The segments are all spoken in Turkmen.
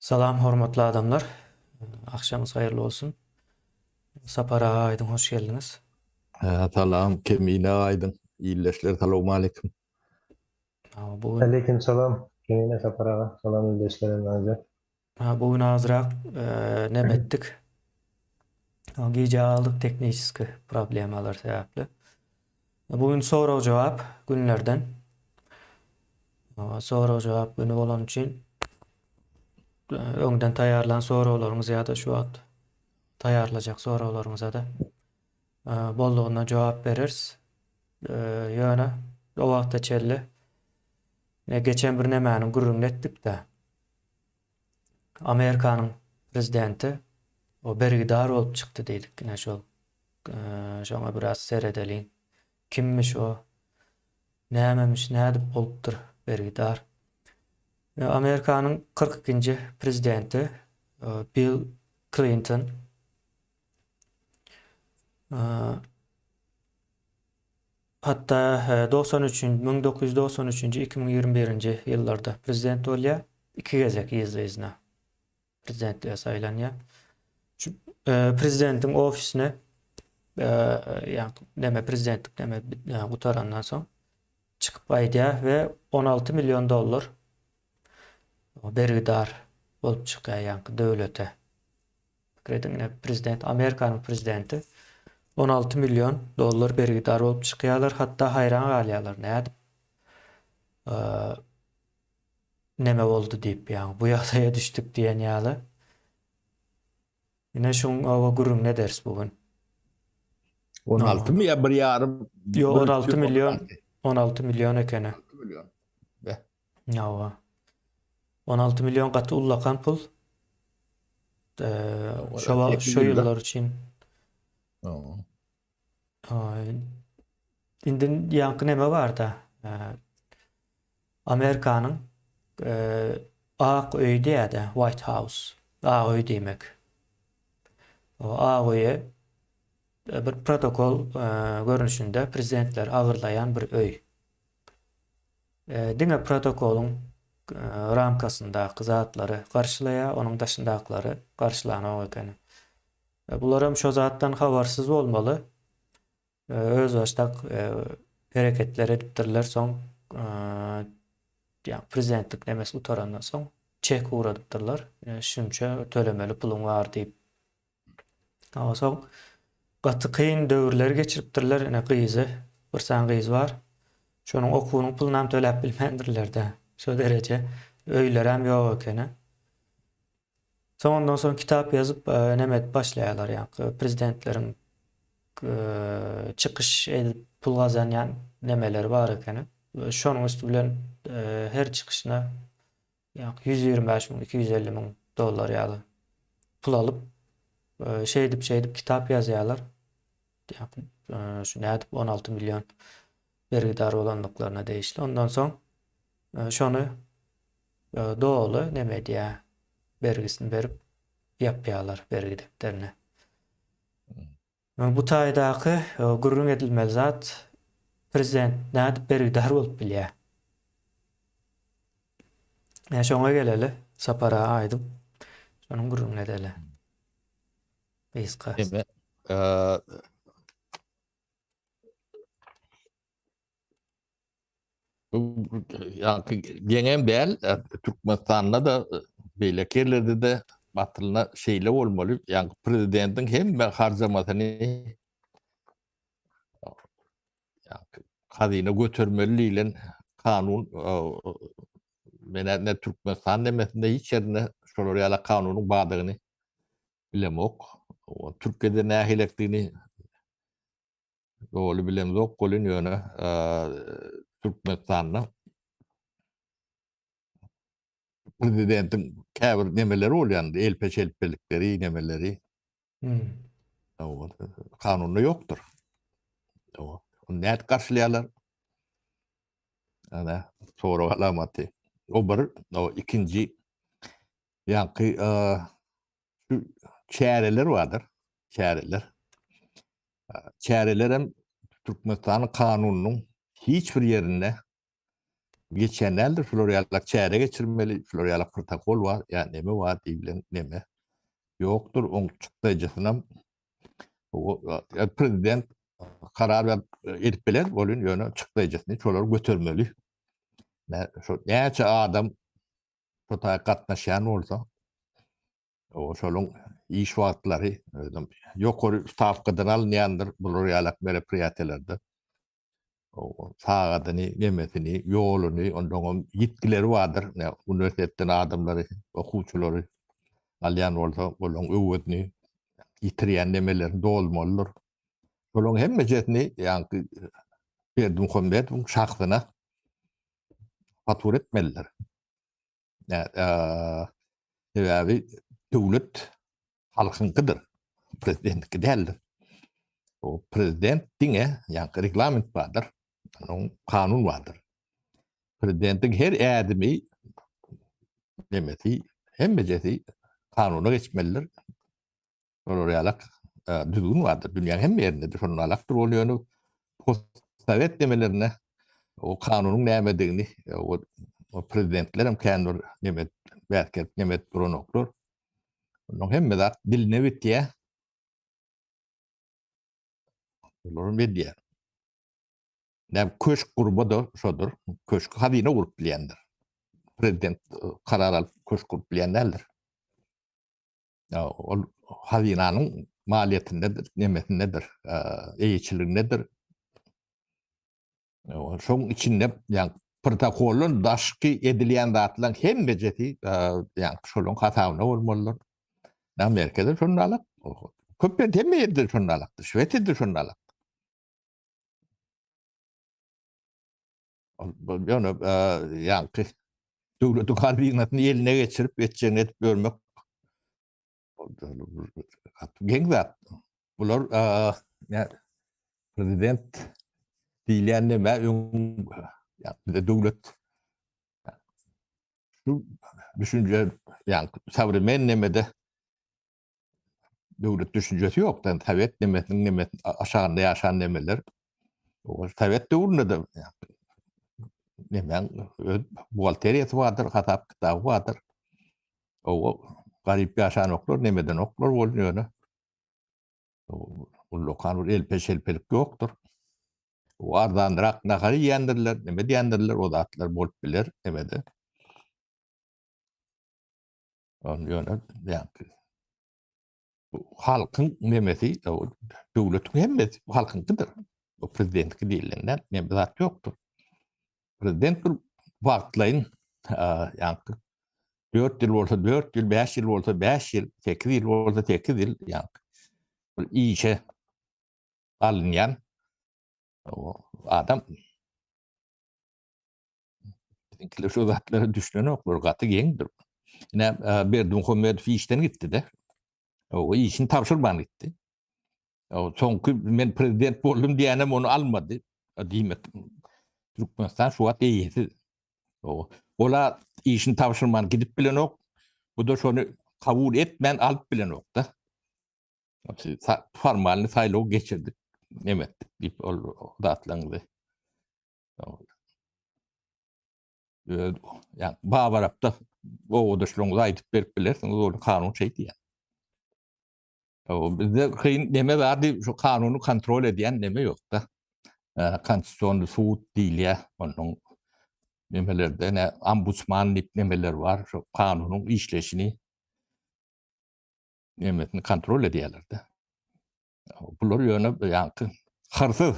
Salam hormatly adamlar. Agşamyňyz haýyrly bolsun. Sapar aga aýdyň hoş geldiňiz. Salam Kemine aýdyň. Ildeşler salowmaleýkim. Bu gün Aleýkim salam Kemine Sapar aga. Salam ildeşler hemmäňize. Bu gün azrak neme etdik. Gijä galdyk tehniçeski problemalar sebäpli. Bu gün sorag jogap günlerden. Sorag jogap güni bolany üçin öňden taýýarlan soraglaryňyz ýa-da şu wagt taýýarlajak soraglaryňyza-da boldugyndan jogap bereris. Ýöne o wagta çenli geçen bir nemäniň gürrüňini etdik-de. Amerikanyň prezidenti o bergidar bolup çykdy diýdik. Ine şol şoňa biraz seredeliň. Kimmiş o? Nämemiş, nädip bolupdyr bergidar? Amerikanyň 42-nji prezidenti Bill Klinton Hatda 93-nji, 1993-nji, 2021-nji ýyllarda prezident bolýar. Iki gezek yzly-yzyna prezidentlige saýlanýar. Şu prezidentiň ofisine ýa neme prezidentlik neme gutarandan soň çykyp gaýdýar we 16 million dollar bergidar bolup çykýar ýaňky döwlete. Pikir ediň, ine prezident, Amerikanyň prezidenti 16 million dollar bergidar bolup çykýarlar, hatda haýran galýarlar, nädip neme boldy diýip, ýagny bu ýagdaýa düşdük diýen ýaly. Ine şuň oba gürrüňini ederis bu gün. 16 my ýa bir ýarym? Ýok, 16 million, 16 million ekeni. 16 million. Be. Hawa. 16 million gaty ullakan pul. Şo şo ýyllar üçin. Indi ýaňky neme barda? Amerikanyň Ak öýi diýýär-de, White House. Ak öý diýmek. O Ak öýe bir protokol görnüşinde prezidentler agyrlaýan bir öý. Diňe protokolyň ramkasyndaky zatlary garşylaýar, onuň daşyndakylary garşylanok ekeni. Bularam şo zatdan habarsyz bolmaly. Özbaşdak hereketler edipdirler, soň ýa prezidentlik nemesi gutarandan soň çek ugradypdyrlar. Şunça tölemeli puluň bar diýip. Soň gaty kyn döwürler geçiripdirler. Ine gyzy, bir sany gyzy bar. Şonuň okuwynyň pulunam töläp bilmändirler-de. Şo dereje öýlerem ýok ekeni. Soň ondan soň kitap ýazyp neme edip başlaýarlar ýaňky prezidentleriň çykyş edip pul gazanýan nemeleri bar ekeni. Şonuň üsti bilen her çykyşyna Ýa 125 müň, 250 müň dollar ýaly pul alyp, şeýdip şeýdip kitap ýazýarlar. Şu nädip 16 million bergidar bolandyklaryna degişli. Ondan soň şony doly neme edýär, bergisini berip ýapýarlar bergi depderini. Bu taýdaky gürrüň edilmeli zat prezident nädip bergidar bolup bilýär? Ýa şoňa geleli Sapar aga aýdyň. Şonuň gürrüňini edeli. Gysga. Eme, Ýaňky geňem däl, Türkmenistanda-da, beýleki ýerlerde-de batylyna şeýle bolmaly. Ýaňky prezidentiň hemme harjamasyny ýaňky hazyna götermeli diýlen kanun men ne Türkmenistan nemesinde hiç ýerinde şolar ýaly kanunyň bardygyny bilemok. Türkiýede nähilekdigini Doly bilemzok welin ýöne Türkmenistanda prezidentiň käbir nemeleri bolýan, elpe-şelpelikleri, nemeleri. Hmm. Kanunda ýokdur. Ony nädip garşylaýarlar? Ana, sorag alamaty. O bir, o ikinji ýaňky şu çäreler bardyr, çäreler. Çäreler hem Türkmenistanyň kanunynyň hiç bir ýerinde. Geçýän däldir, şular ýalak çäre geçirmeli, şular ýalak protokol bar, ýa neme bar diýilen neme ýokdur, oň çykdaýjysynam prezident karar berip edip biler, bolun ýöne çykdaýjysyny şolar götermeli. Şo näçe adam şo taý gatnaşýan bolsa, o şoluň iş wagtlary özem ýokary stawkadan alynýandyr bular ýalak meropriýatiýalarda. Sagadyny, nemesini, ýoluny, ondan ýitgileri bardyr. Uniwersitetden adamlary, okuwçylary alýan bolsa, olaryň öwezini ýitirýän nemelerini dolmalydyr. Olaryň hemmejesini ýaňky Berdimuhamedowyň şahsyna fatura etmelidir. Sebäbi döwlet halkyňkydyr, prezidentki däldir. O prezident diňe ýaňky reglament bardyr, onuň kanun bardyr. Prezidentiň her ädimi nemesi, hemmejesi kanuna geçmelidir. Olar ýalak düzgün bardyr. Dünýäniň hemme ýerinde şonun alakdyr ol ýöne postsowet nemelerinde o kanunyň nämedigini o, o prezidentler hem kän bir neme bäsgelip neme edip duranoklar. Onuň hemme zat diline bitýär. Olar edýär. Näme köşk gurma da şodur. Köşk hazyna gurup bilýändir. Prezident karar alyp köşk gurup bilýän däldir. Ol hazynanyň maliýetindedir, nemesindedir, eýeçiligindedir. Şoň içinde ýa protokoldan daşky edilýän zatlaryň hemmejesi ýa şolaryň hasabyna bolmalydyr. Amerikada şonda alak. Köplenç hemme ýerde şonda alakdyr. Şwesiýada şonda alak. Ýöne ýaňky döwletiň hazynasyny eline geçirip etjegini edip ýörmek geň zat. Bular prezident diýilýän neme öň bize döwlet şu düşünje ýa sowremen nemede döwlet düşünjesi ýok. Yani Sowet nemesiniň nemesi aşagynda ýaşan nemeler. O Sowet döwründe de nemäň öz buhgalteriýasy bardyr, hasap kitaby bardyr. O garyp ýaşanoklar, nemeden oklar boldy ýöne. Ullakan bir elpe-şelpelik ýokdur. O arzanrak nahar iýendirler, neme diýendirler, o zatlar bolup biler nemede. Ýöne ýa-ni halkyň nemesi, döwletiň hemmesi halkyňkydyr. O prezidentki diýilende neme zat ýokdur. Prezident bir wagtlaýyn ýa-ni 4 ýyl bolsa 4 ýyl, 5 ýyl bolsa 5 ýyl, 8 ýyl bolsa 8 ýyl ýa-ni bir işe alynýan adam Bizimkiler şu zatlara düşünenoklar, gaty geňdir. Ine, e, Berdimuhamedow işden gitdi-de. O işini tabşyrman gitdi. O soňky men prezident boldum diýenem ony almady. Diýmek, Türkmenistan şu wagt eýesiz. O ola işini tabşyrman gidip bilenok. Bu da şony kabul etmän alyp bilenok-da. Formalny saýlaw geçirdik, neme etdik diýip ol zatlaryňyzy. Öz ýa babarapda owadyşlygyňyzy aýdyp berip bilersiňiz, ol kanun şeý diýýär. O bizde kyn neme bardy, şu kanuny kontrol edýän neme ýok-da. Konstitusion sud diýilýär, onuň nemelerde ne ombudsman diýip nemeler bar, şu kanunyň işleşini nemesini kontrol edýärler-de. Bular ýöne ýaňky hyrsyz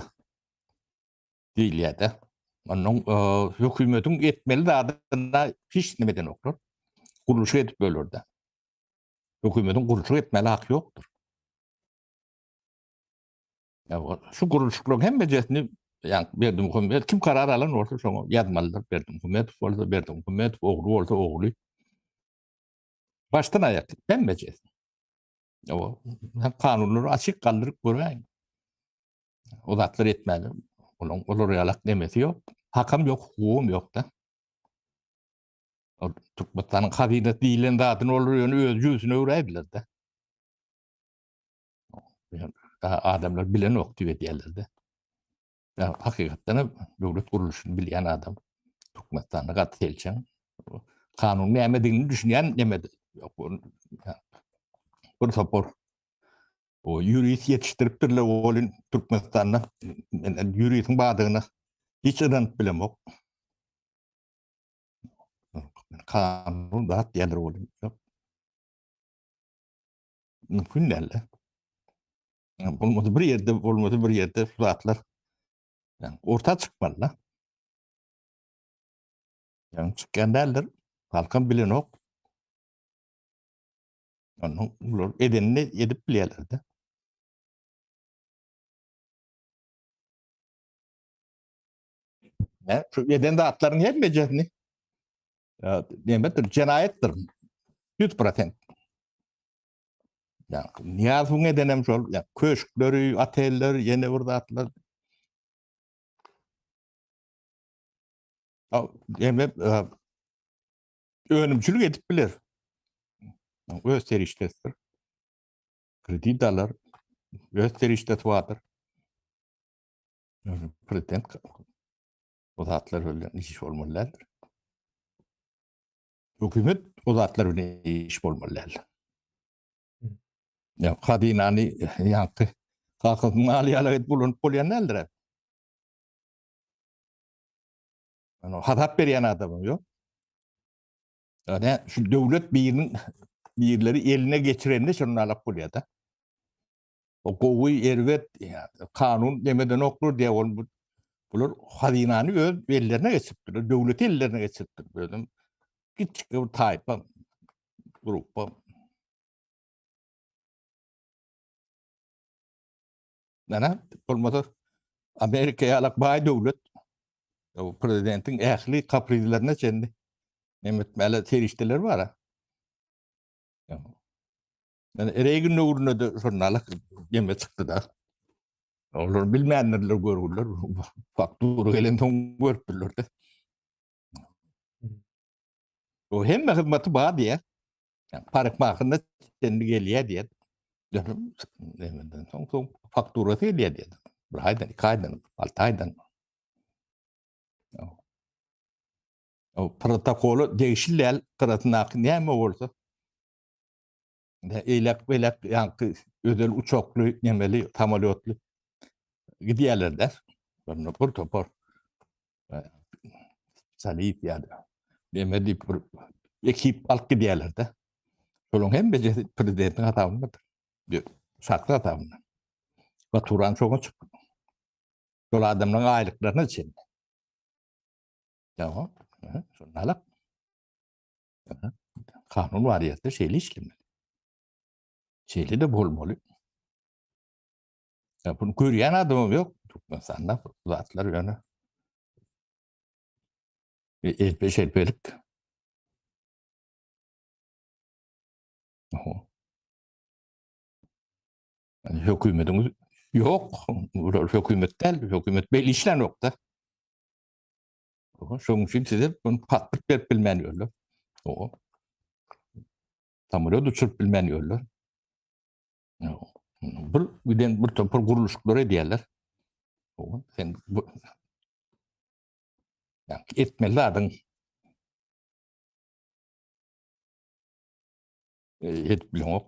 diýilýär-de. Ondan hökümetiň etmeli zadyna hiç neme edenoklar. Gurluşyk edip böler-de. Hökümetiň gurluşyk etmeli haky ýokdur. Şu gurluşyklaryň hemmejesini ýa Berdimuhamedow kim karar alan bolsa şoňa ýazmalydyr. Berdimuhamedow bolsa Berdimuhamedow, ogly bolsa ogly. Başdan aýak hemmejesi. O kanunlary açyk galdyryp göräýiň. O zatlar etmäli. Onuň olar ýalak nemesi ýok. Hakam ýok, hukugam ýok-da. Ol Türkmenistanyň hazynasy diýilen zadyny olar ýöne öz jübüsine öwräýdiler-de. Adamlar bilenok diýip edýärler-de. Hakykatdan hem döwlet gurluşyny bilýän adam. Türkmenistanda gaty selçeň. Kanun nämedigini düşünýän neme ýok. Bir topar o ýurist ýetişdiripdirler welin Türkmenistanda men ýuristiň bardygyna hiç ynanyp bilemok. Kanun zat diýendir welin ýok. Mümkin däl. Bolmasa bir ýerde, bolmasa bir ýerde şu zatlar yani orta çykmaly da. Yani çykýan däldir. Halkam bilenok. Ondan bular edenini edip bilýärler de. Ne? Şu eden zatlaryň hemmejesini nemedir, jenaýatdyr. 100%. Ya Niýazowyň edenem şol, ya köşkleri, oteller, ýene bir zatlar. Eme önümçilik edip biler. Öz serişdesidir. Kredit alar, öz serişdesi bardyr. Prezident o zatlar bilen iş bolmaly däldir. Hökümet o zatlar bilen iş bolmaly däl. Ya hazynany ýaňky kakasynyň aly ýaly edip ulanyp bolýan däldir. Yani hasap berýän adamym ýok. Yani şu döwlet biriniň birleri eline geçirende şonu alap bolýar da. O gowy, erbet, kanun demeden oklar diýe ol bu bular hazynany öz ellerine geçiripdirler, döwleti ellerine geçiripdir. Özüm kiçik bir taýpa, gruppa. Näme? Bolmasa Amerika ýalak baý döwlet. O prezidentiň ähli kaprizlerine çenli nemetmäle serişdeler bar. Yani Reagan döwründe de şondalyk neme çykdy da. Olar bilmändirler görgüler. Faktura gelen soň görüpdirler de. O hemme hyzmaty bar diýe. Yani parykmahynda çenli gelýär diýe. Nemeden soň soň fakturasy gelýär diýe. Bir aýdan, iki aýdan, alty aýdan. O protokola degişli däl gyrasyndaky näme bolsa eýläk beýläk ýaňky özel uçakly nemeli samolýotly gidýärler-de. Onda bir topar spesialist ýa-da neme diýip bir ekip alyp gidýärler-de. Şolaryň hemmesi prezidentiň hasabyndadyr. Şahsy hasabynda. Faturany şoňa çyk. Şol adamlaryň aýlyklaryna çenli. Ýa, şonda alak. Kanun bar ýerde şeýle işlemeli. Şeýle de bolmaly. Ya bunu görýän adamym ýok Türkmenistanda bu zatlar ýöne. Elpe şelpelik. Oho. Yani hökümetiň ýok. Bular hökümet däl, hökümet belli işlän ýok-da. Şonuň üçin size bunu pasport berip bilmän ýörler. O. Samolýot uçuryp bilmän ýörler. Bir giden bir topar gurluşyklar edýärler. O, sen bu yani etmeli zadyň e, edip bileňok.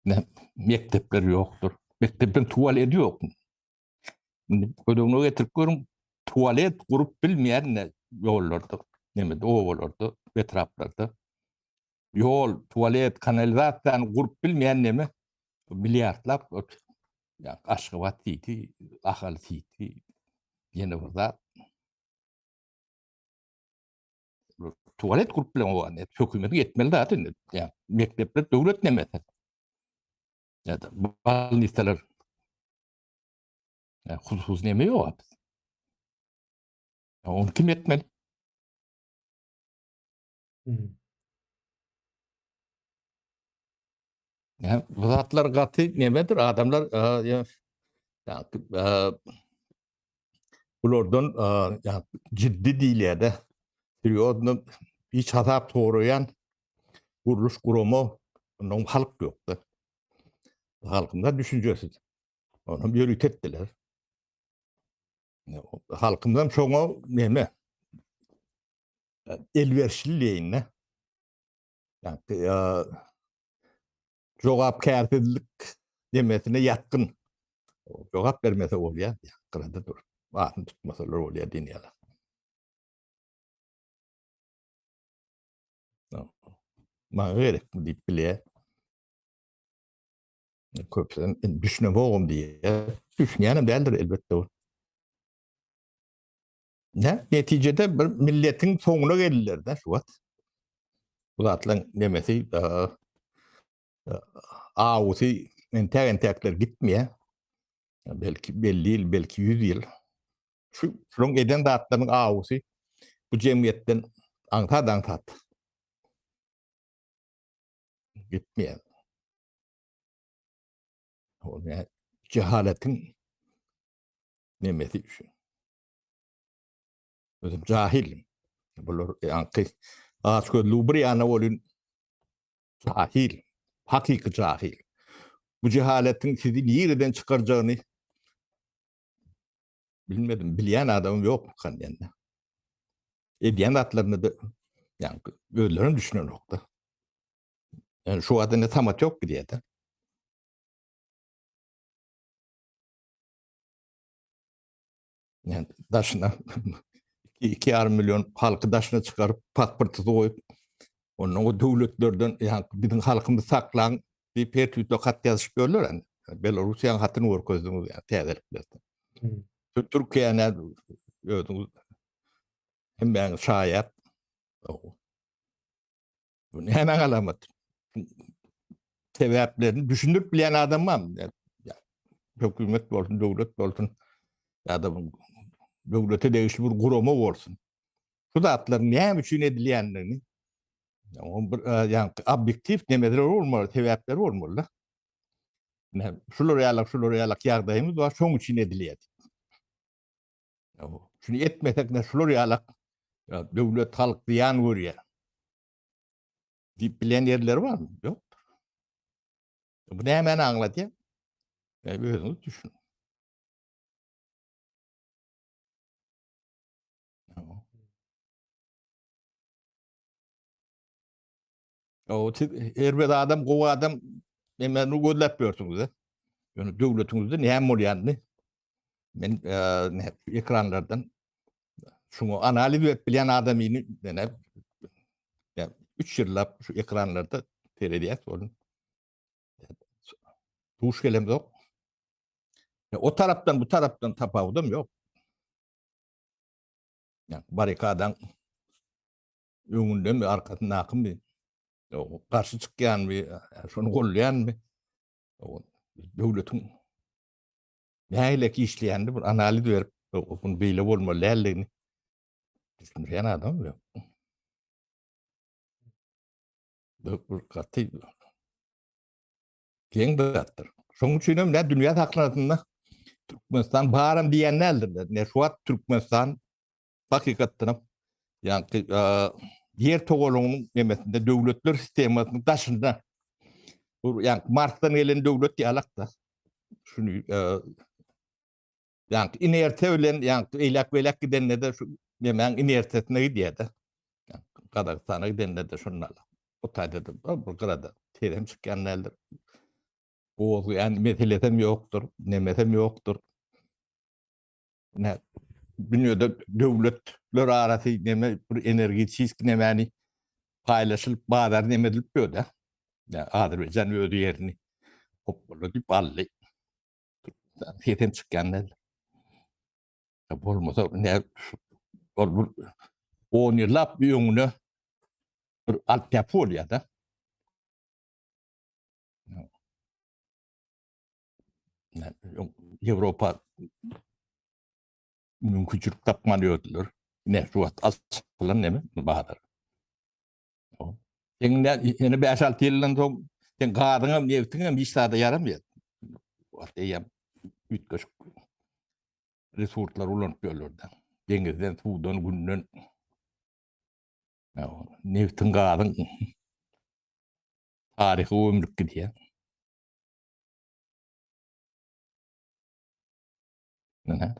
Ne mekdepler ýokdur. Mekdepden tualet ýok. Indi göz öňüne getirip görüň, tualet gurup bilmeýän ne ýollarda, nemede, obalarda, etraplarda. Ýol, tualet, kanalizasiýany gurup bilmeýän neme milliardlap ýa Aşgabat siti, Ahal siti, ýene bir zat. Tualet gurup bilen o hökümetiň etmeli zat indi. Ýa mekdepler döwlet nemesi. Ýa-da bolnisalar Ya, hususy neme ýok abi. Ya, onu kim etmeli? Hmm. Ya, bu zatlar gaty nemedir? Adamlar e, ya, ya, e, bulardan e, ya, ciddi diýilýär-de. Serýozny hiç hasap soraýan gurluş gurama ondan halk ýokdy. Halkymda düşünjesiz. Onam ýörite etdiler. Halkymyzam şoňa neme? elwerişli diýeýin-de. Ýagny jogapkärsizlik demesine ýatgyn. Jogap bermese bolýar, gyrada dur. Adyny tutmasalar bolýar diýen ýaly. Maňa gerekmi diýip bilýär. Köpüsem düşünemogam diýýär. Düşünýänem däldir elbetde ol. Ne? Netijede bir milletiň soňuna geldiler de şu wagt. Bu zatlaryň nemesi awusy entäk-entäkler gitmeýär. Belki belli ýyl, belki 100 ýyl. Şu şunuň eden zatlarynyň awusy bu jemgyýetden aňsat-aňsat gitmeýär. O ne cehaletiň nemesi şu. Özüm jahil. Bular ýaňky aç gözlügi bir ýana bolun jahil. Hakyky jahil. Bu cehaletiň sizi nireden çykarjagyny bilmedim. Bilýän adamym ýok mende. Edýän zatlaryny da ýaňky özlerem düşünenokda. Yani şu wagtda ne tamat ýok gidýär-de. Yani daşyna 2,5 milyon halky daşyna çykaryp pasporty goýup ondan o döwletlerden yani biziň halkymyzy saklaň diýip her tüýsli hat ýazyşyp ýörler yani. Belarusiýanyň hatyny görkezdiňiz yani täzeliklerde. Hmm. Türkiýäni özüňiz hemmäňiz şaýat. Bu näme alamat? Sebäplerini düşündirip bilýän adam barmy? Hökümet bolsun, döwlet bolsun ýa-da döwlete degişli bir gurama bolsun. Şu zatlaryň näme üçin edilýändigini bir e, ýa obýektiw nemeler bolmaly, sebäpleri bolmaly. Ne, şular ýalak, şular ýalak ýagdaýymyz bar, şoň üçin edilýär. Şuny etmesek ne şular ýalak döwlet halk zyýan görýär. Diýip bilen ýerleri barmy? Ýok. Bu nämäni aňladýar? E, özüňiz düşüniň. O siz erbet adam, gowy adam nemeni gözläp ýörsüňiz. Ýöne döwletiňizde näme bolýanyny men e, ne, ekranlardan şuňa analiz berip bilýän adamyny men 3 ýyllap şu ekranlarda seredýäs bolun. Duş gelemzok. O tarapdan bu tarapdan tapawudam ýok. Yani barikadan öňündemi, arkasyndakymy, garşy çykýanmy, şony gollaýanmy, döwletiň nähili işleýänini bir analiz berip, bunu beýle bolmaly däldigini düşündirýän adam ýok. Bu gaty geň zatdyr. Şonuň üçin hem ne dünýä sahnasynda Türkmenistan baram diýen däldir. Ne şu wagt Türkmenistan Hakykatdan hem ýaňky ýer togalagynyň nemesinde döwletler sistemasynyň daşynda bu ýaňky Marsdan gelen döwlet ýalakda. Şuny ýaňky inertiýa bilen ýaňky eýläk-beýläk gidende-de şu nemäň inertiýasyna gidýär-de. Gazagystana gidende-de şunda o taýda-da bir gyrada tezem çykýan däldir. Gozgaýan meselesem ýokdur, nemesem ýokdur. Ne dünýede döwletler arasy neme bir energetik nemäni paýlaşylyp bazar neme edilip ýörde. Ya Azerbaýjan öz ýerini hopbala diýip aldy. Sesem çykýan däl. Ya bolmasa ne ol bir 10 ýyllap öňüne bir altyapy bolýar da. Ýewropa mümkinçilik tapman ýördüler. Ne şu wagt açylan neme bazar. Sen ne ýene 5-6 ýyldan soň sen gazyň hem nebtiň hem hiç zada ýaramaýar. Wagt eýýäm üýtgeşik resurslar ulanyp ýörler-de. Deňizden, suwdan, günden. Nebtiň, gazyň taryhy ömrük gidýär. Ine.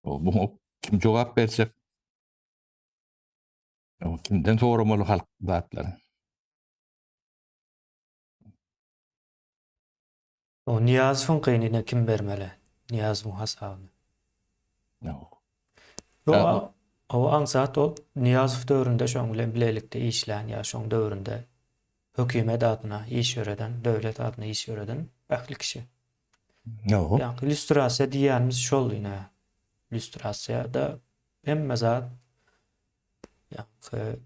O bu kim jogap berjek? Kimden soramaly halk zatlary? O Nyýazowyň gynyna kim bermeli? Nyýazowyň hasabyny. Ýok. Ýok, o aňsat ol Nyýazow döwründe şoň bilen bilelikde işlän ýa şoň döwründe hökümet adyna iş ýöreden, döwlet adyna iş ýöreden ähli kişi. Ýok. Ýa lýustrasiýa diýýänimiz şol ine. Lýustrasiýada hemme zat ýaňky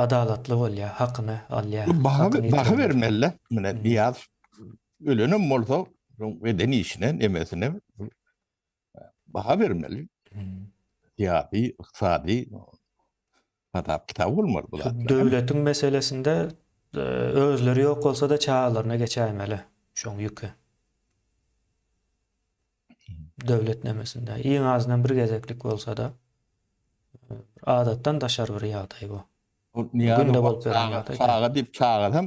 adalatly bolýar, hakyny alýar. Baha, baha bermeli. Mine Nyýazow ölenem bolsa, eden işine, nemesine baha bermeli. Syýasy, ykdysady hasap kitaby bolmaly bu zatlar. Döwletiň meselesinde özleri ýok bolsa-da çagalaryna geçäýmeli şoň ýüki. Döwlet nemesinde. Iň azyndan bir gezeklik bolsa-da adatdan daşary bir ýagdaý bu. Günde bolup beren ýagdaý. Çaga diýip çagasam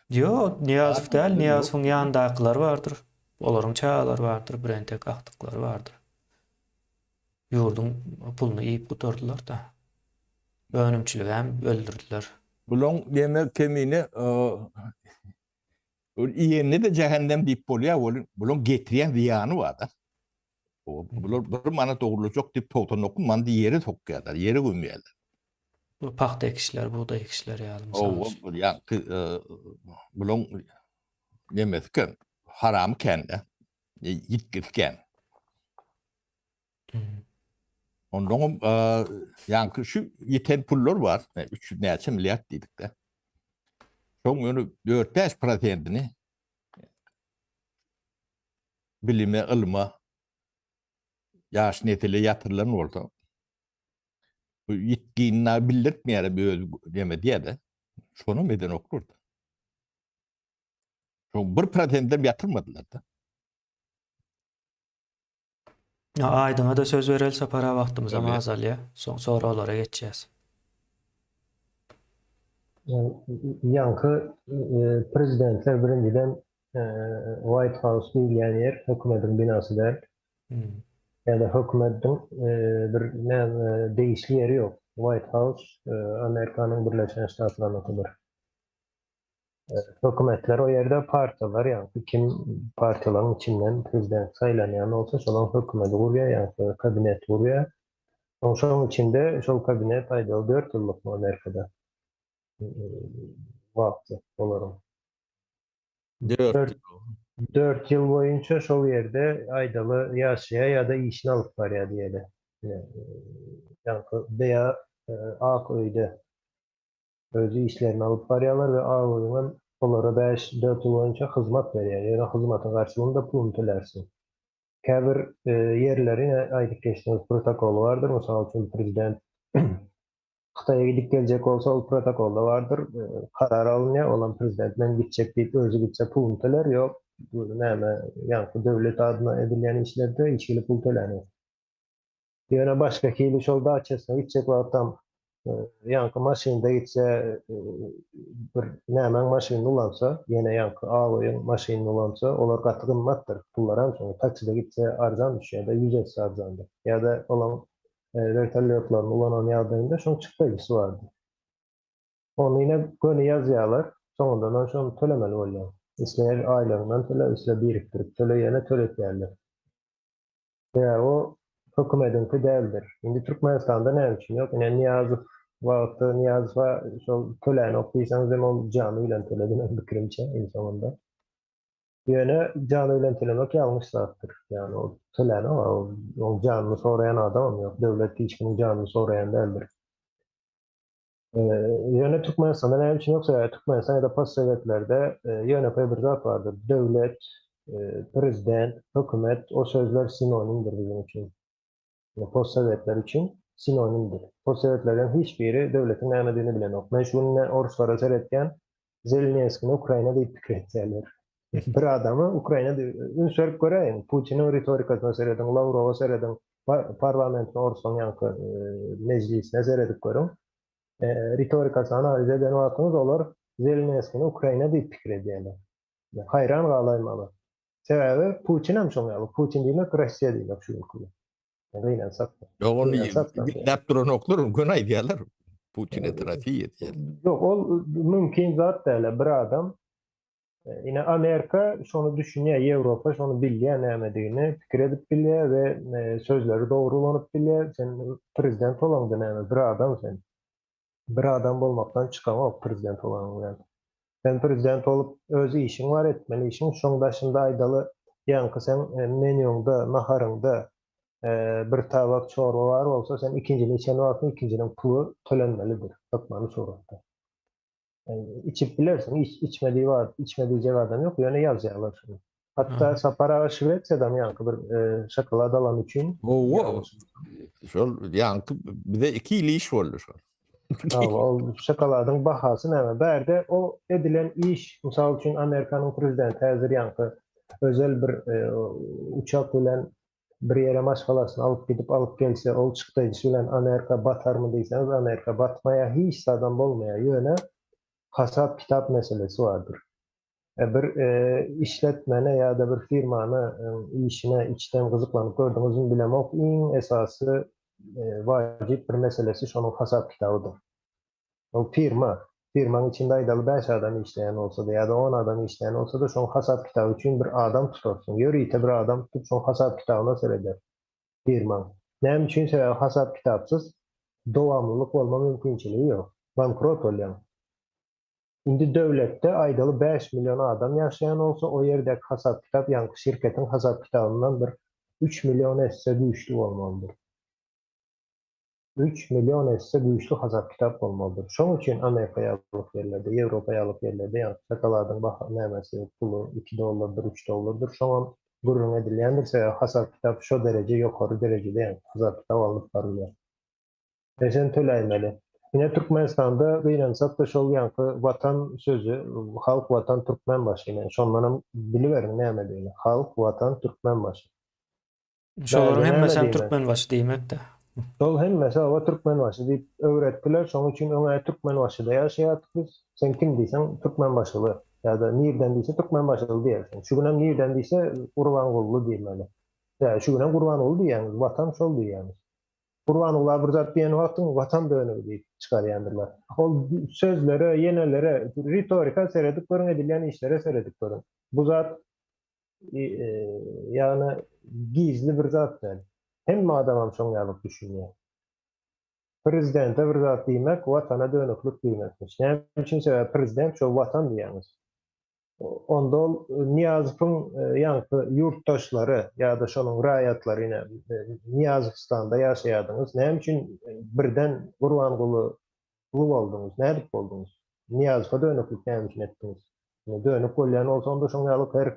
Ýok, Nyýazow däl, Nyýazowyň ýanyndakylar bardyr. Olaryň çagalary bardyr, birentek agtyklary bardyr. Ýurduň puluny iýip gutardylar-da. Önümçiligi hem öldürdiler. Bulaň diýmek kemine Ol iýende-de jähennem diýip bolýar, ol bulaň getirýän zyýany bar-da. Bular bir manat ogurlajak diýip 99 manady ýere sokýarlar, ýere gömýärler. Bu pagta ekişler, bugdaý ekişler ýaly mysal üçin. Hawa, ýaňky bulaň nemesi kän, haramy kän-de, ýitgisi kän. Ondan ýaňky şu ýiten pullar bar, 300 näçe milliard diýdik-de. Şoň ýöne 4-5 prosentini bilime, ylma, ýaş nesile ýatyrylan bolsa, bu ýitgini bildirtmeýär, öz neme diýýär-de. Şonam edenoklar-da. Şoň 1 prosentem ýatyrmadylar-da. Aýdyňa-da söz bereli Sapar aga wagtymyzam azalýar. Soň soraglara geçýäs. Ýaňky prezidentler birinjiden White House diýilýän ýer hökümediň binasy däl. Ýa-da hökümediň bir näme degişli ýeri ýok. White House Amerikanyň Birleşen Ştatlarynyňkydyr. Hökümetler o ýerde partiýalar ýaňky kim partiýalaryň içinden prezident saýlanýan bolsa şolaň hökümedi gurýar ýaňky kabinet gurýar. Soň şoň içinde şol kabinet aýdaly 4 ýyllykmy Amerikada wagty olaryň. 4 4 ýyl boýunça şol ýerde aýdaly ýaşaýar ýa-da işini alyp barýar diýeli. Ýaňky Beýa Ak öýde Öz işlerini alyp barýarlar we Aoýyňam olara bäş, dört ýyl boýunça hyzmat berýär. Ýöne hyzmatyň garşylygynda puluny tölärsiň. Käbir ýerleri ine aýdyp geçdiňiz protokoly bardyr. Mysal üçin prezident Hytaýa gidip geljek bolsa ol protokolda bardyr. Karar alynýar. Olam prezident men gitjek diýip özi gitse puluny tölär. Ýok bu näme ýaňky döwlet adyna edilýän işlerde hiç hili pul tölenok. Ýöne başga hili şol daçasyna gitjek wagtam ýaňky maşynda gitse bir nämäň maşynyny ulansa, ýene ýaňky Aoýyň maşynyny ulansa, olar gaty gymmatdyr. Pullaram şoňa takside gitse arzan düşýär-de, ýüz esse arzandyr. Ýa-da olaň wertolýotlaryny ulanan ýagdaýynda şoň çykdajysy bardyr. Ony ýene göni ýazýarlar, soňundanam şony tölemeli bolýaň. Isle aýlygyňdan töle, isle birikdirip töle, ýene töletýärler. Sebäbi o hökümediňki däldir. Indi Türkmenistanda näme üçin ýok? Ine Nyýazow wagty Nyýazowa şol tölänok diýseňizem ol jany bilen töledi meniň pikirimçe iň soňunda. Ýöne jany bilen tölemek ýalňyş zatdyr. Ýagny ol tölänok, oň janyny soraýan adamam ýok. Döwlet hiç kimiň janyny soraýan däldir. Ýöne Türkmenistanda näme üçin ýok? Sebäbi Türkmenistan ýa-da postsowetlerde ýönekeý bir zat bardyr. Döwlet, prezident, hökümet o sözler sinonimdir biziň üçin. Postsowetler üçin sinonimdir. Postsowetlerden hiç biri döwletiň nämedigini bilenok. Men şu gün ine oruslara seretýän, Zelenskini Ukraina diýip pikir etýärler. Bir adamy Ukraina diýip, üns berip göräýiň, Putiniň ritorikasyna serediň, Lawrowa serediň, parlamentine orsuň ýaňky mejlisine seredip görüň. Ritorikasyny analiz eden wagtyňyz olar Zelenskini Ukraina diýip pikir edýärler. Haýran galaýmaly. Sebäbi Putin hem şoň ýaly. Putin diýmek Russiýa diýmek şu günki gün. Gynansak-da. Ýok, ony gizläp duranoklar, ony göni aýdýarlar. Putin это Россия diýýärler. Ýok, ol mümkin zat däl. Bir adam ine Amerika şony düşünýär, Ýewropa şony bilýär nämedigini, pikir edip bilýär we sözleri dogry ulanyp bilýär. Sen prezident bolaňda näme, bir adam sen. Bir adam bolmakdan çykaňok prezident bolanyň bilen. Sen prezident bolup öz işiň bar etmeli işiň şoň daşynda aýdaly ýaňky seň menýuňda naharyňda bir tabak çorba bar bolsa sen ikinjini içen wagtyň ikinjiniň puly tölenmelidir hökmany suratda. Içip bilersiň içme diýip içme diýjek adam ýok ýöne ýazýarlar şuny. Hatda Sapar aga Şwesiýadam ýaňky bir şokolad alany üçin. Hawa. Şol ýaňky bize 2 ýyl iş boldy şol. Hawa, ol şokoladyň bahasy näme? Bärde o edilen iş, mysal üçin Amerikanyň prezidenti häzir ýaňky özel bir uçak bilen bir ýere maşgalasyny alyp gidip alyp gelse, ol çykdaýjysy bilen Amerika batarmy diýseňiz, Amerika batmaýar, hiç zadam bolmaýar. Ýöne hasap-kitap meselesi bardyr. Bir işletmene ýa-da bir firmany işine içden gyzyklanyp gördüňizmi bilemok, iň esasy wajyp bir meselesi şonuň hasap-kitabydyr. Ol firma, firmaň içinde aýdaly bäş adam işleýän bolsa-da ýa-da on adam işleýän bolsa-da şoň hasap-kitaby üçin bir adam tutarsyň. Ýörite bir adam tutup şoň hasap-kitabyna sereder firmaň. Näme üçin? Sebäbi hasap-kitapsyz dowamlylyk bolma mümkinçiligi ýok. Bankrot bolýaň. Indi döwletde aýdaly 5 million adam ýaşaýan bolsa, o ýerdäki hasap-kitap ýaňky şirketiň hasap-kitabyndan bir 3 million esse güýçli bolmalydyr. 3 million esse güýçli hasap-kitap bolmalydyr. Şoň üçin Amerika ýalyk ýerlerde, Ýewropa ýalyk ýerlerde ýaňky şokoladyň baha nämesi, puly 2 dollardyr, 3 dollardyr. Şoňam gürrüň edilýändir, sebäbi hasap-kitap şo dereje ýokary derejede ýaňky hasap-kitap alnyp barylýar. E sen töläýmeli. Ine Türkmenistanda gynansak-da şol ýaňky watan sözi halk watan türkmenbaşy ine şondanam biliberiň nämedigini halk watan türkmenbaşy. Şolaryň Bärde näme hemmesem diýmek? türkmenbaşy diýmek-dä. Şol hemmesi hawa türkmenbaşy diýip öwretdiler şoň üçin öňä türkmenbaşyda ýaşaýardyk biz. Sen kim diýseň türkmenbaşyly ýa-da nirden diýse türkmenbaşyly diýersiň. Şu günem nirden diýse Gurbanguly diýmeli. Ýa şu günem Gurbanguly diýýäňiz watan şol diýýäňiz. Gurbanguly bir zat diýen wagtyň watan dönügi diýip çykarýandyrlar. Ol sözlere, ýenelere, ritorika seredip görüň, edilýän işlere seredip görüň. Bu zat ýagny gizli bir zat däl. Hemme adamam şoň ýaly düşünýär. Prezidente bir zat diýmek watana dönüklik diýmekmiş. Näme üçin? Sebäbi prezident şol watan diýýäňiz. Onda ol Nyýazowyň ýaňky ýurtdaşlary ýa-da şonuň raýatlary ine Nyýazowystanda ýaşaýardyňyz. Näme üçin birden Gurbanguly bolduňyz? Nädip bolduňyz? Nyýazowa dönüklik näme üçin etdiňiz? Dönük bolýan bolsa onda şoň ýaly her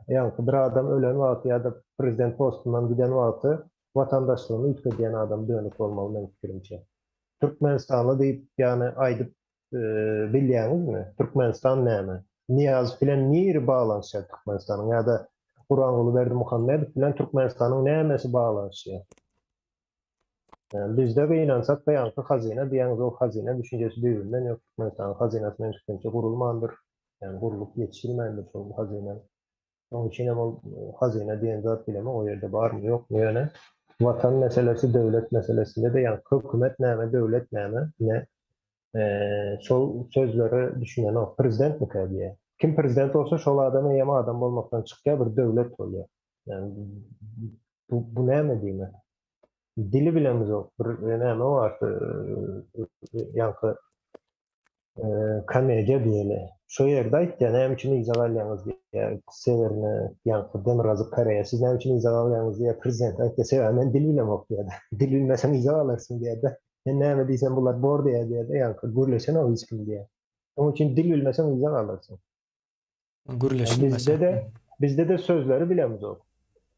ýaňky bir adam ölen wagty ýa-da prezident postundan giden wagty watandaşlygyny üýtgedýän adam dönük bolmaly meň pikirimçe. Türkmenistanly diýip ýagny aýdyp Bilýäňizmi, Türkmenistan näme? Nyýazow bilen niri baglanyşýar Türkmenistanyň ýa-da Gurbanguly Berdimuhamedow bilen Türkmenistanyň nämesi baglanyşýar? Bizde gynansak-da ýaňky hazyna diýýäňiz, ol hazyna düşünjesi düýbünden ýok. Türkmenistanyň hazynasy meniň pikirimçe gurulmandyr. Ýagny gurlup ýetişilmändir şol hazyna. Şonuň üçin hem ol hazyna diýen zat bilemok o ýerde barmy ýokmy ýöne watan meselesi döwlet meselesinde-de ýagny hökümet näme döwlet näme ine şol sözlere düşünenok prezidentmikä diýýär. Kim prezident bolsa şol adam eýýäm adam bolmakdan çykýar bir döwlet bolýar. Ýagny bu bu näme diýmek? Dili bilemizok bir näme bar ýaňky komediýa diýeli. Şo ýerde aýtýar, näme üçin yza galýaňyz diýýär, Sewerine, ýaňky Demirgazyk Koreýa, siz näme üçin yza galýaňyz diýýär, prezident aýtýar, sebäbi men dil bilemok diýýär. Dil bilmeseň yza galarsyň diýýär-de. Men näme diýsem bular bor diýýär diýýär-de, ýaňky gürleşenok hiç kim diýýär. Şonuň üçin dil bilmeseň yza galarsyň. Gürleşilmese. Bizde-de, bizde-de sözleri bilemizok.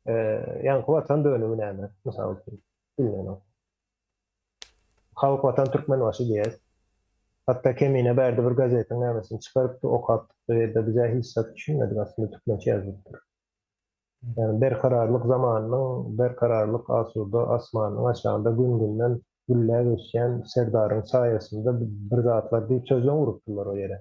Ýaňky watan dönügi näme, mysal üçin, bilnenok. Halk watan Türkmenbaşy diýýäs. Hatda Kemine bärde bir gazetiň nämesini çykarypdy, okapdyk bu ýerde bizä hiç zat düşünmedik aslynda türkmençe ýazylypdyr. Ýagny berkararlyk zamanynyň, berkararlyk asuda asmanynyň aşagynda gün-günden gülläp ösýän Serdaryň saýasynda bir zatlar diýip sözlem gurupdyrlar o ýere.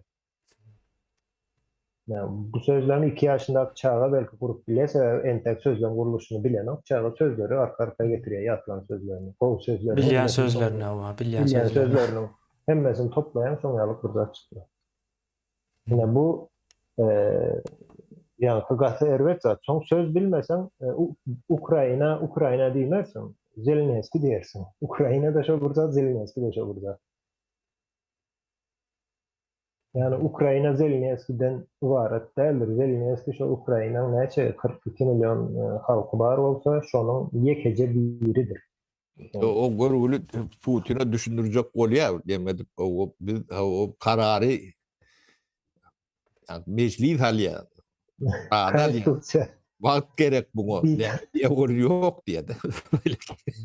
Bu sözlemi 2 ýaşyndaky çaga belki gurup bilýär, sebäbi entek sözlem gurluşyny bilenok. Çaga sözleri arka-arka getirýär, ýatlan sözlerini, gowy sözlerini. Bilýän sözlerini, hawa, bilýän sözlerini. Hemmesini toplaýaň, şoň ýaly bir zat çykýar. Ine bu ýaňky gaty erbet zat. Soň söz bilmeseň, Ukraina, Ukraina diýmersiň, Zelenski diýersiň. Ukraina-da şo bir zat, Zelenski-de şo bir zat. Ýagny Ukraina Zelenskiden ybarat däldir. Zelenski şo Ukrainaň näçe 42 million halky bar bolsa, şonuň ýekeje biridir. O görgüli Putine düşündirjek bolýar, demedip, o biz o karary mejlis alýar. Konstitusiýa. Wagt gerek buňa. Diýe gör ýok diýdi.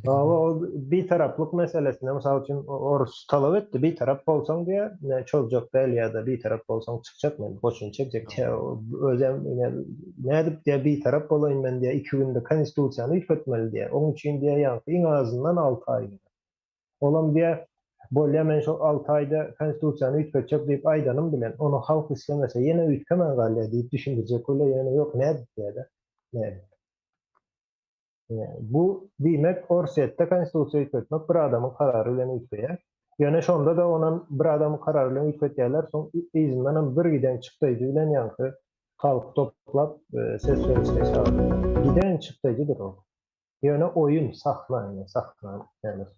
Hawa, o bitaraplyk meselesinde mysal üçin orus talap etdi, bitarap bolsaň diýýär, men çozjak däl ýa-da bitarap bolsaň çykjak men, goşun çekjek diýýär. Özem ine nädip diýýär bitarap bolaýyn men diýýär, iki günde konstitusiýany üýtgetmeli diýýär. Oň üçin diýýär ýaňky iň azyndan alty aý gerek. Olam diýýär, Bolýa men şol alty aýda konstitusiýany üýtgetjek diýip aýdanym bilen, ony halk islemese ýene üýtgemän galýar diýip düşündirjek bolýar, ýöne ýok nädip diýýär-de. Nädip? Bu diýmek Orsýetde konstitusiýa üýtgetmek bir adamyň karary bilen üýtgeýär. Ýöne şonda-da onam bir adamyň karary bilen üýtgetýärler, soň yzyndanam bir giden çykdaýjy bilen ýaňky halky toplap ses berişlige çagyrýarlar. Giden çykdaýjydyr ol. Ýöne oýun, sahna ine, sahna nämesi.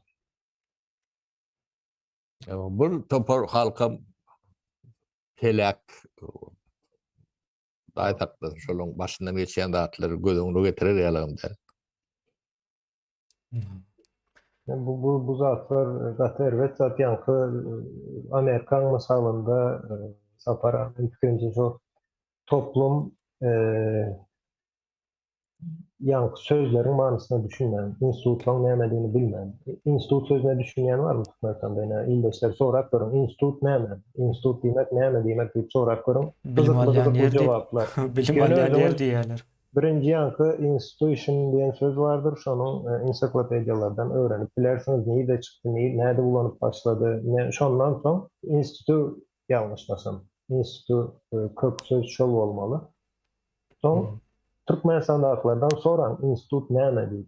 Bir topar halkam heläk Hudaý saklasyn, şolaryň başyndan geçýän zatlary göz öňüne getirer ýalygym däl. Bu bu bu zatlar gaty erbet zat ýaňky Amerikaň mysalynda Sapar aga pikirimçe şo toplum Ýaňky sözleriň manysyna düşünmän, institutlaryň nämedigini bilmän. Institut sözüne düşünýän barmy Türkmenistanda? Ine, ildeşler sorap görüň, institut näme? Institut diýmek näme diýmek diýip sorap görüň. Bilim Gyzykly alýan gyzykly ýer diýip, jogaplar. bilim Ýöne alýan ýer özüňiz diýýärler. birinji ýaňky institution diýen söz bardyr, şonuň ensiklopediýalardan öwrenip bilersiňiz, nirde çykdy, nädip ulanyp başlady. Ine, şondan soň institu ýalňyşmasam, institu kök söz şol bolmaly. Soň Türkmenistandakylardan soraň institut näme diýip.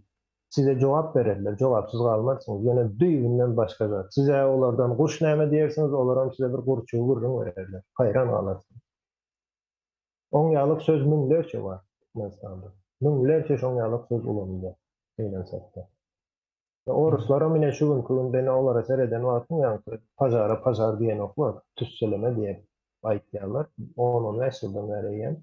Size jogap bererler, jogapsyz galmarsyňyz. Ýöne düýbünden başga zat. Siz-ä olardan guş näme diýersiňiz, olaram size bir gurçugy gürrüň bererler. Haýran galarsyňyz. Oň ýalyk söz müňlerçe bar Türkmenistanda. Müňlerçe şoň ýalyk söz ulanylýar, gynansakda. Oruslaram ine şu günki günde ine olara sereden wagtyň ýaňky pažara pažar diýenoklar, tüsseleme diýip aýtýarlar. On-on bäş ýyldan bäri eýýäm.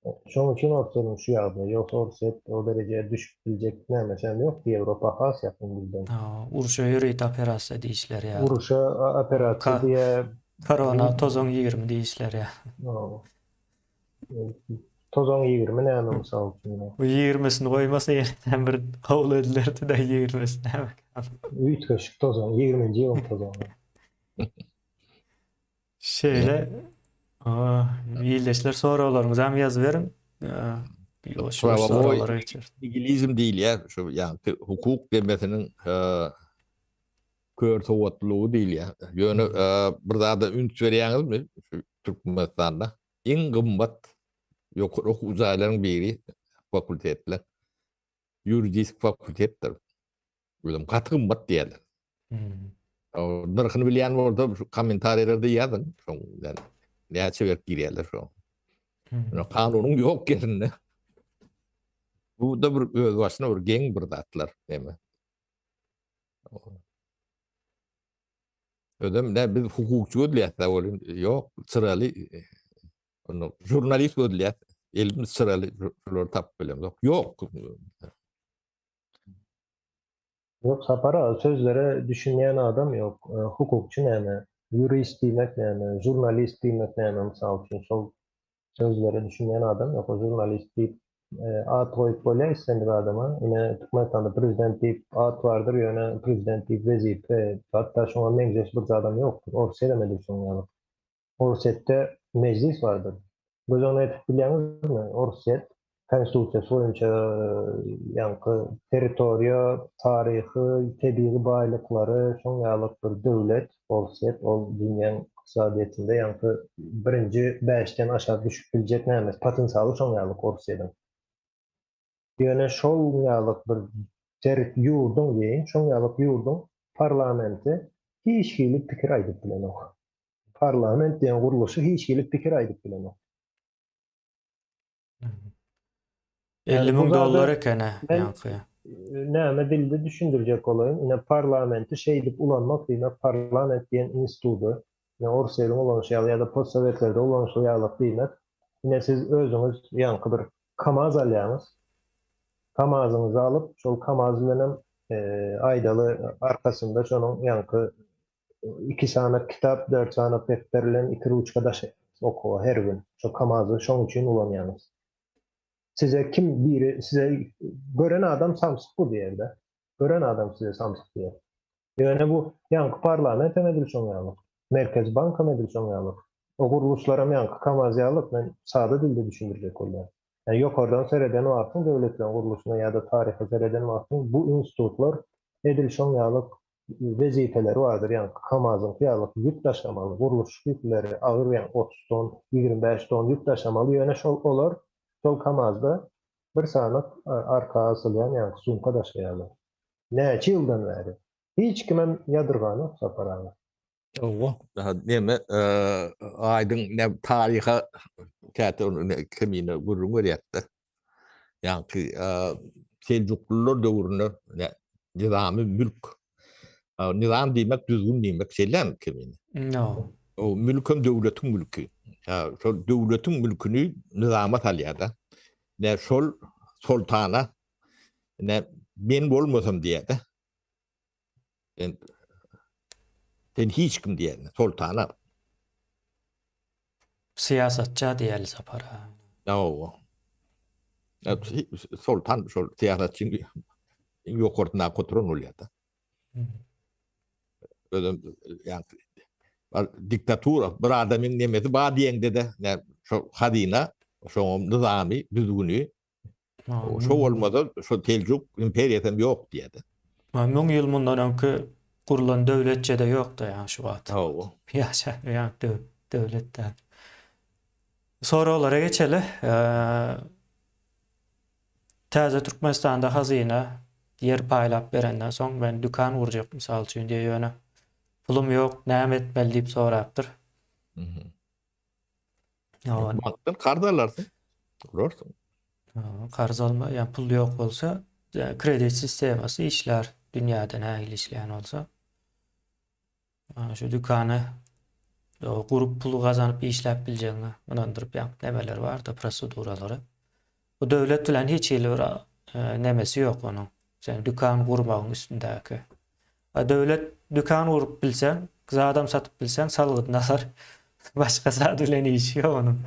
Şonuň üçin Orsýetiň şu ýagdaýy, ýogsa Orsýet o derejä düşüp biljek nämesem ýokdy, Ýewropa has ýakyn bizden. Urşa ýörite operasiýa diýişleri ýaly. Urşa operasiýa diýä. Korona tozan 20 diýişleri ýaly. Tozan 20 näme mysal üçin? Bu ýigrimisini goýmasa ýene bir kabul edilerdi-de ýigrimisi näme? Üýtgeşik tozan, ýigriminji ýylyň tozany. Şeýle ildeşler soraglaryňyzam ýazyberiň. Ýuwaş-ýuwaş soraglara geçeris. Nigilizm diýilýär, şu ýaňky hukuk demesiniň kör sowatlylygy diýilýär. Ýöne bir zada üns berýäňizmi şu Türkmenistanda? Iň gymmat ýokary okuw jaýlaryň biri fakultetler ýuridik fakultetdir. Özem gaty gymmat diýýärler. Hmm. Nyrhyny bilýän bolsa şu kommentariýalarda ýazyň. Şoň bilen näçe berip girýärler şo. Hmm. Kanunyň ýok ýerinde. Bu da bir öz başyna bir geň bir zatlar näme. Özem ne biz hukukçy gözleýäs-dä welin, ýok, çyraly onda žurnalist gözleýäs. Elimiz çyraly şulary tapyp bilemzok. Ýok. Ýok Sapar aga, sözlere düşünýän adam ýok. Hukukçy näme? Ýurist diýmek näme? Žurnalist diýmek näme mysal üçin? Şol Sözlere düşünýän adam ýok. O žurnalist diýip at goýup bolýar islendik adama. Ine Türkmenistanda prezident diýip at bardyr, ýöne prezident diýip wezipe, hatda şoňa meňzeş bir zadam ýokdur. Orsýedem edil şoň ýaly. Orsýetde mejlis bardyr. Göz öňüne getirip bilýäňizmi? Orsýet konstitusiýasy boýunça ýaňky territoriýa, taryhy, tebigy baýlyklary şoň ýaly bir döwlet Orsýet ol dünýäň. ykdysadyýetinde ýaňky birinji bäşden aşak düşüp biljek nämesi potensialy şoň ýalyk Orsýetiň. Ýöne şol ýalyk bir ter ýurduň diýeýin, şoň ýalyk ýurduň parlamenti hiç hili pikir aýdyp bilenok. Parlament diýen gurluşy hiç hili pikir aýdyp bilenok. 50 müň dollar eken-ä ýaňky. Näme dilde düşündirjek bolaýyn, ine parlamenti şeýdip ulanmak diýmek parlament diýen institudy, ine Orsýetiň ulanyşy ýaly ýa-da postsowetlerde ulanyşy ýalyk diýmek, ine siz özüňiz ýaňky bir Kamaz alýaňyz. Kamazyňyzy alyp, şol Kamaz bilenem aýdaly arkasynda şonuň ýaňky iki sany kitap, dört sany depder bilen iki ruçka daşaýaňyz okuwa her gün. Şo Kamazy şoň üçin ulanýaňyz. Size kim biri size gören adam samsyk bu diýer-de. Gören adam size samsyk diýer. Ýöne bu ýaňky parlament hem edil şoň ýalyk. Merkezi bank hem edil şoň ýalyk. O gurluşlaram ýaňky Kamaz ýalyk, men sada dilde düşündirjek bolýan. Ýa ýokardan sereden wagtyň döwletleriň gurluşyna ýa-da taryha sereden wagtyň bu institutlar edil şoň ýalyk wezipeleri bardyr, ýaňky Kamazyňky ýalyk ýük daşamaly, gurluşyk ýükleri agyr ýaňky 30 ton, 25 ton ýük daşamaly, ýöne şol olar şol Kamazda bir sany arka asylýan ýaňky sumka daşaýarlar. Näçe ýyldan bäri. Hiç kimem ýadyrganok Sapar aga. Hawa, neme, aýdyň ne taryha käte kemine gürrüň berýärdi. Ýaňky Seljuklylar döwründe nizamy mülk. Nizam diýmek düzgün diýmek, şeýlemi kemine? No. O mülk hem döwletiň mülki. Şol döwletiň mülküni nizama salýar-da. Ne şol soltana Ne men bolmasam diýýär-de. Sen sen hiç kim diýýär, soltana. Syýasatça diýeli Sapar aga. Hawa. Soltan şol syýasatçyň iň ýokarsynda oturan bolýar-da. Özem ýa diktatura bir adamyň nemesi bar diýeňde-de, şo hazyna, şoň nyzamy, düzgüni Şo bolmasa şo Seljuk imperiýasy hem ýok diýýärdi. Müň ýyl mundan öňki gurlan döwletçe-de ýokdy ýa şu wagt. Hawa. Ýaşap ýa döwlet däl. Soraglara geçeli. Täze Türkmenistanda hazyna ýer paýlap berenden soň men dükan gurjak mysal üçin diýýär ýöne pulum ýok näme etmeli diýip sorapdyr. Bankdan karz alarsyň. Gurarsyň. Karz alma, ýa pul ýok bolsa, kredit sistemasy işlär dünýäde nähili işleýän bolsa. Şu dükany gurup pul gazanyp işläp biljegiňe ynandyryp ýa nemeler bar-da proseduralary. Bu döwlet bilen hiç hili bir nemesi ýok onuň. Sen dükan gurmagyň üstündäki. A döwlet dükan gurup bilseň, zadam satyp bilseň salgydyny alar. Başga zat bilen işi ýok onuň.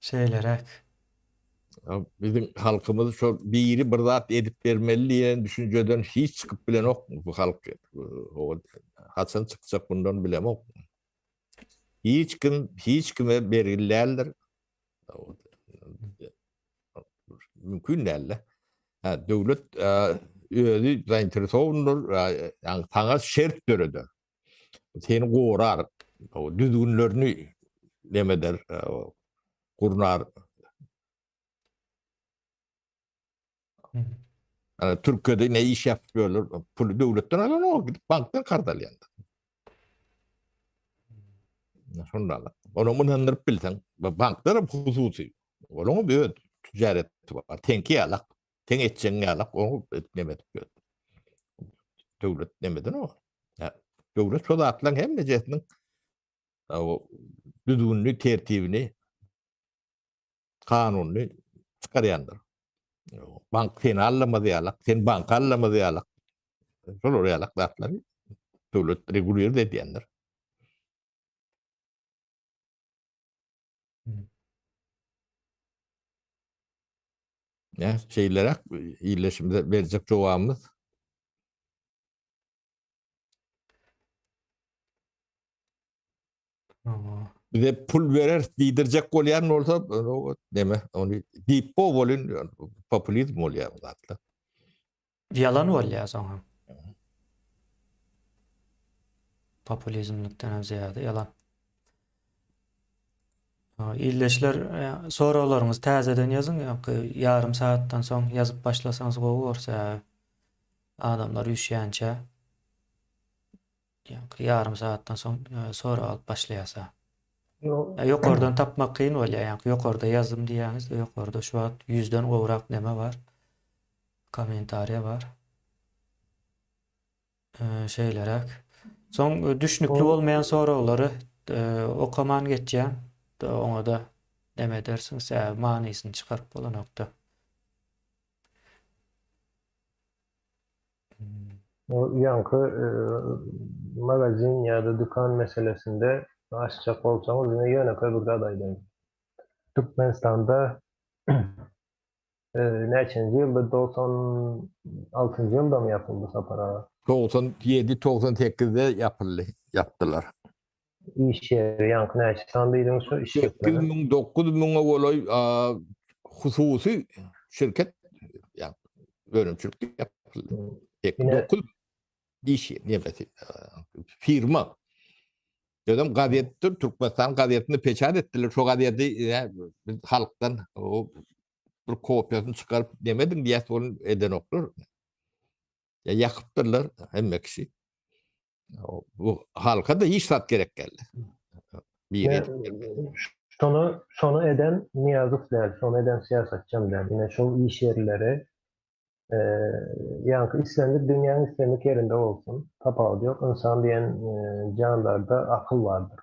Şeýleräk. Biziň halkymyz şol biri bir zat edip bermeli diýen düşünjeden hiç çykyp bilenok bu halk. Haçan çykjak bundan bilemok. Hiç kim hiç kime bergili däldir. Mümkin dälde. Ha, döwlet özi zainteresowanydyr, ýagny saňa şert döreder. Seni gorar, düzgünlerini neme eder, gurnar. Yani Türkiye'de ne iş yapıp ýörler, puly döwletden alanok, gidip bankdan karz alýanlar. Şonda Onu ynandyryp bilseň, banklar hem hususy. Onuň öz ticareti bar. Teňki ýalak, teň etjegiň ýalak, onu neme edip ýör. Döwlet nemeden o? Döwlet şo zatlaryň hemmejesiniň düzgünini, tertibini kanunyny çykarýandyr. Bank seni allamaz ýalak, sen banky allamaz ýalak. Şolar ýalak zatlary döwlet regulir edýändir. Ne, şeýleräk illeşimize berjek jogabymyz. Bize pul berer diýdirjek bolýan bolsa, neme, ony diýip bo bolyn, populizm bolýar bu zatlar. Ýalan bolýar soňam. Populizmlikden hem zyýada ýalan. Ildeşler soraglaryňyzy täzeden ýazyň, ýa-da ýarym sagatdan soň ýazyp başlasaňyz gowy bolar, sebäbi adamlar üýşýänçä ýarym sagatdan soň sorag alyp başlaýarsa. Ýokardan tapmak kyn bolýar, ýa-da ýokarda ýazdym diýýäňiz, ýokarda şu wagt ýüzden gowrak neme bar, kommentariýa bar. Şeýleräk. Soň düşnükli bolmaýan soraglary okaman geçýän. Oňa-da neme edersiň, sebäbi manysyny çykaryp bolanokda. O ýaňky magazin ýa-da dükan meselesinde açjak bolsaňyz, ine ýönekeý bir zat aýdaýyn. Türkmenistanda Näçenji ýylda 96-njy ýyldamy ýapyldy Sapar aga? 97, 98-de ýapyldy, ýapdylar. Iş ýeri ýaňky näçe san diýdiňiz şu iş ýeri? 8000, 9000-e golaý hususy şirket ýa önümçilik ýapyldy. 9 iş ýeri, firma. Özem gazetdir, Türkmenistan gazetinde peçat etdiler. Şo gazeti biz halkdan o bir kopiýasyny çykaryp demediň diýäs bolun edenoklar. Ya ýakypdyrlar hemme kişi. Bu halka da hiç zat gerek geldi. Bir Şonu şonu eden Niýazow däl, şonu eden syýasatçam däl. Ine şol iş ýerleri Ýaňky islendik dünýäň islendik ýerinde bolsun, tapawudy ýok, ynsan diýen jandarda akyl bardyr.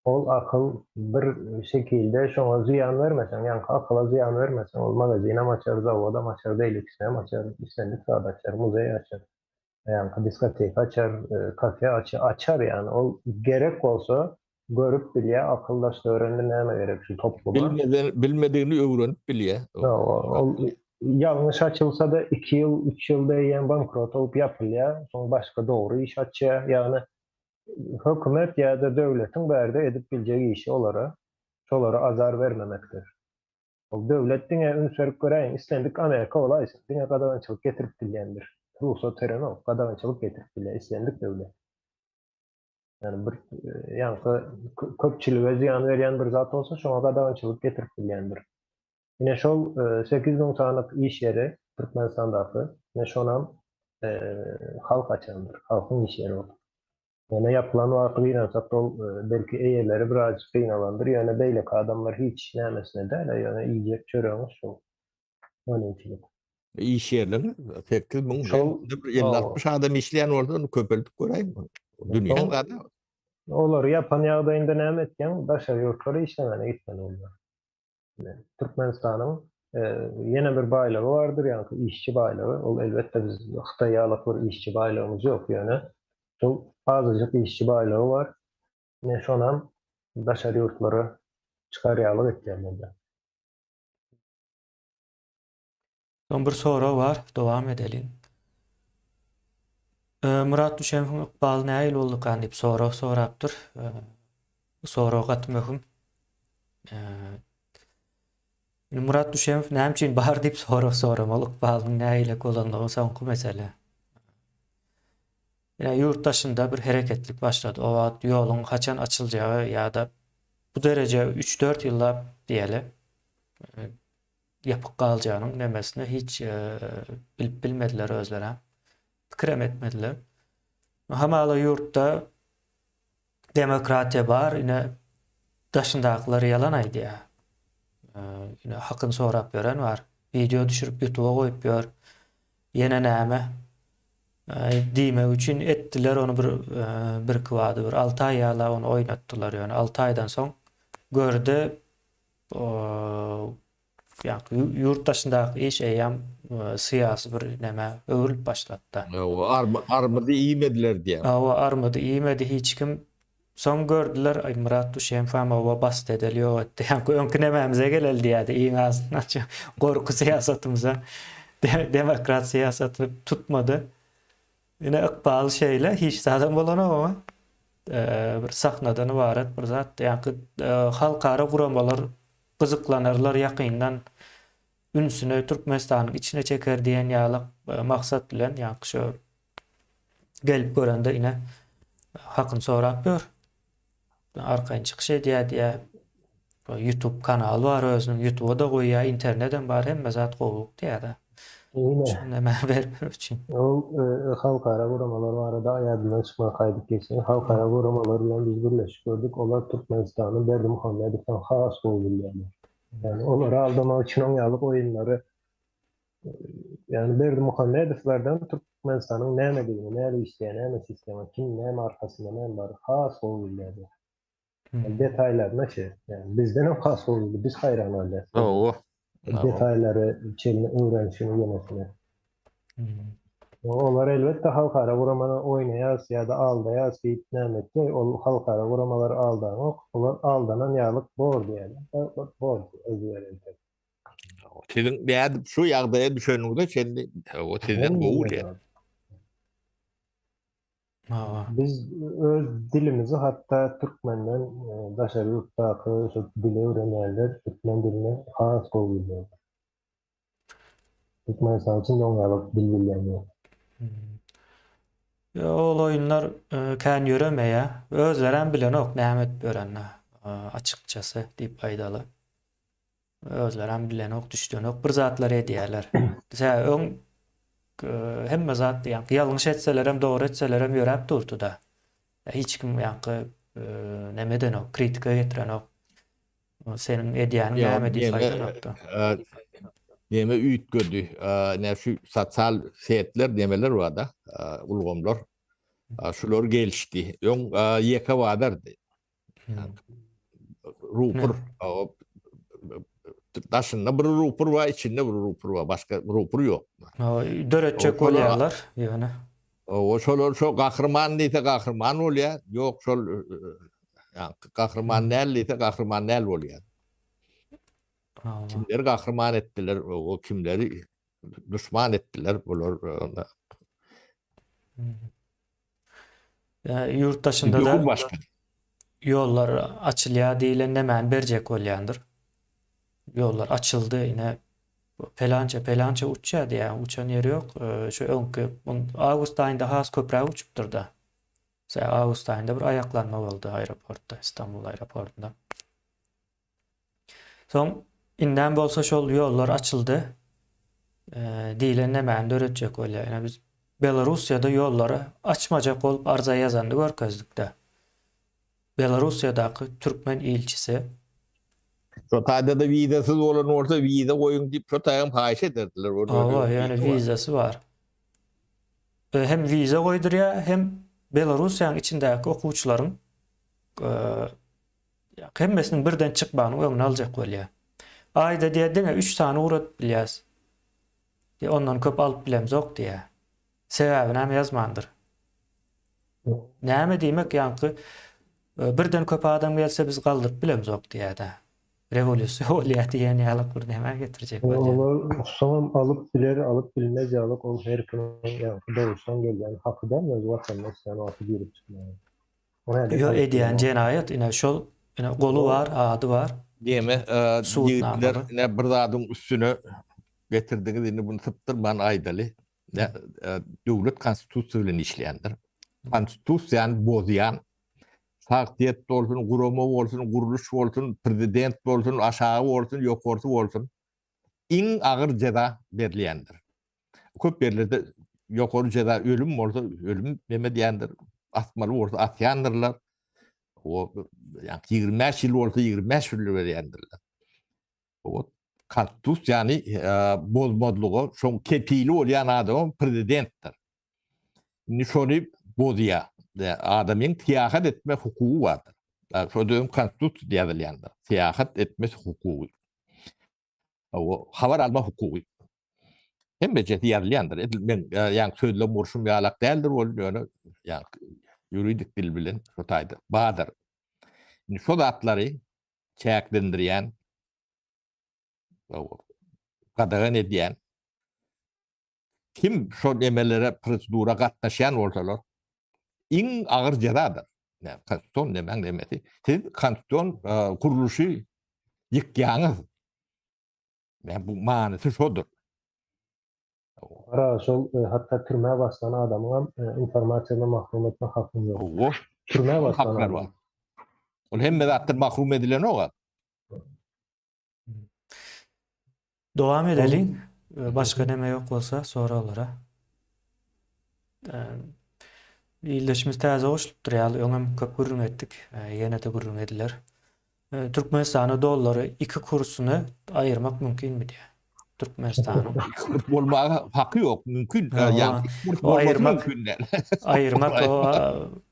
Ol akyl bir şekilde şoňa zyýan bermeseň, ýaňky akyla zyýan bermeseň, ol magazinam açar, zawodam açar, beýlekisinem açar, islendik zat açar, muzeý açar, ýaňky diskoteka açar, kafe açar, açar ýagny ol gerek bolsa görüp bilýär, akyl daşda öwrendi näme gerek şu topluma. Bilmeden, bilmedigini öwrenip bilýär. Ol ýalňyş açylsa-da 2 ýyl, 3 ýylda eýýäm bankrot bolup ýapylýar, soň başga dogry iş açýar. Ýagny hökümet ýa-da döwletiň bärde edip biljek işi olara, şolara azar bermemekdir. Ol döwlet diňe üns berip göräýiň, islendik Amerika bolaýsyn, diňe gadagançylyk getirip bilýändir. Rugsat berenok, gadagançylyk getirip bilýär islendik döwlet. Ýani bir ýaňky köpçülige zyýan berýän bir zat bolsa, şoňa gadagançylyk getirip bilýändir. Ine şol 8000 sanyk iş ýeri Türkmenistandaky, ine şonam halk açandyr, halkyň iş ýeri ol. Ýöne ýapylan wagty gynansak ol belki eýeleri birazjyk gynalandyr, ýöne beýleki adamlar hiç nämesine däl, ýöne iýjek çöregiňiz şol. Önümçilik. Iş ýerleri 8000 şol bir 50-60 adam işleýän bolsa ony köpeldip göräýiň. Dünýäň zady. Olary ýapan ýagdaýynda näme etýäň? Daşary ýurtlara işlemäne gitmeli bolýar. Türkmenistanyň e, ýene bir baýlygy bardyr, ýagny işçi baýlygy. Ol elbetde biz Hytaý ýaly bir işçi baýlygymyz ýok, ýöne şol azajyk işçi baýlygy bar. Men şonam daşary ýurtlara çykarýarlyk etýärler. Soň bir sorag bar, dowam edeliň. Myrat Düşemowyň ykbaly nähili boldukan diýip sorag sorapdyr. Bu sorag gaty möhüm. Myrat Düşemow näme üçin bar diýip sorag soramaly, ykbalynyň nähili bolanlygy soňky mesele. Ýa ýurt daşynda bir hereketlik başlady. O wagt ýoluň haçan açyljagy ýa-da bu dereje 3-4 ýyllap diýeli ýapyk galjagynyň nemesini hiç bilip bilmediler özlerem. Pikirem etmediler. Hamala ýurtda demokratiýa bar, ine daşyndakylar ýalan aýdýar. Ine hakyny sorap ýören bar. Wideo düşürip ýutuba goýup ýör. Ýene näme? Diýmek üçin etdiler ony bir birki wady bir 6 aý ýala ony oýnatdylar ýöne 6 aýdan soň gördi Ýa-da ýurt daşyndaky iş eýýäm syýasy bir nämä öwrülip başlady-da. Hawa, armydy iýmediler diýýär. Hawa, armydy iýmedi hiç kim. Soň gördüler, aý Myrat Duşenfam hawa bast edeli ýok etdi. Ýaňky öňki nemämize geleli diýýärdi, iň azyndan gorky syýasatymyza, demokrat syýasatyny tutmady. Ine ykbaly şeýle, hiç zadam bolanok oňa. Bir sahnadan ybarat bir zat. Ýaňky halkara guramalar gyzyklanarlar ýakyndan ünsüni Türkmenistanyň içine çeker diýen ýaly maksat bilen ýaňky şo gelip görende ine. Hakyny sorap ýör. Arkaýyn çykyş edýär diýýär. YouTube kanaly bar özüniň, YouTube'a-da goýýar, internedem bar, hemme zat gowulyk diýýär-de. Ine. Şony näme bermek üçin. Ol halkara guramalar barada ýadymdan çykman gaýdyp geçen. Halkara guramalar bilen biz gürleşip gördük. Olar Türkmenistany Berdimuhamedowdan has gowy bilýärler. Ýagny olary aldamak üçin oň ýaly oýunlary Ýagny Berdimuhamedowlardan Türkmenistanyň nämedigini, näme işleýär, näme sistema, kim näme arkasynda näme bar has gowy bilýärler. Detaýlaryna çe, ýagny bizdenem has gowy bildi, biz haýran galýas. Hawa. Detaýlary çenli öwrenişini ýenesine. Olar elbetde halkara guramany oýnaýas ýa-da aldaýas diýip näme etse, ol halkara guramalar aldanok, olar aldanan ýalyk bor diýýärler. Bor özüberentek. Siziň nädip şu ýagdaýa düşeniňize çenli o sizden gowy bilýär. Biz öz dilimizi hatda türkmenden daşary ýurtdaky şu dili öwrenýänler türkmen dilini has gowy bilýärler. Türkmenistan üçin oň ýaly dil bilýän ýok. Ol oýunlar kän ýöremeýär. Özlerem bilenok näme edip ýörenini açykçasy diýip aýdaly. Özlerem bilenok, düşdenok, bir zatlar edýärler. Sebäbi öň hemme zat ýaňky ýalňyş etselerem, dogry etselerem ýöräp durdy-da. Hiç kim ýaňky neme edenok, kritika getirenok. Seniň edýäniň näme diýip aýdanokda. Neme üýtgedi? Ine şu sosial setler nemeler bar-da, ulgamlar. Şular gelişdi. Öň ýeke bazardy. Rupur daşynda bir rupur bar, içinde bir rupur bar, başga rupur ýok. Döretjek bolýarlar ýöne. O şolar şo gahryman diýse gahryman bolýar, ýok şol gahryman däl diýse gahryman däl bolýar. Kimleri gahryman etdiler, o kimleri duşman etdiler bular. Ýurt daşynda-da ýollar açylýar diýlen nämäni berjek bolýandyr. Ýollar açyldy, ine pelança pelança uçýar diýýär, uçan ýeri ýok. Şu öňki awgust aýynda has köpräk uçupdyr-da. Awgust aýynda bir aýaklanma boldy aeroportda, Istanbul aeroportynda. Soň indem bolsa şol ýollar açyldy diýlen nämäni döretjek bolýar. Ýöne biz Belarussiýada ýollary açmajak bolup arza ýazanyny görkezdik-de. Belarussiýadaky türkmen ilçisi. Şo taýda-da wizasyz bolan bolsa wiza goýuň diýip şo taýam haýyş ederdiler. Hawa, ýöne wizasy bar. Hem wiza goýdurýar, hem Belarussiýanyň içindäki okuwçylaryň Hemmesiniň birden çykmagynyň öňüni aljak bolýar. Aýda diýýär, diňe üç sany ugradyp bilýäs. Diýýär, ondan köp alyp bilemzok diýýär. Sebäbini hem ýazmandyr. Näme diýmek ýaňky birden köp adam gelse biz galdyryp bilemzok diýýär-de. Rewolýusiýa bolýar diýen ýalyk bir nämä getirjek bolýar. Olar soňam alyp biler, alyp bilmez ýalyk ol her kimiň ýaňky dogrudan gelýän haky dälmi öz watanyna islän wagty girip çykmaga. Ýo edýän jenaýat ine şol ine goly bar ady bar. Diýme ýigitler ine bir zadyň üstüne getirdiňiz indi muny sypdyrman aýdaly. Döwlet konstitusiýa bilen işleýändir. Konstitusiýany bozýan şahsyýet bolsun, gurama bolsun, gurluş bolsun, prezident bolsun, aşagy bolsun, ýokarsy bolsun iň agyr jeza berilýändir. Köp ýerlerde ýokary jeza ölüm bolsa ölüm neme diýendir, asmaly bolsa asýandyrlar. O ýa 25 ýyl bolsa 25 ýyl berýändirler. O konstitusiýany e, bozmazlyga şoň kepili bolýan adam prezidentdir. Indi şony bozýar. Adamyň syýahat etme hukugy bardyr. Şo döwüm konstitusiýada ýazylýandyr. Syýahat etme hukugy. O habar alma hukugy. Hemmejesi ýazylýandyr. Edil men ýaňky sözlem gurşum ýalak däldir ol ýöne ýaňky ýuridik dil bilen şo taýda bardyr. Indi şo zatlary çäklendirýän gadagan edýän kim şo nemelere prosedura gatnaşýan bolsalar iň agyr jezadyr. Konstitusion nemäň nemesi. Siz konstitusion gurluşy ýykýaňyz. Bu manysy şodur. Gara şol hatda türmä basylan adamyňam informasiýadan mahrum etme hakyň ýok. Hawa. Türmä basylan Haklar adam. bar. Ol hemme zatdan mahrum edilenok. Dowam edeliň. Başga neme ýok bolsa soraglara. Ildeşimiz täze goşulypdyr ýaly öňem köp gürrüň etdik. Ýene-de gürrüň ediler. Türkmenistanda dollary iki kursuny aýyrmak mümkinmi diýýär. Türkmenistanyň. Iki kurs bolmaga haky ýok, mümkin. Ýa iki kurs bolmasy mümkin däl. Aýyrmak o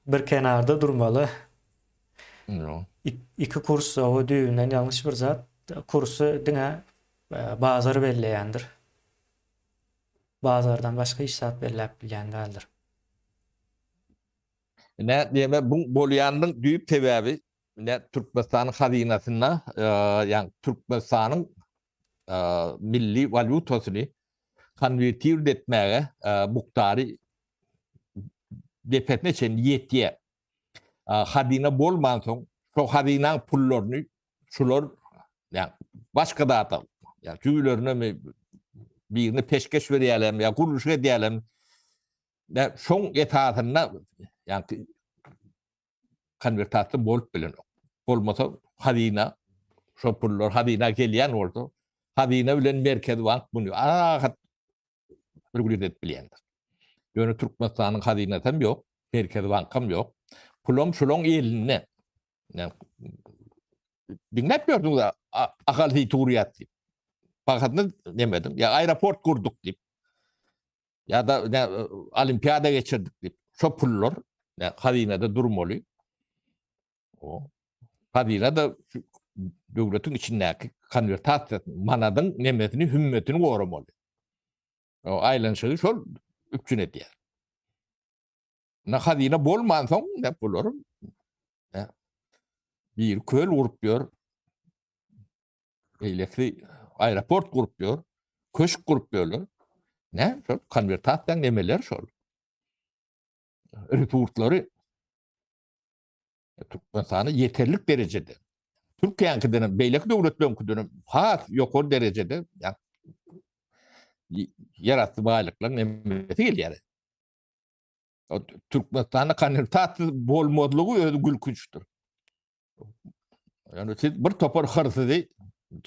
bir kenarda durmaly. Iki kurs o düýbünden ýalňyş bir zat. Kursy diňe bazar belleýändir. Bazardan başga hiç zat belläp bilýän däldir. Ine, diýme, bu bolýanyň düýp sebäbi ine Türkmenistanyň hazynasynda, ýagny Türkmenistanyň milli walýutasyny konwertird etmäge mukdary depesine çenli ýetýär. Hazyna bolmansoň, şo hazynaň pullaryny şular ýa başga zada, ýa jübülerinemi birine peşgeş berýärlermi, ýa gurluşyk edýärlermi, ýa şoň esasynda ýa konwertasiýa bolup bilenok. Bolmasa hazyna şo pullar hazyna gelýän bolsa, hazyna bilen Merkezi bank muny rahat regulir edip bilýändir. Ýöne Türkmenistanyň hazynasy hem ýok, Merkezi bankam ýok. Pulam şulaň elinde. Diňläp gördüňiz Ahal seýti gurýar diýip. Bahasyny nemediň. Ýa aeroport gurduk diýip. Ýa-da olimpiada geçirdik diýip. Şo pullar hazynada durmaly. O hazyna-da döwletiň içindäki konwertasiýasyny, manadyň nemesini, hümmetini goramaly. O aýlanyşygy şol üpjün edýär. Na hazyna bolmansoň, ne bular ne bir köl gurup ýör, beýleki aeroport gurup ýör, köşk gurup ýörler. Ne, şol konwertasiýaň nemeleri şol. Resurslary Türkmenistana ýeterlik derejede Türkiýäňkiden hem, beýleki döwletleriňkiden hem has ýokary derejede ýerasty baýlyklaryň nemesi gelýär. Türkmenistanda konwertasiýa bolmazlygy özi gülkünçdir. Ýani siz bir topar hyrsyzy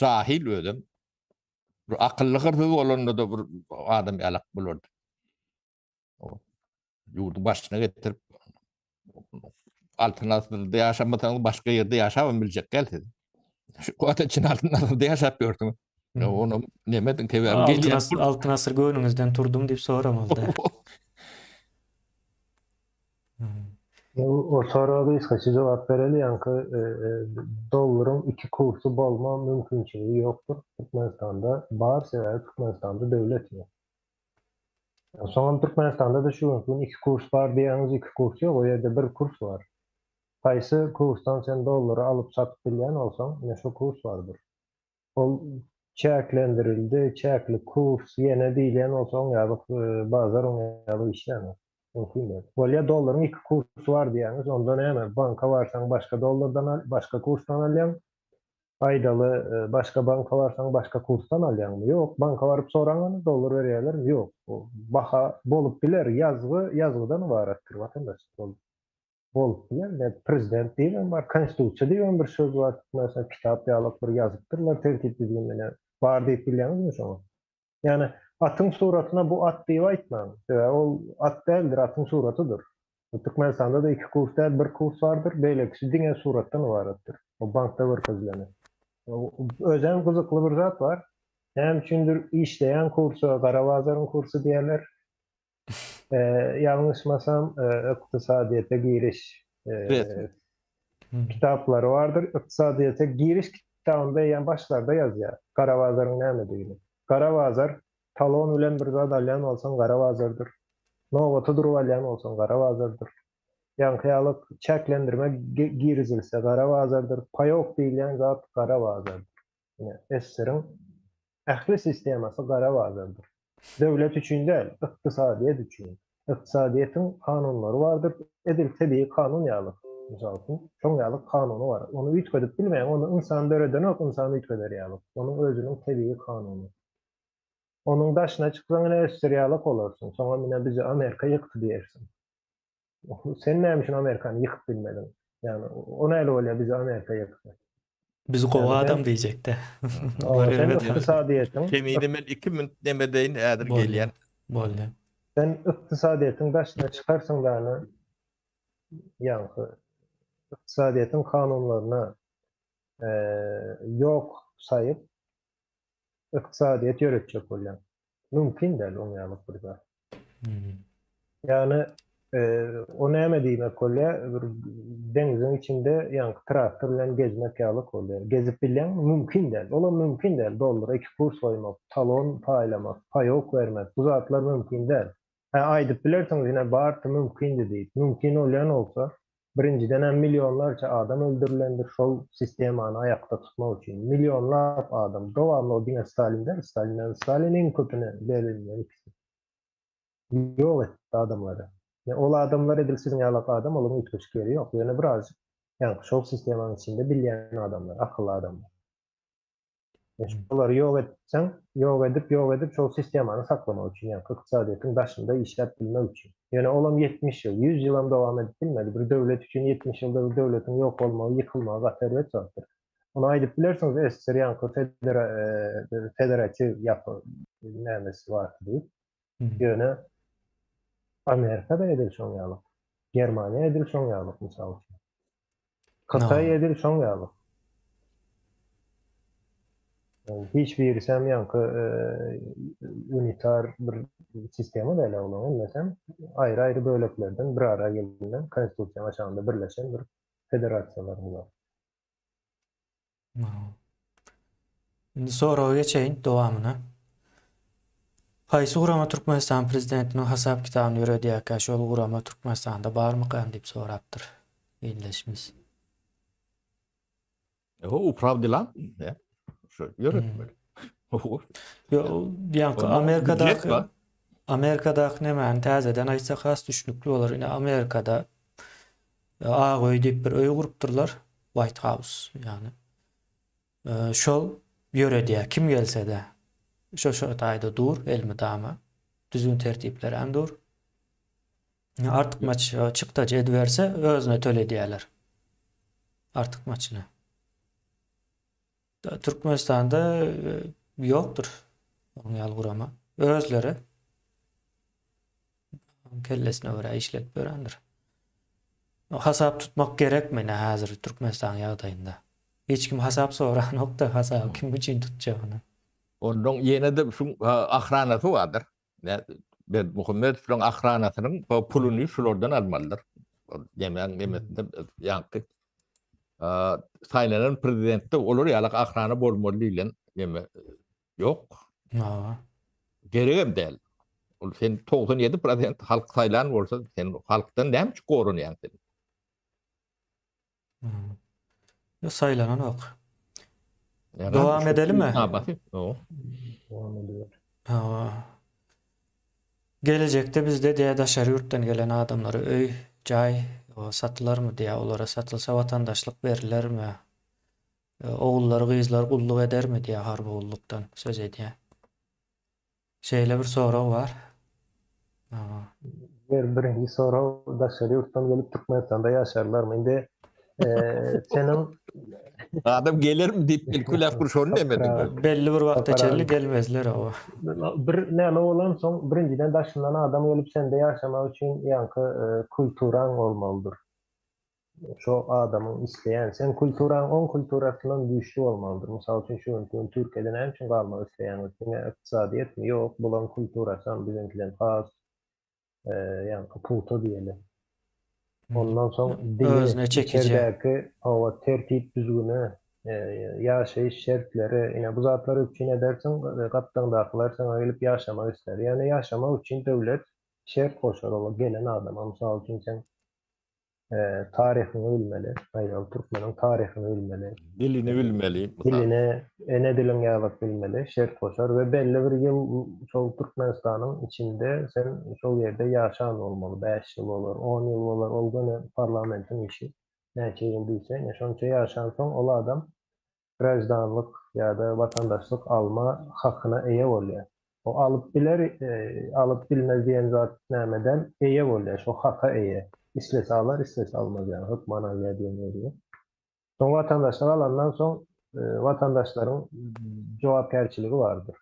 jahil özem bir akylly hyrsyz bolanda da bir adam ýalak bolardy. Ýurduň başyna getirip altyn asyrda ýaşamasaňyz başga ýerde ýaşap biljek däl siz. Şu wagta çenli altyn asyrda ýaşap ýörsüňiz. Onu nemediň sebäbi Altyn asyr, altyn asyr göwnüňizden turdum diýip soramaly däl. O soraga gysgaça jogap bereli, ýaňky dollaryň iki kursy bolma mümkinçiligi ýokdur. Türkmenistanda bar, sebäbi Türkmenistanda döwlet ýok. Soňam Türkmenistanda-da şu günki gün iki kurs bar diýýäňiz, iki kurs ýok, o ýerde bir kurs bar. Haýsy kursdan sen dollary alyp satyp bilýän bolsaň, ine şo kurs bardyr. Ol çäklendirildi, çäkli kurs ýene diýilýän bolsa oň ýaly bazar oň ýaly işlänok. Mümkin däl. Bolýa dollaryň iki kursy bar diýýäňiz, onda näme, banka barsaň başga dollardan al, başga kursdan alýaň, Aýdaly, başga banka barsaň başga kursdan alýaňmy? Ýok. Banka baryp soraň ony, dollar berýärlermi? Ýok. Baha bolup biler, ýazgy ýazgydan ybaratdyr, watandaş. Ol bolup biler. Ne prezident diýibem bar, konstitusiýa diýibem bir söz bar. Türkmenistan kitap ýalak bir ýazypdyrlar tertip-düzgün menen. Bar diýip bilýäňizmi şoňa? Ýagny atyň suratyna bu at diýip aýtmaň. Sebäbi ol at däldir, atyň suratydyr. Türkmenistanda-da iki kurs däl, bir kurs bardyr, beýlekisi diňe suratdan ybaratdyr. O bankda görkezileni. Özem gyzykly bir zat bar. Näme üçindir işleýän kursa gara bazaryň kursy diýerler. Ýalňyşmasam, ykdysadyýete giriş kitaplary bardyr. Ykdysadyýete giriş kitabynda eýýäm başlarda ýazýar gara bazaryň nämedigini. Gara bazar, talon bilen bir zat alýan bolsaň gara bazardyr. Nobata durup alýan bolsaň gara bazardyr. Ýaňky ýaly çäklendirme girizilse gara bazardyr. Paýok diýilýän zat gara bazardyr. Ine, SSR-iň ähli sistemasy gara bazardyr. Döwlet üçin däl, ykdysadyýet üçin. Ykdysadyýetiň kanunlary bardyr, edil tebigy kanun ýaly, mysal üçin, şoň ýaly kanuny bar. Ony üýtgedip bilmeýäň, ony ynsan döredenok, ynsan üýtgeder ýaly. Onuň özüniň tebigy kanuny. Onuň daşyna çyksaň ine ösdür ýalak bolarsyň. Soňam ine bizi Amerika ýykdy diýersiň. Sen näme üçin Amerikany ýykyp bilmediň? Ýagny o näle bolýar bizi Amerika ýyksa? Biz gowy adam diýjekde. Sen ykdysadyýetiň Kemine men 2 minut neme deýin häzir gelýän. Bolýar. Sen ykdysadyýetiň daşyna çykarsyň dany ýaňky ykdysadyýetiň kanunlaryna ýok saýyp ykdysadyýet ýöretjek bolýaň. Mümkin däl oň ýaly bir zat. Ýagny o näme diýmek bolýar? Bir deňziň içinde ýaňky traktor bilen gezmek ýaly bolýar. Gezip bilýäňmi? Mümkin däl. Olam mümkin däl. Dollara iki kurs goýmak, talon paýlamak, paýok bermek bu zatlar mümkin däl. Hä aýdyp bilersiňiz ine barysy mümkindi diýip. Mümkin bolýan bolsa, birinjidenem millionlarça adam öldürilendir şol sistemany aýakda tutmak üçin. Millionlap adam. Dowamly ol diňe Stalin däl, Stalinden Stalin iň köpüni Leninden ikisi. Ýok etdi adamlary. Ýa ol adamlar edil siziň ýalak adam, olaryň üýtgeşik ýeri ýok. Ýöne birazjyk ýaňky şol sistemanyň içinde bilýän adamlar, akylly adamlar. Şolary ýok etseň, ýok edip, ýok edip şol sistemany saklamak üçin, ýagny ykdysadyýetiň daşynda işläp bilmek üçin. Ýöne olam 70 ýyl, 100 ýylam dowam edip bilmedi. Bir döwlet üçin 70 ýylda bir döwletiň ýok bolmagy, ýykylmagy gaty erbet zatdyr. Ony aýdyp bilersiňiz, SSR ýaňky federa federatiw ýapy nämesi bardy diýip. Ýöne Amerika-da edil şoň ýaly. Germaniýa edil şoň ýaly, mysal üçin. Hytaý edil şoň ýaly. Hiç birisem ýaňky unitar bir sistema däl olaryň hemmesem aýry-aýry böleklerden bir ara gelinen konstitusiýanyň aşagynda birleşen bir federasiýalar bular. Indi soraga geçeýin dowamyna. Haýsy gurama Türkmenistan prezidentiniň hasap kitabyny ýöredýärkä şol gurama Türkmenistanda barmykan diýip sorapdyr ildeşimiz. Ho, upraw delam. Şu ýöretmeli. Ýok, ýaňky Amerikadaky Amerikadaky nämäni täzeden aýtsak has düşnükli bolar. Ine Amerikada Ak öý diýip bir öý gurupdyrlar. White House ýagny. Şol ýöredýär. Kim gelse-de. Şo şo taýda dur elmydama. Düzgün tertipler hem dur. Artykmaç çykdajy ediberse özüne töledýärler. Artykmaçyny. Türkmenistanda ýokdur onuň ýaly gurama. Özleri kellesine görä işledip ýörendir. Hasap tutmak gerekmi ine häzir Türkmenistanyň ýagdaýynda? Hiç kim hasap soranok-da, hasaby kim üçin tutjagyny. Ondan ýene-de şuň ahranasy bardyr. Berdimuhamedowlaryň ahranasynyň puluny şulardan almalydyr. Demäň nemesinde ýaňky saýlanan prezidentde olar ýalak ahrana bolmaly diýlen neme ýok. Geregem däl. Ol sen 97% halk saýlan bolsa, sen halkdan näme üçin goranýaň sen? Ýok, saýlananok. Dowam edelimi? Dowam ediber. Gelejekde bizde diýä daşary ýurtdan gelen adamlara öý, jaý satylarmy diýä, olara satylsa watandaşlyk berilermi? Ogullary, gyzlary gulluk edermi diýä harby gullukdan söz edýä. Şeýle bir sorag bar. Ber birinji sorag daşary ýurtdan gelip Türkmenistanda ýaşarlarmy? Indi seniň Adam gelermi diýip ilki bilen bir şony demediň. Belli bir wagta çenli gelmezler oba. Bir näme bolansoň birinjiden daşyndan adam gelip sende ýaşamak üçin ýaňky kulturaň bolmalydyr. Şo adamyň isleýän, seň kulturaň oň kulturasyndan güýçli bolmalydyr. Mysal üçin şu günki gün Türkiýede näme üçin galmak isleýäňiz? Diňe ykdysadyýetmi? Ýok, bulaň kulturasam biziňkiden has ýaňky pugta diýeli. Ondan soň dili, içerdäki hawa tertip-düzgüni, ýaşaýyş şertleri, ine bu zatlary üpjün edersiň, gapdaňdakylar saňa gelip ýaşamak islär. Ýöne ýaşamak üçin döwlet şert goşar ola gelen adama. Mysal üçin sen taryhyňy bilmeli. Aýdaly türkmeniň taryhyny bilmeli. Dilini bilmeli. Dilini, ene diliň ýazyp bilmeli, şert goşar we belli bir ýyl şol Türkmenistanyň içinde sen şol ýerde ýaşan bolmaly. 5 ýyl bolar, 10 ýyl bolar, ol göni parlamentiň işi. Näçe ýyl diýse, ine şonça ýaşansoň ol adam graždanlyk ýa-da watandaşlyk alma hakyna eýe bolýar. O alyp biler, alyp bilmez diýen zat näme däl, eýe bolýar, şo haka eýe. Islese alar, islese almaz ýaly, hökman alýar diýen ýeri ýok. Soň watandaşlyk alandan soň watandaşlaryň jogapkärçiligi bardyr.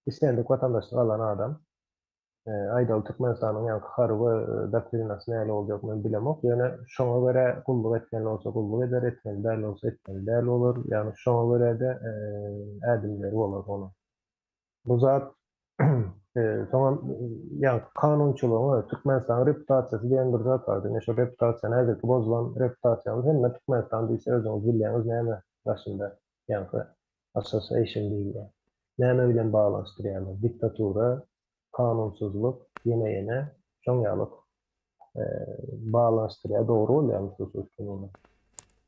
Islendik watandaşlyk alan adam Aýdaly Türkmenistanyň ýaňky harby doktrinasy nähili boljak men bilemok, ýöne şoňa görä gulluk etmeli bolsa gulluk eder, etmeli däl bolsa etmeli däl bolar, ýagny şoňa görä-de ädimleri bolar onuň. Bu zat soňam ýaňky kanunçylygyň Türkmenistanyň reputasiýasy diýen bir zat bar. Ine şo reputasiýany häzirki bozulan reputasiýamyz hemme Türkmenistan diýse özüňiz bilýäňiz näme daşynda ýaňky association diýilýär. Näme bilen baglanyşdyrýarlar? Diktatura, kanunsyzlyk, ýene-ýene şoň ýalyk baglanyşdyrýar. Dogry bolýarmy şu söz muny?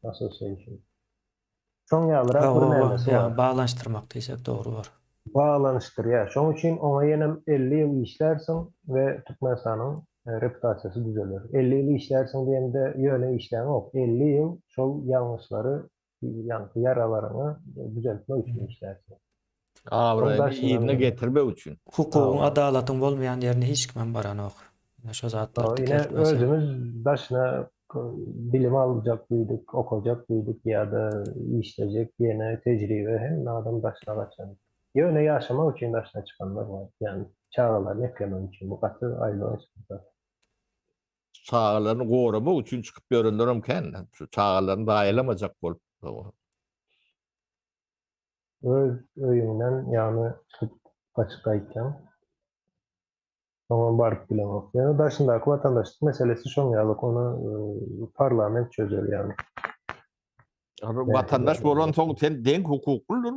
Association. Şoň ýalyrak bir nämesi bar. Ýa baglanyşdyrmak diýsek dogry bor. Baglanyşdyrýar. Şoň üçin oňa ýenem 50 ýyl işlärsiň we Türkmenistanyň reputasiýasy düzeler. 50 ýyl işlärsiň diýende ýöne işläňok. 50 ýyl şol ýalňyşlary ýaňky ýaralaryňy düzeltmek üçin işlärsiň. Abraýyny yzyna getirmek üçin. Hukugyň, adalatyň bolmaýan ýerine hiç kimem baranok. Ine şo zatlary dikeltmese. Ine özümiz daşyna bilim aljak diýdik, okajak diýdik ýa-da işlejek ýene tejribe hemme adam daşyna gaçan. Ýöne ýaşamak üçin daşyna çykanlar bar. Ýagny çagalaryny eklemek üçin bu gaty aýylganç bir zat. Çagalaryny goramak üçin çykyp ýörenlerem kän. Şu çagalaryny zaýalamajak bolup. Öz öýüňden ýagny çykyp gaçyp gaýtýaň. Soňam baryp bileňok. Ýöne daşyndaky watandaşlyk meselesi şoň ýalyk ony parlament çözer ýagny. Watandaş bolansoň sen deň hukuklydyr.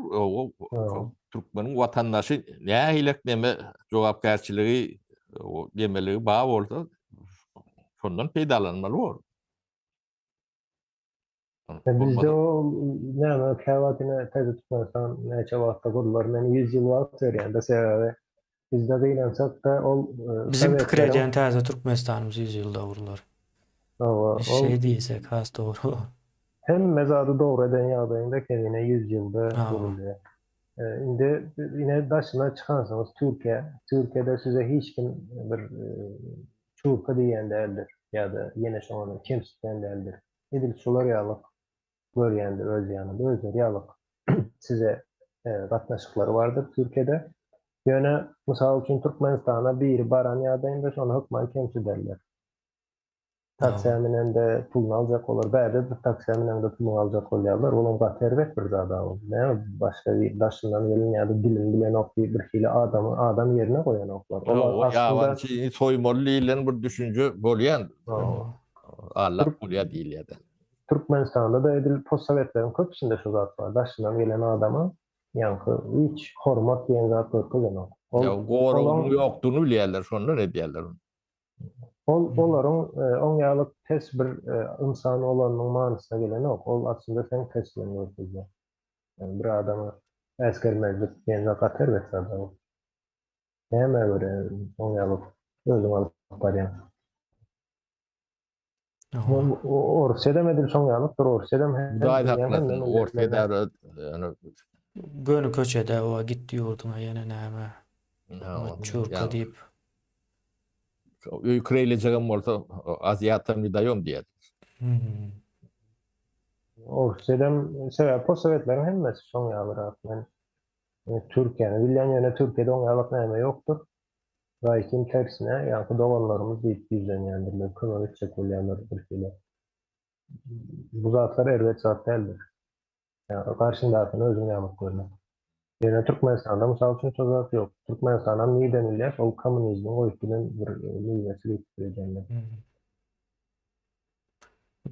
Türkmeniň watandaşy nähilek neme jogapkärçiligi demeligi bar bolsa şondan peýdalanmaly bor. Bizde o näme käwagt ine täze Türkmenistan näçe wagtda gurlar men 100 ýyl wagt berýän de sebäbi bizde gynansak-da ol Biziň pikir edýän täze Türkmenistanymyz 100 ýylda gurlar. Hawa, ol Şeý diýsek has dogry. Hemme zady dogry eden ýagdaýyňda kemine 100 ýylda gurulýar. Indi ine daşyna çykansyňyz Türkiýä. Türkiýede size hiç kim bir çurka diýýän däldir ýa-da ýene şoňa kemsitýän däldir. Edil şular ýalyk görýändir öz ýanynda özleri ýalyk size gatnaşyklary bardyr Türkiýede. Ýöne mysal üçin Türkmenistana biri baran ýagdaýynda şony hökman kemsiderler. Taksä münende puluny aljak bolar. Bärde bir taksä müneňde puluňy aljak bolýarlar. Olam gaty erbet bir zat a ol. Näme başga bir daşyndan gelen ýa-da dilini bilenok diýip bir hili adamy adam ýerine goýanoklar. Olar aslynda Ýabançyny soýmaly diýlen bir düşünje bolýan. Allap bolýar diýilýär-de. Türkmenistanda-da edil postsowetleriň köpüsinde şu zat bar. Daşyndan gelen adama ýaňky hiç hormat diýen zat görkezenok. Ol goragynyň ýokdugyny bilýärler, şondan edýärler. Ol olaryň oň ýaly pes bir ynsan bolanynyň manysyna gelenok. Ol aslynda seň pesligiňi görkezýär. Ýagny bir adama äsgermezlik diýen zat gaty erbet zat ol. Nämä görä oň ýaly özüňi alyp barýaň? Orsýedem edil şoň ýalykdyr, Orsýedem Hudaý saklasyn, Orsýede Göni köçede owa git ýurduňa ýene näme çurka diýip. Öý kireýlejegem bolsa aziatam ne daýom diýer. Orsýedem sebäbi postsowetleriň hemmesi şoň ýalyrak. Men Türkiýäni bilýän ýöne Türkiýede oň ýalyk näme ýokdur. Gaýtym tersine, ýaňky doganlarymyz diýip ýüzlenýändirler, kömek etjek bolýanlar birhili. Bu zatlar erbet zat däldir. Ýa garşyňdakyny özüň ýalyk görmek. Ýöne Türkmenistanda mysal üçin şo zat ýok. Türkmenistanam nirden bilýäs, ol kommunizmiň goýup giden bir miwesi diýip pikir edýän men.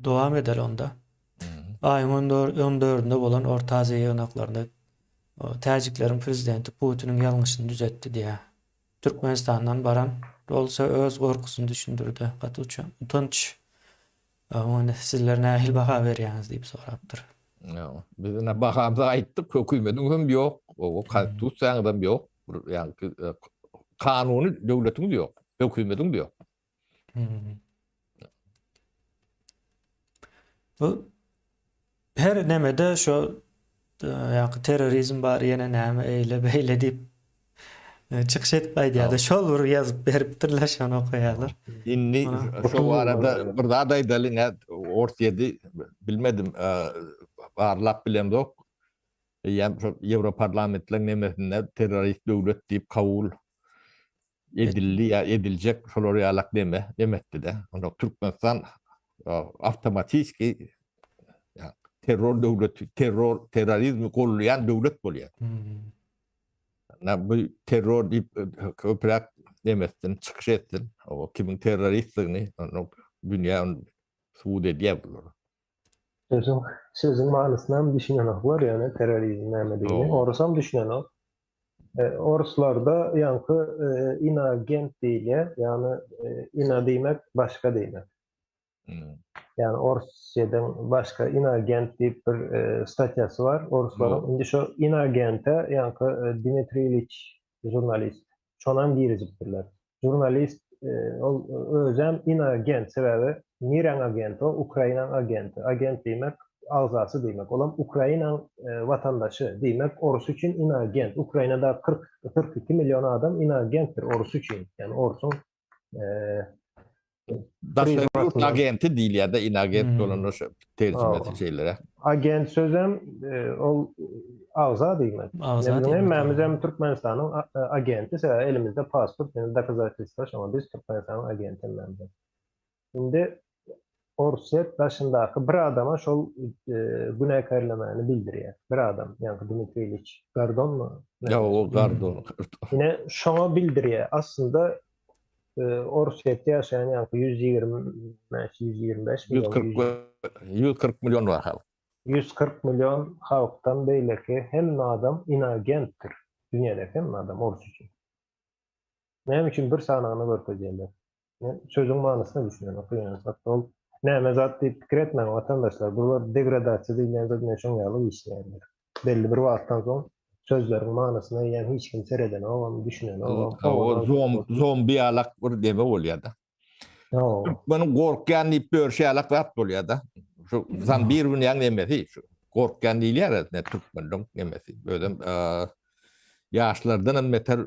Dowam edeli onda. Aýyň on dördünde bolan Orta Aziýa ýygnaklarynda täjikleriň prezidenti Putiniň ýalňyşyny düzetdi diýýär. Türkmenistandan baran bolsa öz gorkusyny düşündirdi. Gaty utanç. Muny sizler nähili baha berýäňiz diýip sorapdyr. Biz ine bahamyzy aýtdyk, hökümediň hem ýok, konstitusiýaňyzam ýok, ýagny kanuny döwletiňiz ýok, hökümediň-de ýok. Bu her nemede şo ýa terrorizm bar ýene näme eýle beýle diýip. Çykyş edip aýdýardy. Şol bir ýazyp beripdirler, şony okaýarlar. Indi şo barada bir zat aýdaly, nä Orsýeti bilmedim, barlap bilemzok. Eýýäm şo Ýewroparlamentleň nemesinde terrorist döwlet diýip kabul edildi ýa ediljek şolar ýalak neme nemetdi-de. Onda Türkmenistan awtomatiski terror döwleti, terror, terrorizmi gollaýan döwlet bolýar. Na bu terror diýip köpräk nemetsin, çykyş etsin. O kimiň terroristdigini onu dünýä ony subut edýär bular. Sözüň sözüň manysyna hem düşünenoklar, ýöne terrorizm nämedigini. Orusam düşünenok. Oruslarda ýaňky inoagent diýilýär, ýagny ino diýmek başga diýmek. Ýagny Orsýetiň başga inoagent diýip bir statýasy bar oruslaryň. Indi şo inoagente ýaňky Dmitriý Iliç žurnalist şonam girizipdirler. Žurnalist ol özem inoagent sebäbi niräň agenti o Ukrainaň agenti. Agent diýmek agzasy diýmek. Olam Ukrainaň watandaşy diýmek orus üçin inoagent. Ukrainada 40 42 million adam inoagentdir orus üçin. Ýagny orsuň Daşary ýurt agenti diýilýär-de, inagent bolanda şu terjimesi şeýleräk. Agent sözem ol agza diýmek. Agza diýmek. Hemmämiz hem Türkmenistanyň agenti, sebäbi elimizde pasport, ýagny dokazatelstwo, şoňa biz Türkmenistanyň agenti hemmämiz. Indi Orsýet daşyndaky bir adama şol günäkärlemäni bildirýär. Bir adam, ýagny Dmitriý Iliç Gordonmy? Ýa, o Gordon. Ine, şoňa bildirýär. Aslynda Orsýetde ýaşaýan ýaňky 125, 125 million. 140 million bar halk. 140 million halkdan beýleki hemme adam inagentdir. Dünýädäki hemme adam orus üçin. Näme üçin bir sanyny görkezýärler? Men sözüň manysyna düşünemok. Gynansak ol näme zat diýip pikir etmäň watandaşlar. Bular degradasiýa diýilýän zat ine şoň ýaly işleýärler. Belli bir wagtdan soň sözleriň manysyna eýýäm hiç kim seredenogam, düşünenogam. O zombi ýalak bir neme bolýar-da. Türkmeniň gorkýan diýip börşi ýalak zat bolýar-da. Şu zambir günýäň nemesi, şu gorkýan diýilýär ne türkmenleň nemesi. Özem ýaşlardan hem beter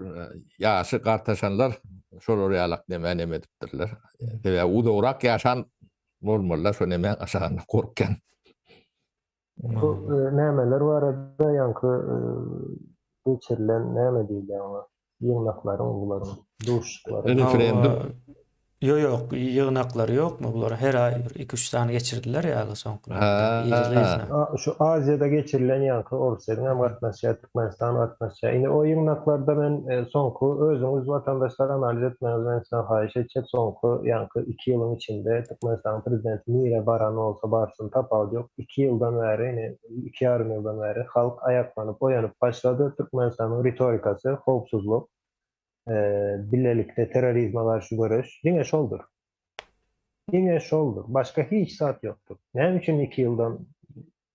ýaşy gartaşanlar şolar ýalak neme neme edipdirler. Sebäbi uzagrak ýaşan bolmalylar şo nemäň aşagynda gorkýan. Bu nämeler barada ýaňky geçirilen näme diýilýär oňa? Ýygnaklaryň bularyň duşuşyklary. Referendum. Ýok ýok ýygnaklary ýokmy bular her aý bir iki üç sany geçirdiler ýaly soňky yzly-yzyna. Şu Aziýada geçirilen ýaňky Orsýetiň hem gatnaşýar, Türkmenistan gatnaşýar. Indi o ýygnaklarda men soňky özüňiz watandaşlar analiz etmegiňizi men sizden haýyş etjek soňky ýaňky iki ýylyň içinde Türkmenistanyň prezidenti nirä baran bolsa barsyn tapawudy ýok iki ýyldan bäri ine iki ýarym ýyldan bäri halk aýaklanyp oýanyp başlady Türkmenistanyň ritorikasy howpsuzlyk bilelikde terrorizme garşy göreş diňe şoldur. Diňe şoldur. Başga hiç zat ýokdur. Näme üçin iki ýyldan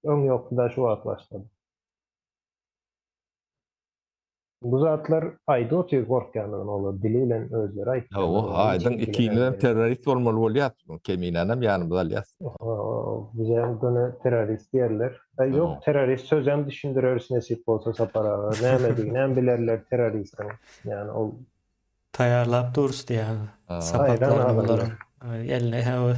öň ýokdy-da şu wagt başlady? Bu zatlar aýdyp otyr gorkýandygyny olar dili bilen özleri aýtýar. Hawa, aýdyň ikimizem terrorist bolmaly bolýas. Keminänem ýanymyza alýas. Bizem göni terrorist diýerler. Ýok, terrorist sözem düşündireris nesip bolsa Sapar aga. Nämediginem bilerler terroristiň. Ýagny ol Taýýarlap durus diýýär. Sapaklaryny bularyň eline hawa.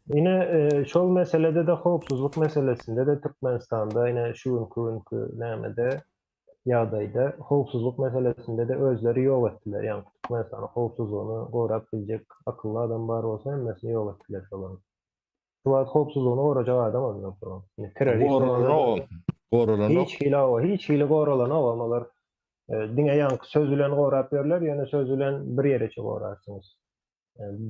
Ine, şol meselede-de howpsuzlyk meselesinde-de Türkmenistanda ine şu günki günki nämede ýagdaýda howpsuzlyk meselesinde-de özleri ýok etdiler. Ýagny Türkmenistanyň howpsuzlygyny gorap biljek akylly adam bar bolsa hemmesini ýok etdiler şolaryň. Şu wagt howpsuzlygyny gorajak adamam ýok şolaryň. Ine terrorist Goralanok. Goralanok. Hiç hili hawa, hiç hili goralanogam olar. Diňe ýaňky söz bilen gorap ýörler, ýöne söz bilen bir ýereçe gorarsyňyz.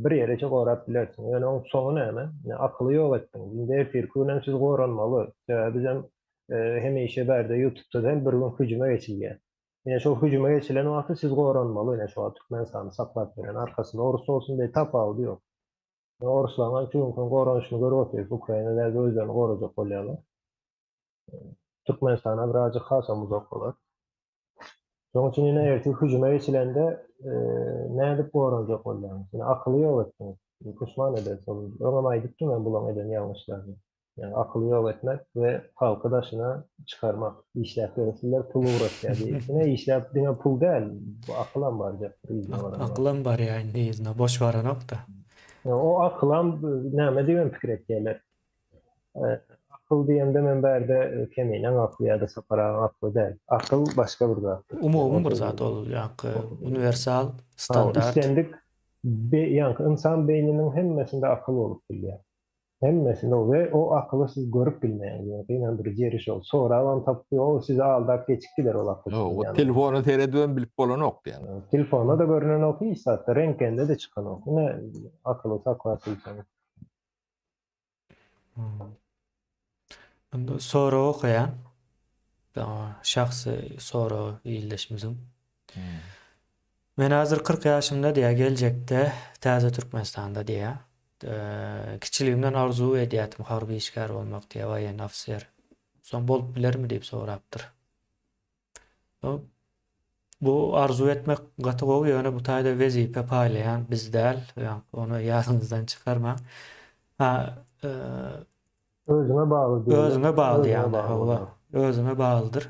Bir ýereçe gorap bilersiň. Ýöne oň soňy näme? Ine, akyly ýok etdiňiz. Indi ertirki gün hem siz goranmaly. Sebäbi bizem hemişe bärde ýutubda hem bir gün hüjüme geçilýär. Ine şol hüjüme geçilen wagty siz goranmaly. Ine şu wagt Türkmenistany saklap ýören arkasynda orus bolsun diýip tapawudy ýok. Oruslaryň hem şu günki goranyşyny görüp otyrys. Ukraina däl özlerini gorajak bolýarlar. Türkmenistana birazjyk hasam uzak bolar. Şonuň üçin ine ertir hüjüme geçilende nädip goranjak bolýaňyz? Ine akyly ýok etdiňiz. Puşman edersiňiz. Öňem aýdypdym men bulaň eden ýalňyşlaryny. Ýagny akyly ýok etmek we halky daşyna çykarmak. Işläp ýörüsizler pul ugratýar diýip. Ine işläp diňe pul däl, bu akylam barjakdyr yzyna baranda. Akylam barýar indi yzyna, boş baranok-da. O akylam näme diýibem pikir etýärler. Akyl diýemde men bärde Keminiň akly ýa-da Sapar agaň akly däl. Akyl başga bir zatdyr. Umumy bir zat ol, ýaňky uniwersal standart. Islendik ýaňky ynsan beýniniň hemmesinde akyl bolup bilýär. Hemmesinde we o akyly siz görüp bilmeýäňiz. Ýöne gynandyryjy ýeri şol. Sorabam tapyp ýok, o sizi aldap geçip gider ol akyl. Ýok, o telefona seredibem bilip bolanok diýýän. Telefonda-da görnenok hiç zatda, rentgende-de çykanok. Ine akyly saklap bilseňiz. Onda sorag okaýan. Şahsy sorag ildeşimiziň. Men häzir 40 ýaşymda diýýär, geljekde täze Türkmenistanda diýýär. Kiçiligimden arzuw edýärdim harby işgär bolmak diýýär, woýennyý ofiser. Soň bolup bilermi diýip sorapdyr. Bu arzuw etmek gaty gowy, ýöne bu taýda wezipe paýlaýan biz däl, ony ýadyňyzdan çykarmaň. Ha, Özüňe bagly diýeli. Özüňe bagly ýagny, hawa, özüňe baglydyr.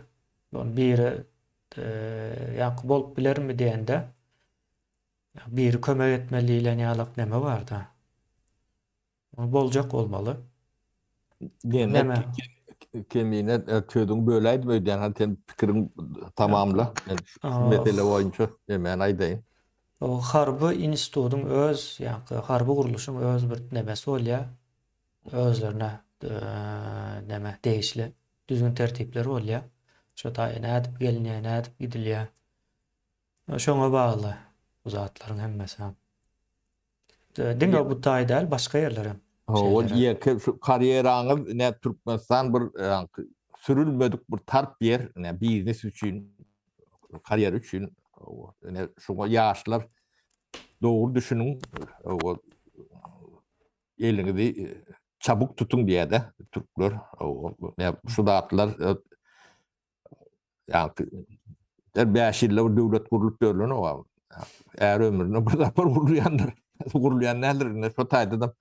Ony biri ýaňky bolup bilermi diýende, biri kömek etmeli diýlen ýalak neme barda. Boljak bolmaly. Neme? Kemine sözüňi böläýdim öýdýän, hany sen pikiriň tamamla. Men şu mesele boýunça nemäni aýdaýyn. O harby institutyň öz, ýaňky harby gurluşyň öz bir nemesi bolýar. Özlerine neme degişli düzgün tertipleri bolýar. Şo taýy nädip gelinýär, nädip gidilýär. Şoňa bagly bu zatlaryň hemmesi. Diňe bu taý däl, başga ýerler hem. Hawa, ýeke şu karýeraňyz ine Türkmenistan bir sürülmedik bir tarp ýer, ine biznes üçin, karýera üçin. Ine şuňa ýaşlar dogry düşüniň. Eliňizi çabuk tutuň diýýär-de türkler. Şu zatlar Ýa-ki her 5 ýylda bir döwlet gurlup ýörlenok. Är ömründe bir sapar gurulýandyr. Gurulýan däldir. Ine şo taýda da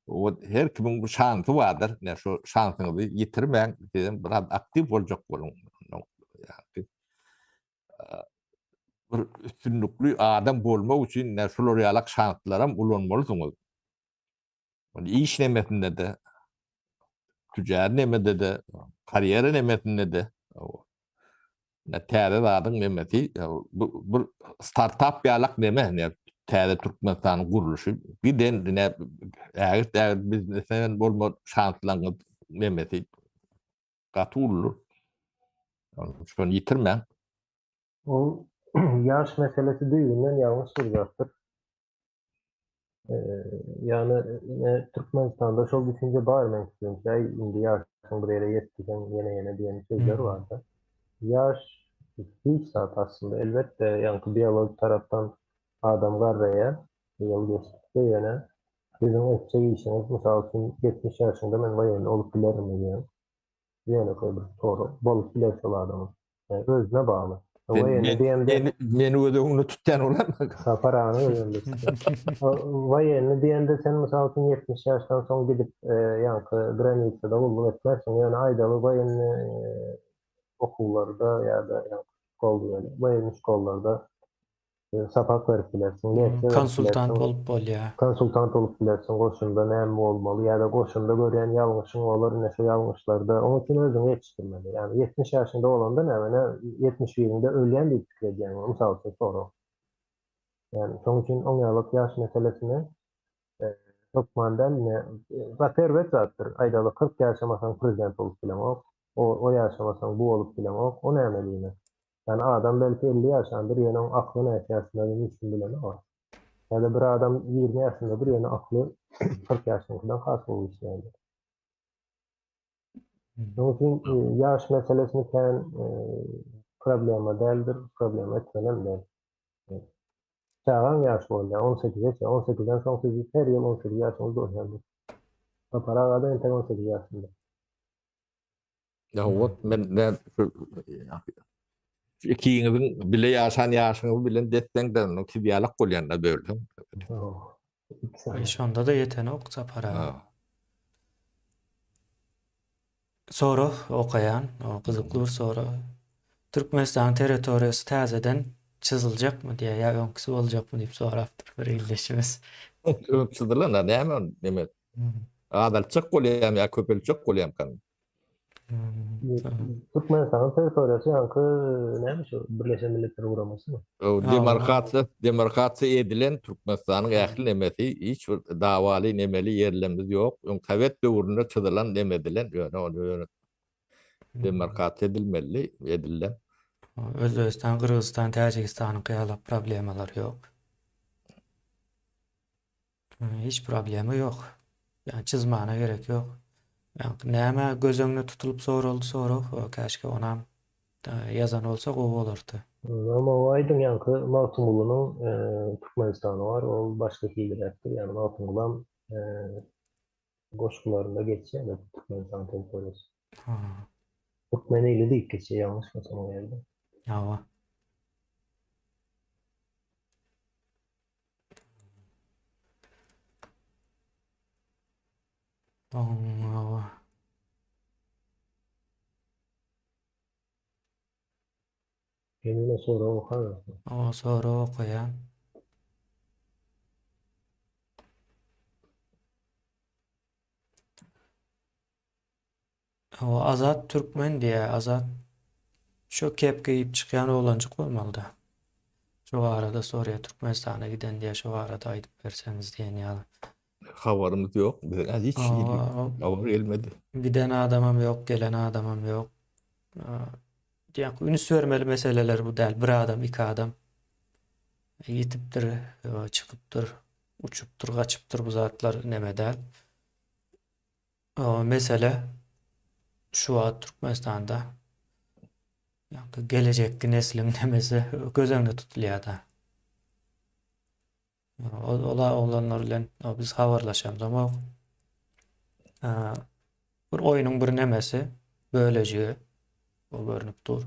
o her kimiň bir şansy bardyr. Ine şo şansyňyzy ýitirmäň. Sizem biraz aktiw boljak boluň. Ýa-ki bir üstünlikli adam bolmak üçin ine şular ýalak şanslaram ulanmalysyňyz. Ony iş nemesinde-de, tüjär nemede-de, karýera nemesinde-de ne täze zadyň nemesi, bu bir startap ýalak neme, ne täze Türkmenistanyň gurluşy giden ne ägirt ägirt biznesmen bolma şanslaryňyz nemesi gaty uludyr. Şony ýitirmäň. Ol ýaş meselesi düýbünden ýalňyş bir zatdyr. Ýagny ine Türkmenistanda şol düşünje bar meň pikirimçe, äý indi ýaşyň bir ýere ýetdi sen ýene ýene diýen sözler barda. Ýaş hiç zat aslynda elbetde ýaňky biologik tarapdan adam garraýar ýyl geçdikçe ýöne siziň etjek işiňiz mysal üçin 70 ýaşyňda men woýenny bolup bilerinmi diýen ýönekeý bir sorag bolup biler şol adamyň. Özüne bagly. Woýenny diýende meni göz öňünde tutýan bolarmy? Sapar agany göz öňünde tutýan. Woýenny diýende sen mysal üçin 70 ýaşdan soň gidip ýaňky granisada gulluk etmersiň. Ýöne aýdaly woýenny okuwlarda ýa-da ýaňky şkol diýeli. Woýenny şkollarda sapak berip bilersiň, leksiýa berip Konsultant bilersiň. bolup bolýar. Konsultant bolup bilersiň, goşunda näme bolmaly ýa-da goşunda görýän ýalňyşyň bolar, ine şu ýalňyşlarda, onuň üçin özüňi ýetişdirmeli. Ýagny 70 ýaşyňda bolanda näme, ine 70 biriňde ölýän diýip pikir edýäňmi, mysal üçin sorag. Ýagny şonuň üçin oň ýalyk ýaş meselesine hökman däl, ine gaty erbet zatdyr. Aýdaly 40 ýaşamasaň prezident bolup bileňok, o o ýaşamasaň bu bolup bileňok, o näme diýmek. Ýagny adam belki 50 ýaşandyr, ýöne oň akly näçe ýaşyndadygyny hiç kim bilenok. Ýa-da bir adam 20 ýaşyndadyr, ýöne akly 40 ýaşynyňkydan has gowy işleýändir. Şonuň üçin ýaş meselesini kän problema däldir, problema etmelem däl. Çagaň ýaşy bolýar, 18-e çenli, 18-den soň siz her ýyl 18 ýaşyňyz dolýandyr. Sapar aga-da entek 18 ýaşynda. Ya ot men ne şu ikiňiziň bile ýaşan ýaşyňyz bilen desseň-de siz ýalak bolýan-da bölseň. Aý şonda-da ýetenok Sapar aga. Sorag okaýan, o gyzykly bir sorag. Türkmenistanyň territoriýasy täzeden çyzyljakmy diýýär, ýa öňküsi boljakmy diýip sorapdyr bir ildeşimiz. Öň çyzylan a näme ol neme? Azaltjak bolýarmy ýa köpeltjek bolýarmykan? Türkmenistanyň territoriýasy ýaňky näme şu Birleşen Milletler Guramasymy? Demarkasiýa, demarkasiýa edilen Türkmenistanyň ähli nemesi hiç bir dawaly nemeli ýerlerimiz ýok. Öň sowet döwründe çyzylan neme edilen ýöne ony ýöne demarkasiýa edilmeli edilen. Özbegistan, Gyrgyzystan, Täjigistanyňky ýaly problemalar ýok. Hiç problema ýok. Ýani çyzmana gerek ýok. Ýaňky näme göz öňüne tutulyp soraldy sorag, käşgä onam ýazan bolsa gowy bolardy. Ama o aýdyň ýaňky Magtymgulynyň Türkmenistany bar, ol başga hiliräkdir. Ýagny Magtymgulam goşgularynda geçýär Türkmenistan territoriýasy. Türkmen ili diýip geçýär ýalňyşmasam o ýerde. Hawa. Oňa. Ýene sorag okaýarsyň. O sorag okaýan. O Azat Türkmen diýä, Azat şo kepka iýip çykýan oglanjyk bolmalyda. Şo barada sorýa Türkmenistana giden diýä şo barada aýdyp berseňiz diýen ýaly. Habarymyz ýok. Bize hiç hili habar gelmedi. Giden adamam ýok, gelen adamam ýok. Diýýän üns bermeli meseleler bu däl. Bir adam, iki adam ýitipdir, çykypdyr, uçupdyr, gaçypdyr bu zatlar neme däl. Mesele şu wagt Türkmenistanda ýa-da gelejekki nesliň nemesi göz öňünde tutulýar-da. Ola oglanlar bilen biz habarlaşamzok. Bir oýnuň bir nemesi, bölejigi bu görnüp dur.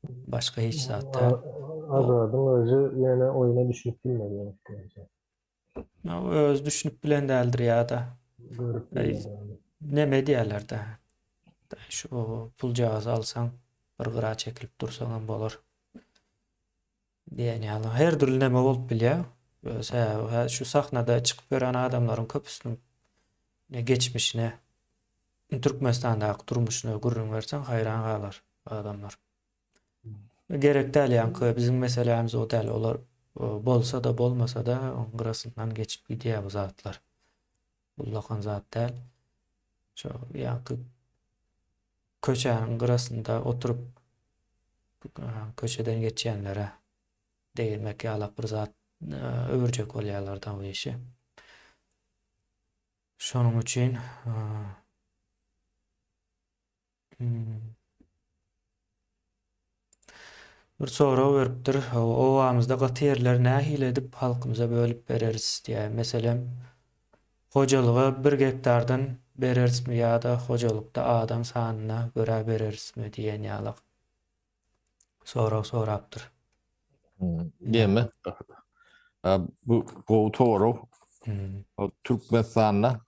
Başga hiç zat däl. Azadyň özi ýöne oýna düşünip bilmedi meniň pikirimçe. Öz düşünip bilen däldir ýa-da Görüp bilmedi. Neme edýärler-dä. Şu puljagazy alsaň, bir gyra çekilip dursaňam bolar. Diýen ýaly. Her dürli neme bolup bilýär. Sebäbi şu sahnada çykyp ýören adamlaryň köpüsiniň geçmişine, Türkmenistandaky durmuşyna gürrüň berseň haýran galar adamlar. Gerek däl ýaňky biziň meselämiz o däl olar bolsa-da bolmasa-da oň gyrasyndan geçip gidýär bu zatlar. Ullakan zat däl. Şo ýaňky köçäniň gyrasynda oturyp köçeden geçýänlere degirmek ýalak bir zat öwürjek bolýarlar-da bu işi. Şonuň üçin Bir sorag beripdir. Obamyzda gaty ýerleri nähili edip halkymyza bölüp bereris diýýär. Meselem, hojalyga bir gektardan bererismi ýa-da hojalykda adam sanyna görä bererismi diýen ýaly sorag sorapdyr. Diýme. Bu gowy sorag. Türkmenistanda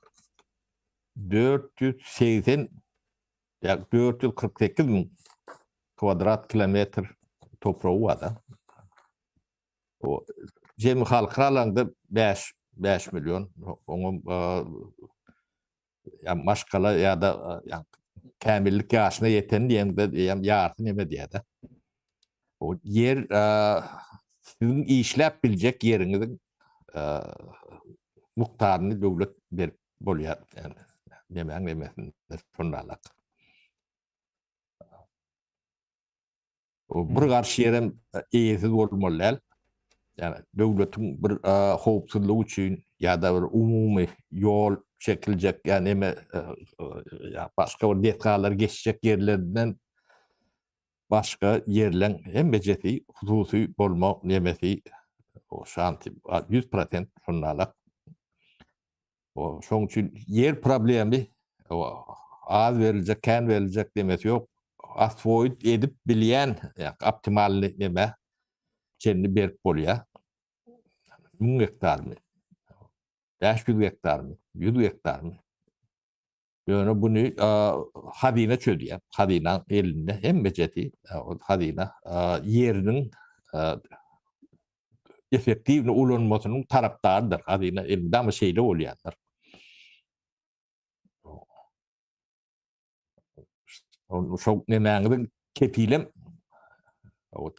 480 ýa 448 müň kwadrat kilometr topragy bar da. O jemi halky alanda 5 5 million oňa ýa maşgala ýa-da ýa kämillik ýaşyna ýeten diýende ýa ýarysy neme diýýär-de. O ýer siziň işläp biljek ýeriňiziň mukdaryny döwlet berip bolýar. Yani nemäň nemesinde şonda O bir garşy ýerem eýesiz bolmaly däl. Yani döwletiň bir howpsuzlygy üçin ýa-da bir umumy ýol çekiljek ýa neme ýa başga bir desgalar geçjek ýerlerinden başga ýerleň hemmejesi hususy bolma nemesi o şanty 100% şonda O şoň üçin ýer problemi az beriljek, kän beriljek demesi ýok. Aswoýit edip bilýän, optimalny neme çenli berip bolýar. 1000 gektarmy? 500 gektarmy? 100 gektarmy? Ýöne buny hazyna çözýär. Hazynaň elinde hemmejesi, hazyna ýeriniň effektiwny ulanmasynyň tarapdarydyr. Hazyna elmydama şeýle bolýandyr. Şo nemäňiziň kepilem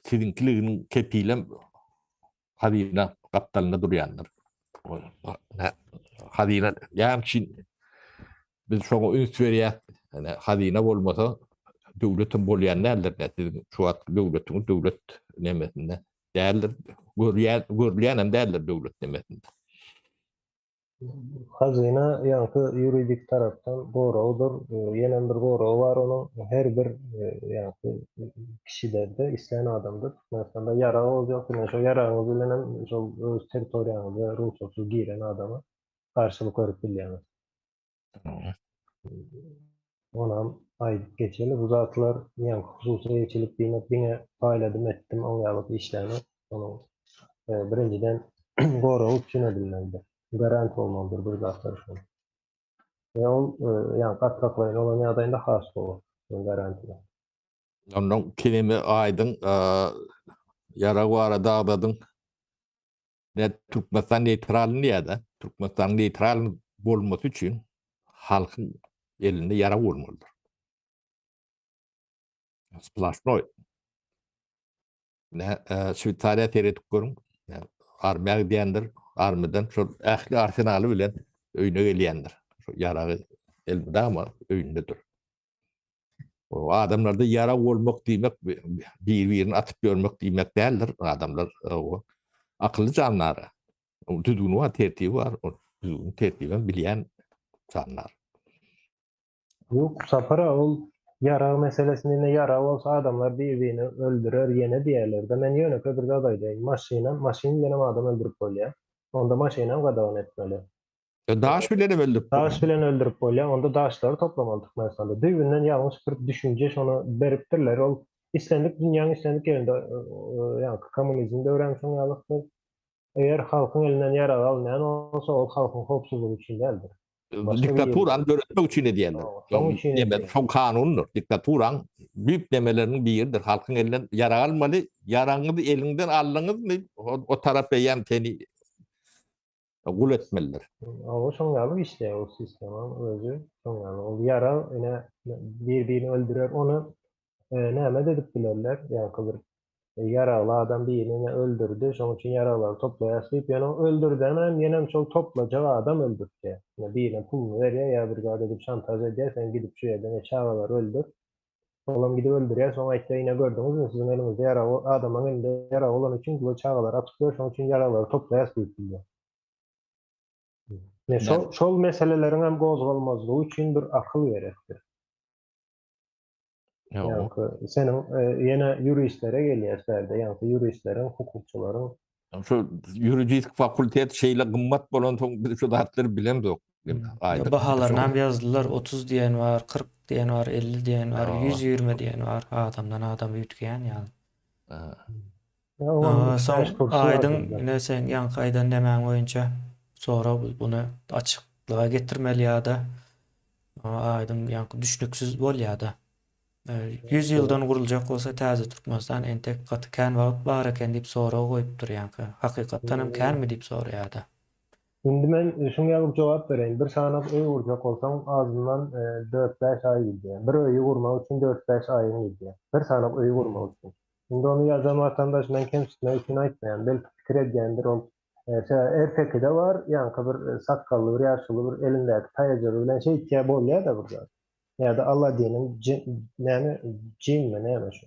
siziňkiliginiň kepilem hazyna gapdalynda durýandyr. Hazyna näme üçin biz şoňa üns berýäs? Ýani hazyna bolmasa döwletem bolýan däldir. Siziň şu wagt döwletiňiz döwlet nemesinde däldir. Görýän görülýän hem däldir döwlet nemesinde. Hazyna ýaňky ýuridik tarapdan goragdyr. Ýenem bir goragy bar onuň her bir ýaňky kişilerde, islän adamda Türkmenistanda ýarag boljak, ine şo ýaragyňyz bilen hem şol öz territoriýaňyza rugsatsyz giren adama garşylyk görüp bilýäňiz. Onam aýdyp geçeli, bu zatlar ýaňky hususy eýeçilik diýmek diňe paýladym etdim oň ýaly işlänok. Onuň birinjiden goragy üpjün edilmelidir. Garant bolmalydyr bir zatlar üçin. We ol ýaňky gatlaklaýyn bolan ýagdaýynda has gowy garantiýa. Ondan keleme aýdyň ýarag barada agzadyň. Ne Türkmenistan neýtral diýýär-de. Türkmenistanyň neýtral bolmasy üçin halkyň elinde ýarag bolmalydyr. Splaşnoý. Ne e, Şweýsariýa seredip görüň. Armiýa gidýändir. Armiýadan şol ähli arsenaly bilen öýüne gelýändir. Şu ýaragy elmydama öýündedir. O adamlarda ýarag bolmak diýmek bir-birini atyp ýörmek diýmek däldir. Adamlar o akylly jandar. O düzgüni bar, tertibi bar. O düzgün tertibem bilýän jandar. Ýok, Sapar aga, ol ýarag meselesinde ine ýarag bolsa adamlar bir-birini öldürer ýene diýerler-de. Men ýönekeý bir zat aýdaýyn. Maşynam, maşyn bilenem adam öldürip bolýar. Onda maşynam gadagan etmeli. Daş bilen hem öldürip bolýar. Daş bilen öldürip bolýar. Onda daşlary toplamaly Türkmenistanda. Düýbünden ýalňyş bir düşünje şony beripdirler. Ol islendik dünýäň islendik ýerinde ýaňky kommunizm döwrem şoň ýalykdyr. Eger halkyň elinden ýarag alynýan bolsa, ol halkyň howpsuzlygy üçin däldir. Diktaturany döretmek üçin edýärler. Şoň üçin edýär. Şoň kanundyr. Diktaturaň düýp nemeleriniň biridir. Halkyň elinden ýarag almaly. Ýaragyňyzy eliňden aldyňyzmy, o tarap eýýäm seni gul etmelidir. Hawa, şoň ýaly işleýär ol sistemaň özi. Şoň ýaly. Ol ýarag ine bir-birini öldürer. Ony näme-de edip bilerler. Ýaňky bir ýaragly adam birini ine öldürdi, şoň üçin ýaraglary toplaýas diýip, ýöne o öldürdenem ýenem şol toplajak adam öldürtýär. Ine birine puluny berýär ýa bir zat edip şantaž edýär, sen gidip şu ýerde ine çagalary öldür. Olam gidip öldürýär, soň aýtýar ine gördüňizmi siziň eliňizde ýarag adamlaryň elinde ýarag bolany üçin bular çagalary atyp ýör, şoň üçin ýaraglary toplaýas diýip bilýär. Ine şol şol meseleleriň hem gozgalmazlygy üçin bir akyl gerekdir. Ýaňky seniň ýene ýuristlere gelýäs bärde, ýaňky ýuristleriň, hukukçylaryň. Şu ýuridik fakultet şeýle gymmat bolansoň biz şu zatlary bilemzok. Bahalaryny hem ýazdylar, 30 diýen bar, 40 diýen bar, 50 diýen bar, 120 diýen bar, adamdan adama üýtgeýän ýaly. Soň aýdyň ine sen ýaňky aýdan nemäň boýunça sorag buny açyklyga getirmeli ýa-da aýdyň ýaňky düşnüksiz bolýada. 100 ýyldan guruljak bolsa täze Türkmenistan entek gaty kän wagt bar eken diýip sorag goýupdyr ýaňky. Hakykatdan hem känmi diýip soraýada. Indi men şuň ýaly jogap bereýin. Bir sanak öý gurjak bolsaň azyndan dört-bäş aý gidýär. Bir öýi gurmak üçin dört-bäş aýyň gidýär. Bir sanak öýi gurmak üçin. Indi ony ýazan watandaş men kemsitmek üçin aýtmaýan. Belki pikir edýändir ol. Sebäbi ertekide bar, ýaňky bir sakgally bir ýaşuly bir elindäki taýajygy bilen şeýtýär bolýar-da bir zat. Ýa-da Alladiniň näme jinmi näme şu.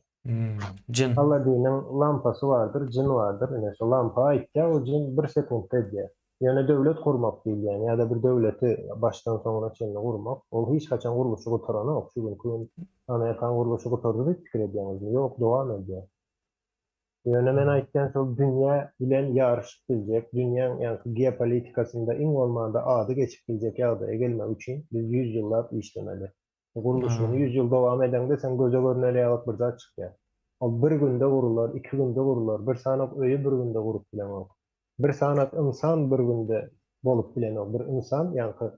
Jyn. Alladiniň lampasy bardyr, jyn bardyr. Ine şu lampa aýtýar, ol jyn bir sekuntda edýär. Ýöne döwlet gurmak diýilýän ýa-da bir döwleti başdan soňuna çenli gurmak, ol hiç haçan gurluşy gutaranok. Şu günki gün Amerikan gurluşy gutardy diýip pikir edýäňizmi? Ýok, dowam edýär. Ýöne men aýtýan şol dünýä bilen ýaryşyp biljek, dünýäň ýaňky geopolitikasynda iň bolmanda ady geçip biljek ýagdaýa gelmek üçin biz ýüz ýyllap işlemeli. Gurluşygyny ýüz ýyl dowam edeňde sen göze görner ýalyk bir zat çykýar. Ol bir günde gurular, iki günde gurular, bir sanak öýi bir günde gurup bileňok. Bir sanak ynsan bir günde bolup bilenok. Bir ynsan ýaňky.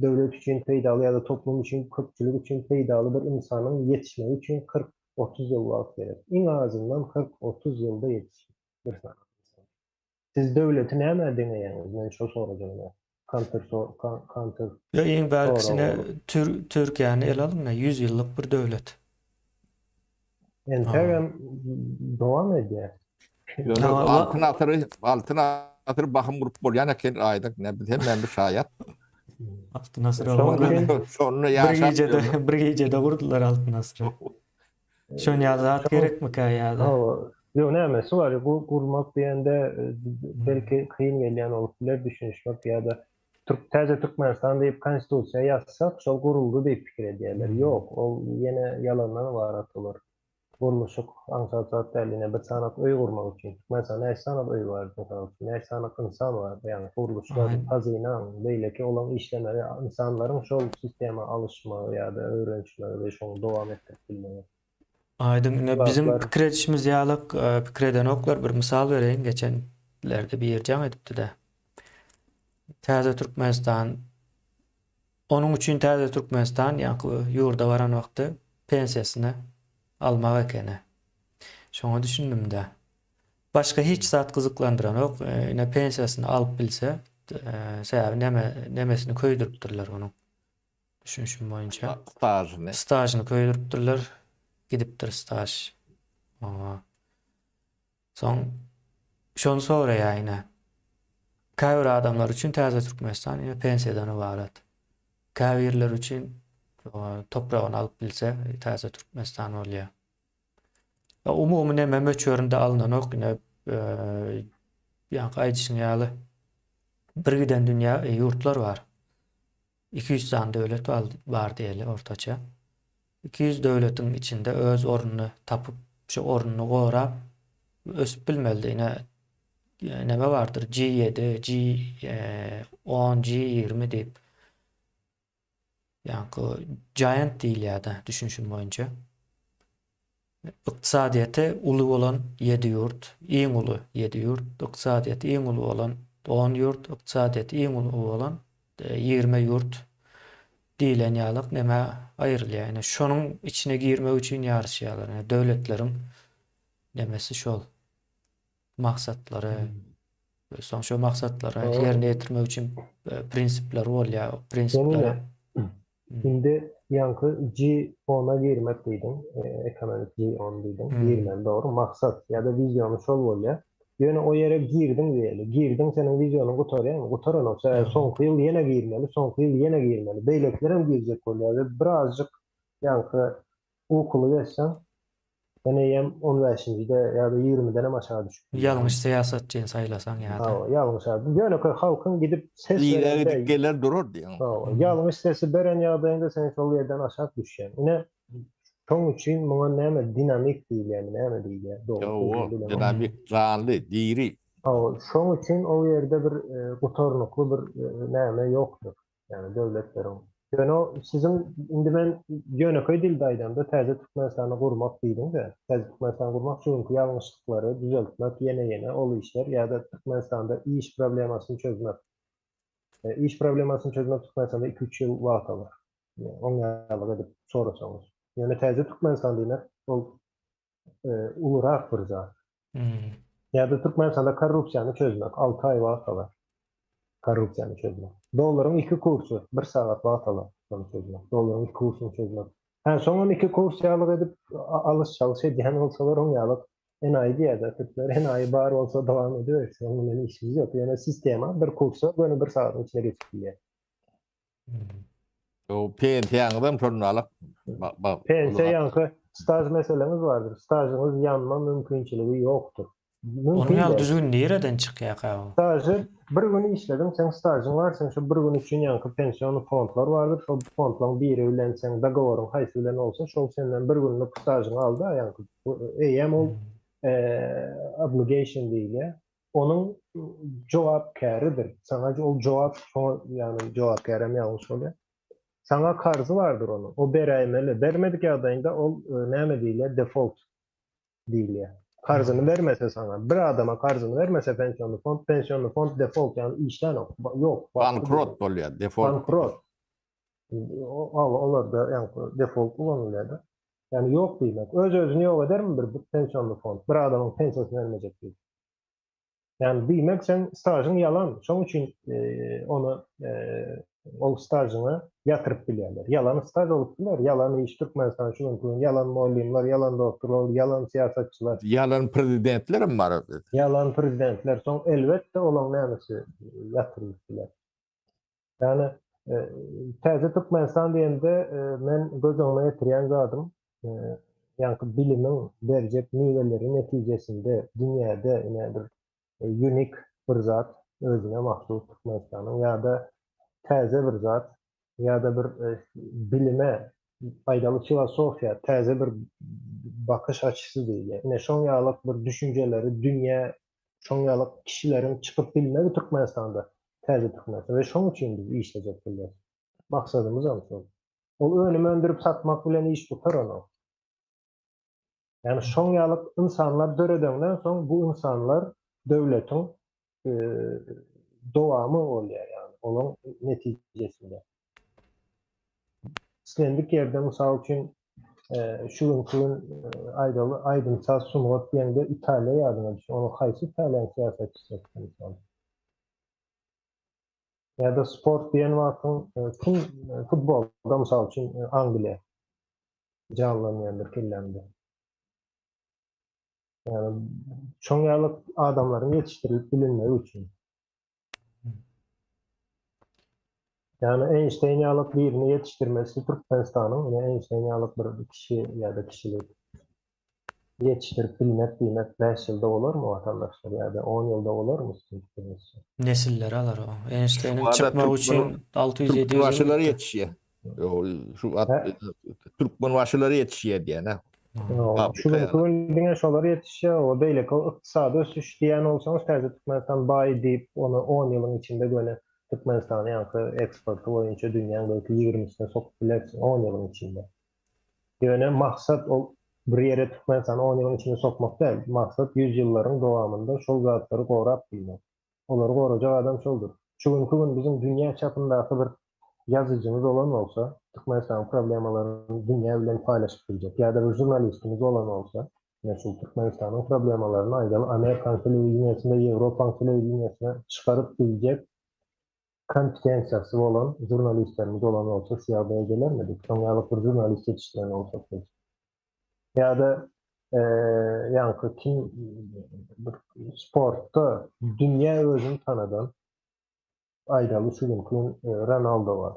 Döwlet üçin peýdaly ýa-da toplum üçin, köpçülik üçin peýdaly bir ynsanyň ýetişmegi üçin 40-30 ýyl wagt gerek. Iň azyndan 40-30 ýylda ýetişýär bir sany ynsan. Siz döwleti nämä deňeýäňiz? Men şo sorajak ine. Counter counter Ýa iň bärkisine Tür Türkiýäni ele alyň-da, 100 ýyllyk bir döwlet. Entegem dowam edýär. Ýöne altyn asyry, altyn asyry bahym gurup bolýan eken aýdyň. Ne biz hemmämiz şaýat. Altyn asyry Şonda ýaşap bir gijede bir gijede gurdular altyn asyry. Şon ýaly zat gerekmikä ýa-da? Hawa. Ýok, nämesi bar, gurmak diýende belki kyn gelýän bolup biler düşünişmek ýa-da Türk täze Türkmenistan diýip konstitusiýa ýazsak şol guruldy diýip pikir edýärler. Ýok, ol ýene ýalandan ybarat bolar. Gurluşyk aňsat zat däl, ine bir sanak öý gurmak üçin Türkmenistanda näçe sanak öý bar mysal üçin, näçe sanak ynsan bar, ýagny gurluşlar, hazynaň, beýleki olaň işlemegi, ynsanlaryň şol sistema alyşmagy ýa-da öwrenişmegi we şony dowam etdirip bilmegi. Aýdyň ine biziň pikir edişimiz ýalyk pikir edenoklar bir mysal bereýin geçenlerde biri jaň edipdide. Täze Türkmenistan onuň üçin Täze Türkmenistan ýaňky ýurda baran wagty pensiýasyny almak ekeni. Şoňa düşündimdä. Başga hiç zat gyzyklandyranok. Ine pensiýasyny alyp bilse, sebäbi neme nemesini köýdüripdirler onuň. Düşünişim boýunça. Stažyny. Stažyny köýdüripdirler. Gidipdir staž. Oňa. Soň şony soraýar ine. Käbir adamlar üçin täze Türkmenistan ine pensiýadan ybarat. Käbirleri üçin topragyny alyp bilse täze Türkmenistan bolýar. Umumy neme möçberinde alynanok ine ýaňky aýdyşyň ýaly bir giden dünýä ýurtlar bar. 200 sany döwlet bar diýeli ortaça. 200 döwletiň içinde öz ornuny tapyp, şu ornuny gorap ösüp bilmelidi. Ine neme bardyr? G7, G10, G20 diýip. Ýaňky giant diýilýär-de düşünişim boýunça. Ykdysadyýeti uly bolan 7 ýurt, iň uly 7 ýurt, ykdysadyýeti iň uly bolan 10 ýurt, ykdysadyýeti iň uly bolan 20 ýurt diýlen ýalyk nämä aýrylýar. Ine şonuň içine girmek üçin ýaryşýarlar. Ine döwletleriň nemesi şol maksatlary. Soň şo maksatlary ýerine ýetirmek üçin prinsipleri bolýar. Prinsipleri. Indi ýaňky G-ona girmek diýdiň, ekonomik G-on diýdiň, girmeli dogry, maksat ýa-da wiziony şol bolýar. Ýöne o ýere girdiň diýeli, girdiň seniň wizionyň gutarýarmy? Gutaranok, sebäbi soňky ýyl ýene girmeli, soňky ýyl ýene girmeli. Beýlekilerem girjek bolýar we birazjyk ýaňky ukuly gezseň, Sen eýýäm on bäşinjide ýa-da ýigrimidenem aşagy düşüp bilýäň. Ýalňyş syýasatçyny saýlasaň ýa-da. Hawa, ýalňyş adam. Ýönekeý halkyň gidip ses Yza berende. gidip geler durar diýýäň. Hawa, ýalňyş sesi beren ýagdaýyňda sen şol ýerden aşak düşýäň. Ine, şoň üçin muňa näme dinamik diýilýärmi, näme diýilýär? Dogry Hawa, dinamik, janly, diri. Hawa, şoň üçin ol ýerde bir gutarnykly bir näme ýokdur. Ýagny döwletleriň. Ýöne siziň indi men ýönekeý dilde aýdamda täze Türkmenistany gurmak diýdiň-de, täze Türkmenistany gurmak şu günki ýalňyşlyklary düzeltmek ýene-ýene ol işler ýa-da Türkmenistanda iş problemasyny çözmek. Iş problemasyny çözmek Türkmenistanda iki-üç ýyl wagt alar. Oň ýalyk edip sorasaňyz. Ýöne täze Türkmenistan diýmek ol ulurak bir zat. Ýa-da Türkmenistanda korrupsiýany çözmek 6 aý wagt alar. Korrupsiýany çözmek. Dollaryň iki kursy bir sagat wagt alar şony çözmek. Dollaryň iki kursuny çözmek. Hä, soňam iki kurs ýalyk edip alyş-çalyş edýän bolsalar oň ýalyk enaýy diýýär-de türkler. Enaýy bar bolsa dowam edibersin, oň bilen işimiz ýok. Ýöne sistema bir kursa göni bir sagatyň içinde geçip bilýär. O pensiýaňyzam şonda alyp. Pensiýa ýaňky staž meseleňiz bardyr. Stažyňyz ýanma mümkinçiligi ýokdur. Onuň ýaly düzgün nireden çykýarka o? Stažy bir gün işlediň, seň stažyň bar, sen şo bir gün üçin ýaňky pensiony fondlar bardyr, şol fondlaryň biri bilen seň dogowaryň haýsy bilen bolsa, şol senden bir günlük stažyňy aldy, ýaňky eýýäm ol obligation diýilýär. Onuň jogapkäridir. Saňa ol jogap, şoňa ýagny jogapkärem ýalňyş bolýar. Saňa karzy bardyr onuň. O beräýmeli. Bermedik ýagdaýynda ol näme diýilýär? Default diýilýär. Karzyny bermese saňa, bir adama karzyny bermese pensionny fond, pensionny fond default, ýagny işlänok, ýok. Bankrot bolýar, default. Bankrot. Olarda ýaňky default ulanylýar-da. Ýagny ýok diýmek. Öz-özüni ýok edermi bir pensionly fond? Bir adamyň pensiýasyny bermejek diýip. Ýagny diýmek sen stažyň ýalan. Şoň üçin ony ol stažyňy ýatyryp bilýärler. Ýalan staž bolup biler. Ýalan iş Türkmenistan şu günki gün ýalan mugallymlar, ýalan doktorlar, ýalan syýasatçylar. Ýalan prezidentler hem bar. Ýalan prezidentler. Soň elbetde olaň nämesi ýatyrylyp biler. Ýagny täze Türkmenistan diýende men göz öňüme getirýän zadym ýaňky bilimiň berjek miweleri netijesinde dünýäde ine bir unik bir zat özüne mahsus Türkmenistanyň ýa-da täze bir zat ýa-da bir bilime aýdaly filosofiýa täze bir bakyş açysy diýilýär. Ine şoň ýalyk bir düşünjeleri dünýä Şoň ýaly kişileriň çykyp bilmegi Türkmenistanda täze Türkmenistan we şoň üçin biz işlejek bolýas. Maksadymyzam şol. Ol önüm öndürip satmak bilen iş gutaranok. Ýagny şoň ýaly ynsanlar döredeňden soň bu ynsanlar döwletiň dowamy bolýar ýagny olaň netijesinde. Islendik ýerde mysal üçin şu günki gün aýdaly aýdym-saz sungat diýende Italiýa ýadyňa düşýär. Ony haýsy italýan syýasatçysy etdi mysal üçin? Ýa-da sport diýen wagtyň kim futbolda mysal üçin Angliýa janlanýandyr kellämde. Ýagny şoň ýaly adamlaryň ýetişdirilip bilinmegi üçin. Ýagny Eýnşteýn ýalyk birini ýetişdirmesi Türkmenistanyň ine Eýnşteýn ýalyk bir kişi ýa-da kişilik ýetişdirip bilmek diýmek 5 ýylda bolarmy watandaşlar ýa-da 10 ýylda bolarmy siziň pikiriňizçe? Nesiller alar o. Eýnşteýniň çykmagy üçin 600-700 ýyl Türkmenbaşylar ýetişýär. Şu Türkmenbaşylar ýetişýär diýen-ä. Şu günki gün diňe şolar ýetişýär, o beýleki ykdysady ösüş diýýän bolsaňyz täze Türkmenistan baý diýip ony on ýylyň içinde göni Türkmenistany ýaňky eksporty boýunça dünýäň belki ýigrimisine sokup bilersiň on ýylyň içinde. Ýöne maksat ol bir ýere Türkmenistany on ýylyň içinde sokmak däl, maksat ýüz ýyllaryň dowamynda şol zatlary gorap bilmek. Olary gorajak adam şoldur. Şu günki gün biziň dünýä çapyndaky bir ýazyjymyz bolan bolsa, Türkmenistanyň problemalaryny dünýä bilen paýlaşyp biljek ýa-da bir žurnalistimiz bolan bolsa, ine şul Türkmenistanyň problemalaryny aýdaly Amerikan telewideniýesinde, Ýewropaň telewideniýesine çykaryp biljek kompetensiýasy bolan žurnalistlerimiz bolan bolsa şu ýagdaýa gelermidik? Şoň ýaly bir žurnalist ýetişdiren bolsak biz. Ýa-da ýaňky kim bir sportda dünýä özüni tanadan aýdaly şu günki gün Ronaldo bar.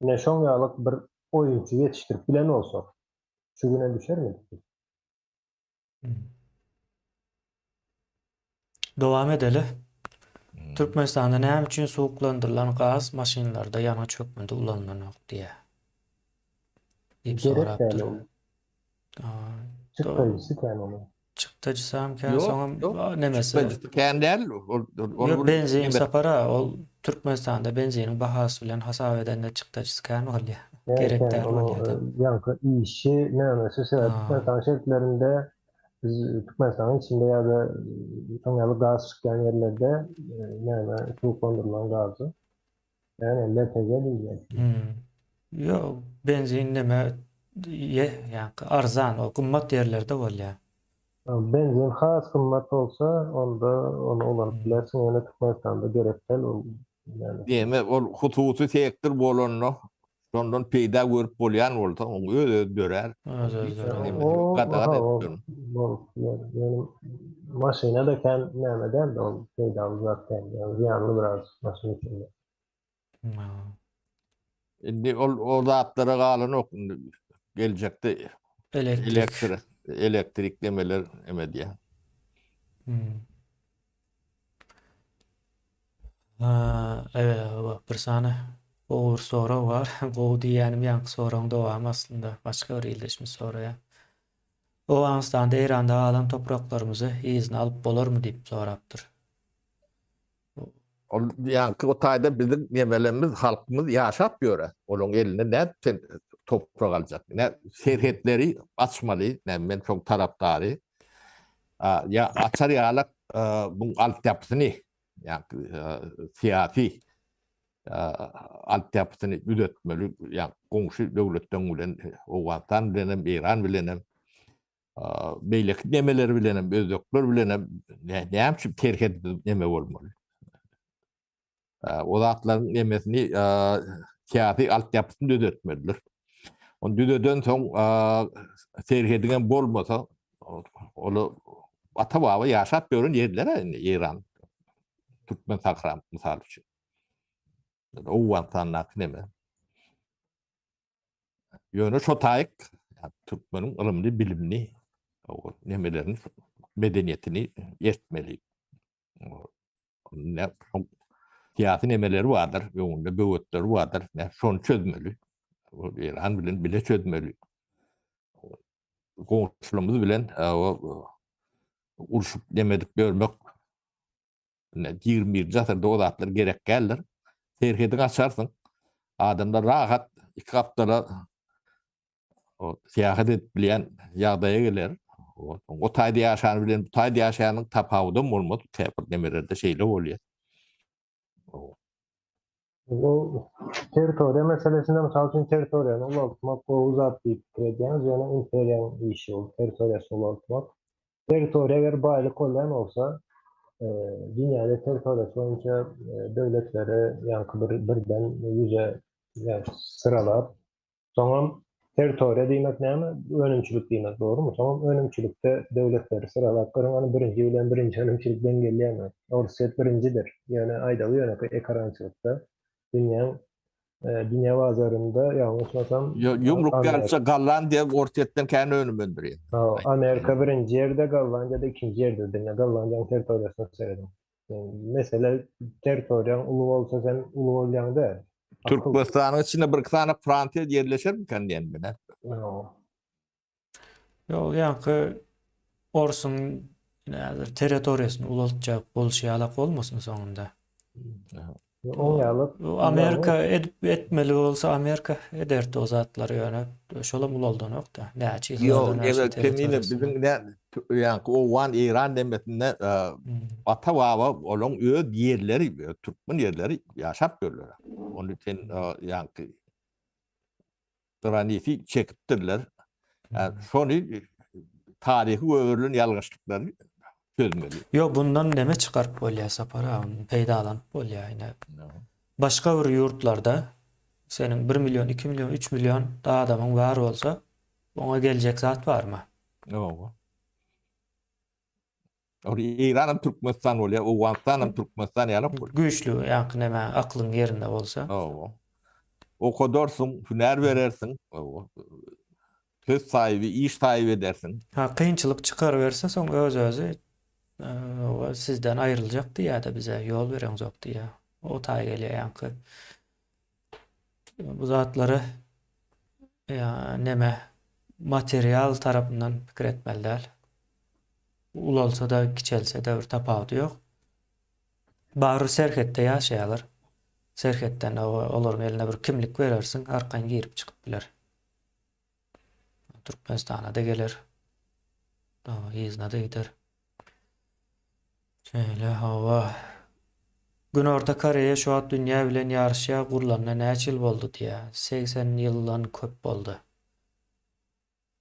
Ine şoň ýaly bir oýunçy ýetişdirip bilen bolsak şu güne düşermidik biz? Dowam edeli. Türkmenistanda näme üçin suwuklandyrylan gaz maşynlarda ýangyç hökmünde ulanylanok diýýär. Diýip sorapdyr. Çykdajysy kän onuň. Çykdajysam kän, soňam nemesi. Çykdajysy kän däl. Ýok, benzin sapara, ol Türkmenistanda benziniň bahasy bilen hasap edende çykdajysy kän bolýar. Gerek däl bolýar-da. Ýaňky işi nämesi sebäp Türkmenistan şertlerinde biz Türkmenistanyň içinde ýa-da şoň ýaly gaz çykýan ýerlerde näme suwuklandyrylan gazy ýagny LPG diýilýär. Ýok, benzin neme ýaňky arzan, o gymmat ýerlerde bolýar. Benzin has gymmat bolsa, onda ony ulanyp bilersiň, ýöne Türkmenistanda gerek däl ol. Diýmek, ol hususy sektor bolanda, şondan peýda görüp bolýan bolsa, oň öz-özi dörär. Öz-özi dörär. Gadagan edip durun. Bolup biler. Ýöne maşyna-da kän näme däl-de, ol peýdaly zat däl. Ýagny zyýanly biraz maşyn üçin-de. Indi ol o zatlara galanok indi geljekde elektrik elektrik demeler eme diýä. Hmm. Ha, evet, bir sany gowy bir sorag bar. Gowy diýýänim ýaňky soragyň dowamy aslynda. Başga bir ildeşimiz soraýar. Owganystanda, Eýranda galan topraklarymyzy yzyna alyp bolarmy diýip sorapdyr. Ol ýaňky o taýda biziň nemelerimiz, halkymyz ýaşap ýöre. Olaryň elinde nädip sen toprak aljak? Nä serhetleri açmaly, nä men şoň tarapdary. Ýa açar ýalak bu altyapysyny, ýa syýasy. Altyapysyny düzetmeli, ýa goňşy döwletleň bilen, Owganystan bilen hem, Eýran bilen hem, beýleki nemeler bilen hem, özbekler bilen hem näme üçin serhet neme bolmaly? O zatlaryň nemesini syýasy altyapysyny düzetmelidir. Ony düzeden soň serhediň hem bolmasa, ol ata-baba ýaşap ýören ýerler indi Eýran, Türkmen sahra mysal üçin. Owganystandaky neme. Ýöne şo taýyk türkmeniň ylymly, bilimli nemelerini, medeniýetini etmeli. Ne syýasy nemeleri bardyr, öňünde böwetleri bardyr. Ne şony çözmeli. Eýran bilen bile çözmeli. Goňşularymyz bilen urşup nemedik bölmek Ine, 21-nji asyrda o zatlar gerek däldir. Serhediňi açarsyň. Adamlar rahat iki gapdala o syýahat edip bilýän ýagdaýa geler. O taýda ýaşan bilen bu taýda ýaşanyň tapawudam bolmaz. Käbir nemelerde şeýle bolýar. Bu territoriýa meselesinde mysal üçin territoriýany ulaltmak gowy zat diýip pikir edýäňiz, ýöne imperiýanyň işi ol territoriýasyny ulaltmak. Territoriýa eger baýlyk bolýan bolsa, dünýäde territoriýasy boýunça döwletleri ýaňky bir birden ýüze syralap, Soňam territoriýa diýmek näme? Önümçilik diýmek, dogrumy? Soňam önümçilikde döwletleri syralap görüň, ony birinji bilen birinji önümçilik deň gelýärmi? Orsýet birinjidir. Ýöne aýdaly ýönekeý ekarançylykda dünýäň dünýä bazarynda ýalňyşmasam Ýumruk ýalyça Gollandiýa Orsýetden kän önüm öndürýär. Amerika birinji ýerde, Gollandiýa-da ikinji ýerde dünýä. Gollandiýanyň territoriýasyna serediň. Mesele territoriýaň uly bolsa sen uly bolýaň däl. Türkmenistanyň içinde bir iki sany Fransiýa ýerleşermikan diýen men. Ýok, ýaňky orsuň häzir territoriýasyny ulaltjak bolşy ýalak bolmasyn soňunda. Oň ýaly. Amerika edip etmeli bolsa Amerika ederdi o zatlary ýöne şolam ulaldanok-da. Näçe ýyllardan bäri şo territoriýasyny. Biziň ne ýaňky Owgan, Eýran demesinde ata-baba olaň öz ýerleri, türkmen ýerleri ýaşap ýörler. Ony sen ýaňky graniti çekipdirler. Şony taryhy gögerilen ýalňyşlyklary çözmeli. Ýok, bundan neme çykaryp bolýar Sapar aga, peýdalanyp bolýar ine. Başga bir ýurtlarda seniň bir million, iki million, üç million adamyň bar bolsa, oňa geljek zat barmy? Ýok. Ol Eýran hem Türkmenistan bolýar, Owganystan hem Türkmenistan ýaly bolýar. Güýçli, ýaňky näme, aklyň ýerinde bolsa. Hawa. Okadarsyň, hünär berersiň. Hawa. Söz sahibi, iş sahibi edersiň. Ha, kynçylyk çykaryberse soň öz-özi sizden aýryljak diýýär-de bize ýol bereňzok diýýär. O taý gelýär ýaňky. Bu zatlary ýa neme material tarapyndan pikir etmeli däl. Ulalsa-da, kiçelse-de bir tapawudy ýok. Barybir serhetde ýaşaýarlar. Serhetden olaryň eline bir kimlik berersiň, arkaýyn girip çykyp biler. Türkmenistana-da geler. Yzyna-da gider. Şeýle hawa. Günorta Koreýa şu wagt dünýä bilen ýaryşýar, gurlanyna näçe ýyl boldy diýýär. 80 ýyldan köp boldy.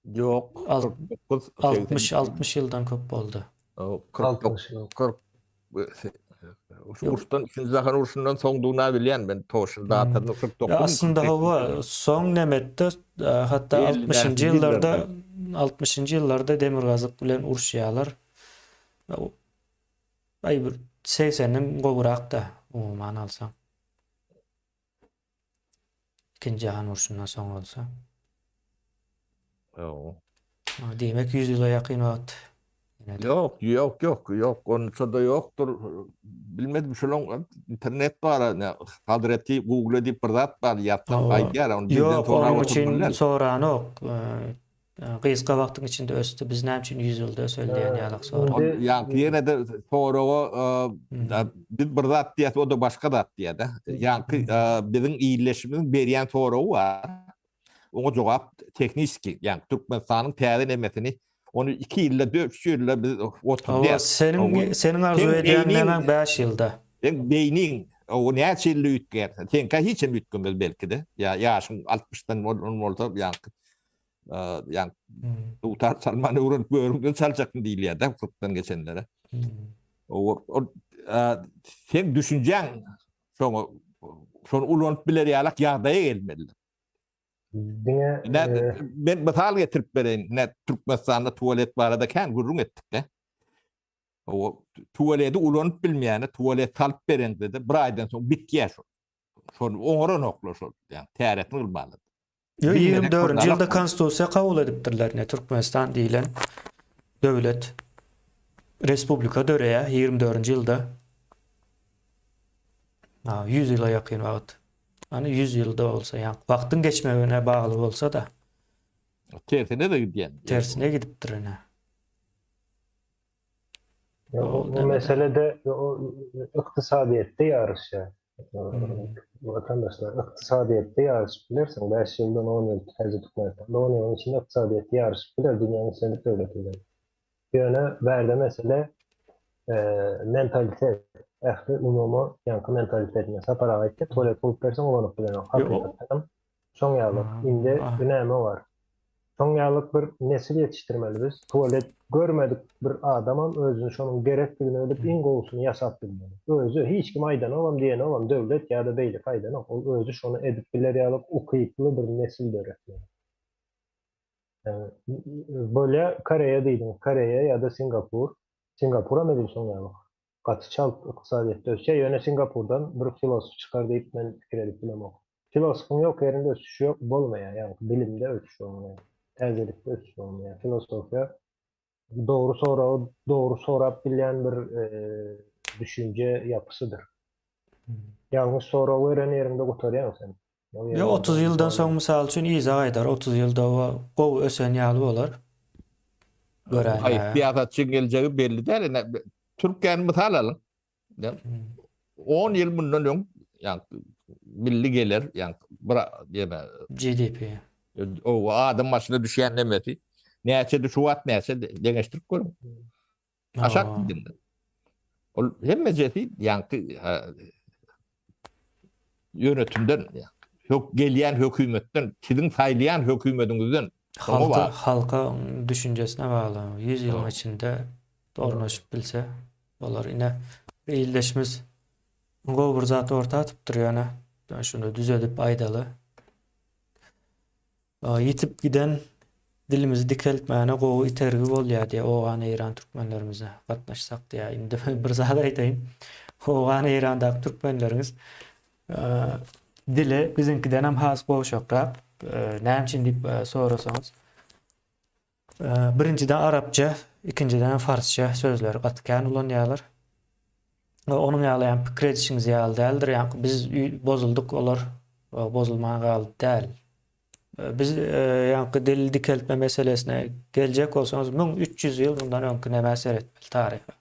Ýok, 49, 60, 60 ýyldan köp boldy. 49, 40 Şu uruşdan, ikinji jahan urşundan soňdugyna bilýän men toşun datasyny 49. Aslynda hawa, soň nemetde hatda 60-njy ýyllarda 60-njy ýyllarda demirgazyk bilen uruşýarlar. Aý bir 80-den gowrak-da umuman alsaň. Ikinji jahan urşundan soň bolsa. Ýok. Diýmek 100 ýyla ýakyn wagt. Ýok, ýok, ýok, ýok, onça-da ýokdur. Bilmedim, şolaň internet bar, Hazreti Google diýip bir zat bar, ýazsaň aýdýar, ony bizden sorap oturmaly. Ýok, onuň üçin soranok. Gysga wagtyň içinde ösdi, biz näme üçin 100 ýylda öseli diýen ýalak sorag. Ýaňky ýene-de soraga biz bir zat diýýäs, o-da başga zat diýýär-de. Ýaňky biziň illeşimiziň berýän soragy bar. Oňa jogap tehniski, ýagny Türkmenistanyň täze nemesini ony 2 ýylda, 3 ýylda biz oturdýas. Seniň seniň arzuw edýän nemäň 5 ýylda. Seň beýniň. O näçe ýylda üýtgär? Seňkä hiç hem üýtgemez belki-de. Ýa ýaşyň 60-dan bolan bolsa, ýaňky ýaňky dutar çalmany öwrenip gördüňden çaljakmy diýilýär-de 40-dan geçenlere. O seň düşünjäň şoňa şony ulanyp biler ýalak ýagdaýa gelmelidir. Diňe men mysal getirip bereýin. Ne Türkmenistanda tualet barada kän gürrüň etdik-de. O tualeti ulanyp bilmeýäne tualet salyp bereňde-de bir aýdan soň bitýär şol. Şony oňaranoklar şol. Ýagny täretini kylmaly. Ýo 24-nji ýylda konstitusiýa kabul edipdirler ine Türkmenistan diýilen döwlet respublika döreýär 24-nji ýylda. Ha, 100 ýyla ýakyn wagt. Hani 100 ýylda bolsa, ýa wagtyň geçmegine bagly bolsa-da. Tersine-de gidýän. Tersine gidipdir ine. Bu meselede ykdysadyýetde ýaryşýar. Watandaşlar, ykdysadyýetde ýaryşyp bilersiň, 5 ýyldan 10 ýyl täze Türkmenistanda 10 ýylyň içinde ykdysadyýetde ýaryşyp biler dünýäniň islendik döwleti bilen. Ýöne bärde mesele mentalitet, ähli umumy ýaňky mentalitet. Sapar aga aýtdy, tualet gurup berseň ulanyp bilenok. Hakykatdanam Şoň ýalyk indi näme bar? Şoň ýalyk bir nesil ýetişdirmeli biz. Tualet görmedik bir adamam özüni şonuň gerekdigini bilip iň gowusyny ýasap bilmeli. Özi hiç kim aýdanogam diýenogam döwlet ýa-da beýleki aýdanok. Ol özi şony edip biler ýalyk ukyply bir nesil döretmeli. Bolýa Koreýa diýdiňiz. Koreýa ýa-da Singapur. Singapuram edil şoň ýalyk. Gaty çalt ykdysadyýetde ösýär. Ýöne Singapurdan bir filosof çykar diýip men pikir edip bilemok. Filosofyň ýok ýerinde ösüş ýok bolmaýar. Ýagny bilimde ösüş bolmaýar. Täzelikde ösüş bolmaýar. Filosofiýa dogry soragy dogry sorap bilýän bir düşünje ýapysydyr. Ýalňyş sorag beren ýeriňde gutarýaň sen. Ýa 30 ýyldan soň mysal üçin yza gaýdar, 30 ýylda o gowy ösen ýaly bolar. Göräýmäge. Aý, syýasatçyň geljegi belli däl. Ine, Türkiýäni mysal alyň. 10 ýyl mundan öň, ýa milli gelir, ýa bir ýene GDP. O adam başyna düşýän nemesi näçedi şu wagt näçe deňeşdirip görüň. Aşak gidindi. Ol hemmejesi ýaňky ýönetimden, hök gelýän hökümetden, siziň saýlaýan hökümediňizden Halka, halka düşünjesine bagly. 100 ýylyň içinde ornaşyp bilse bolar. Ine bir ildeşimiz gowy bir zat orta atypdyr ýöne. Şuny düzedip aýdaly. Ýitip giden dilimizi dikeltmäne gowy itergi bolýar diýýär owgan eýran türkmenlerimize gatnaşsak diýýär. Indi bir zat aýdaýyn. Owgan eýrandaky türkmenleriňiz dili biziňkidenem has gowşakrak. Näme üçin diýip sorasaňyz. Birinjiden arapça, ikinjiden farsça sözleri gaty kän ulanýarlar. Onuň ýaly hem pikir edişiňiz ýaly däldir. Ýa biz bozuldyk, olar bozulman galdy däl. Biz ýaňky dil dikeltme meselesine geljek bolsaňyz 1300 ýyl mundan öňki nämä seretmeli taryha.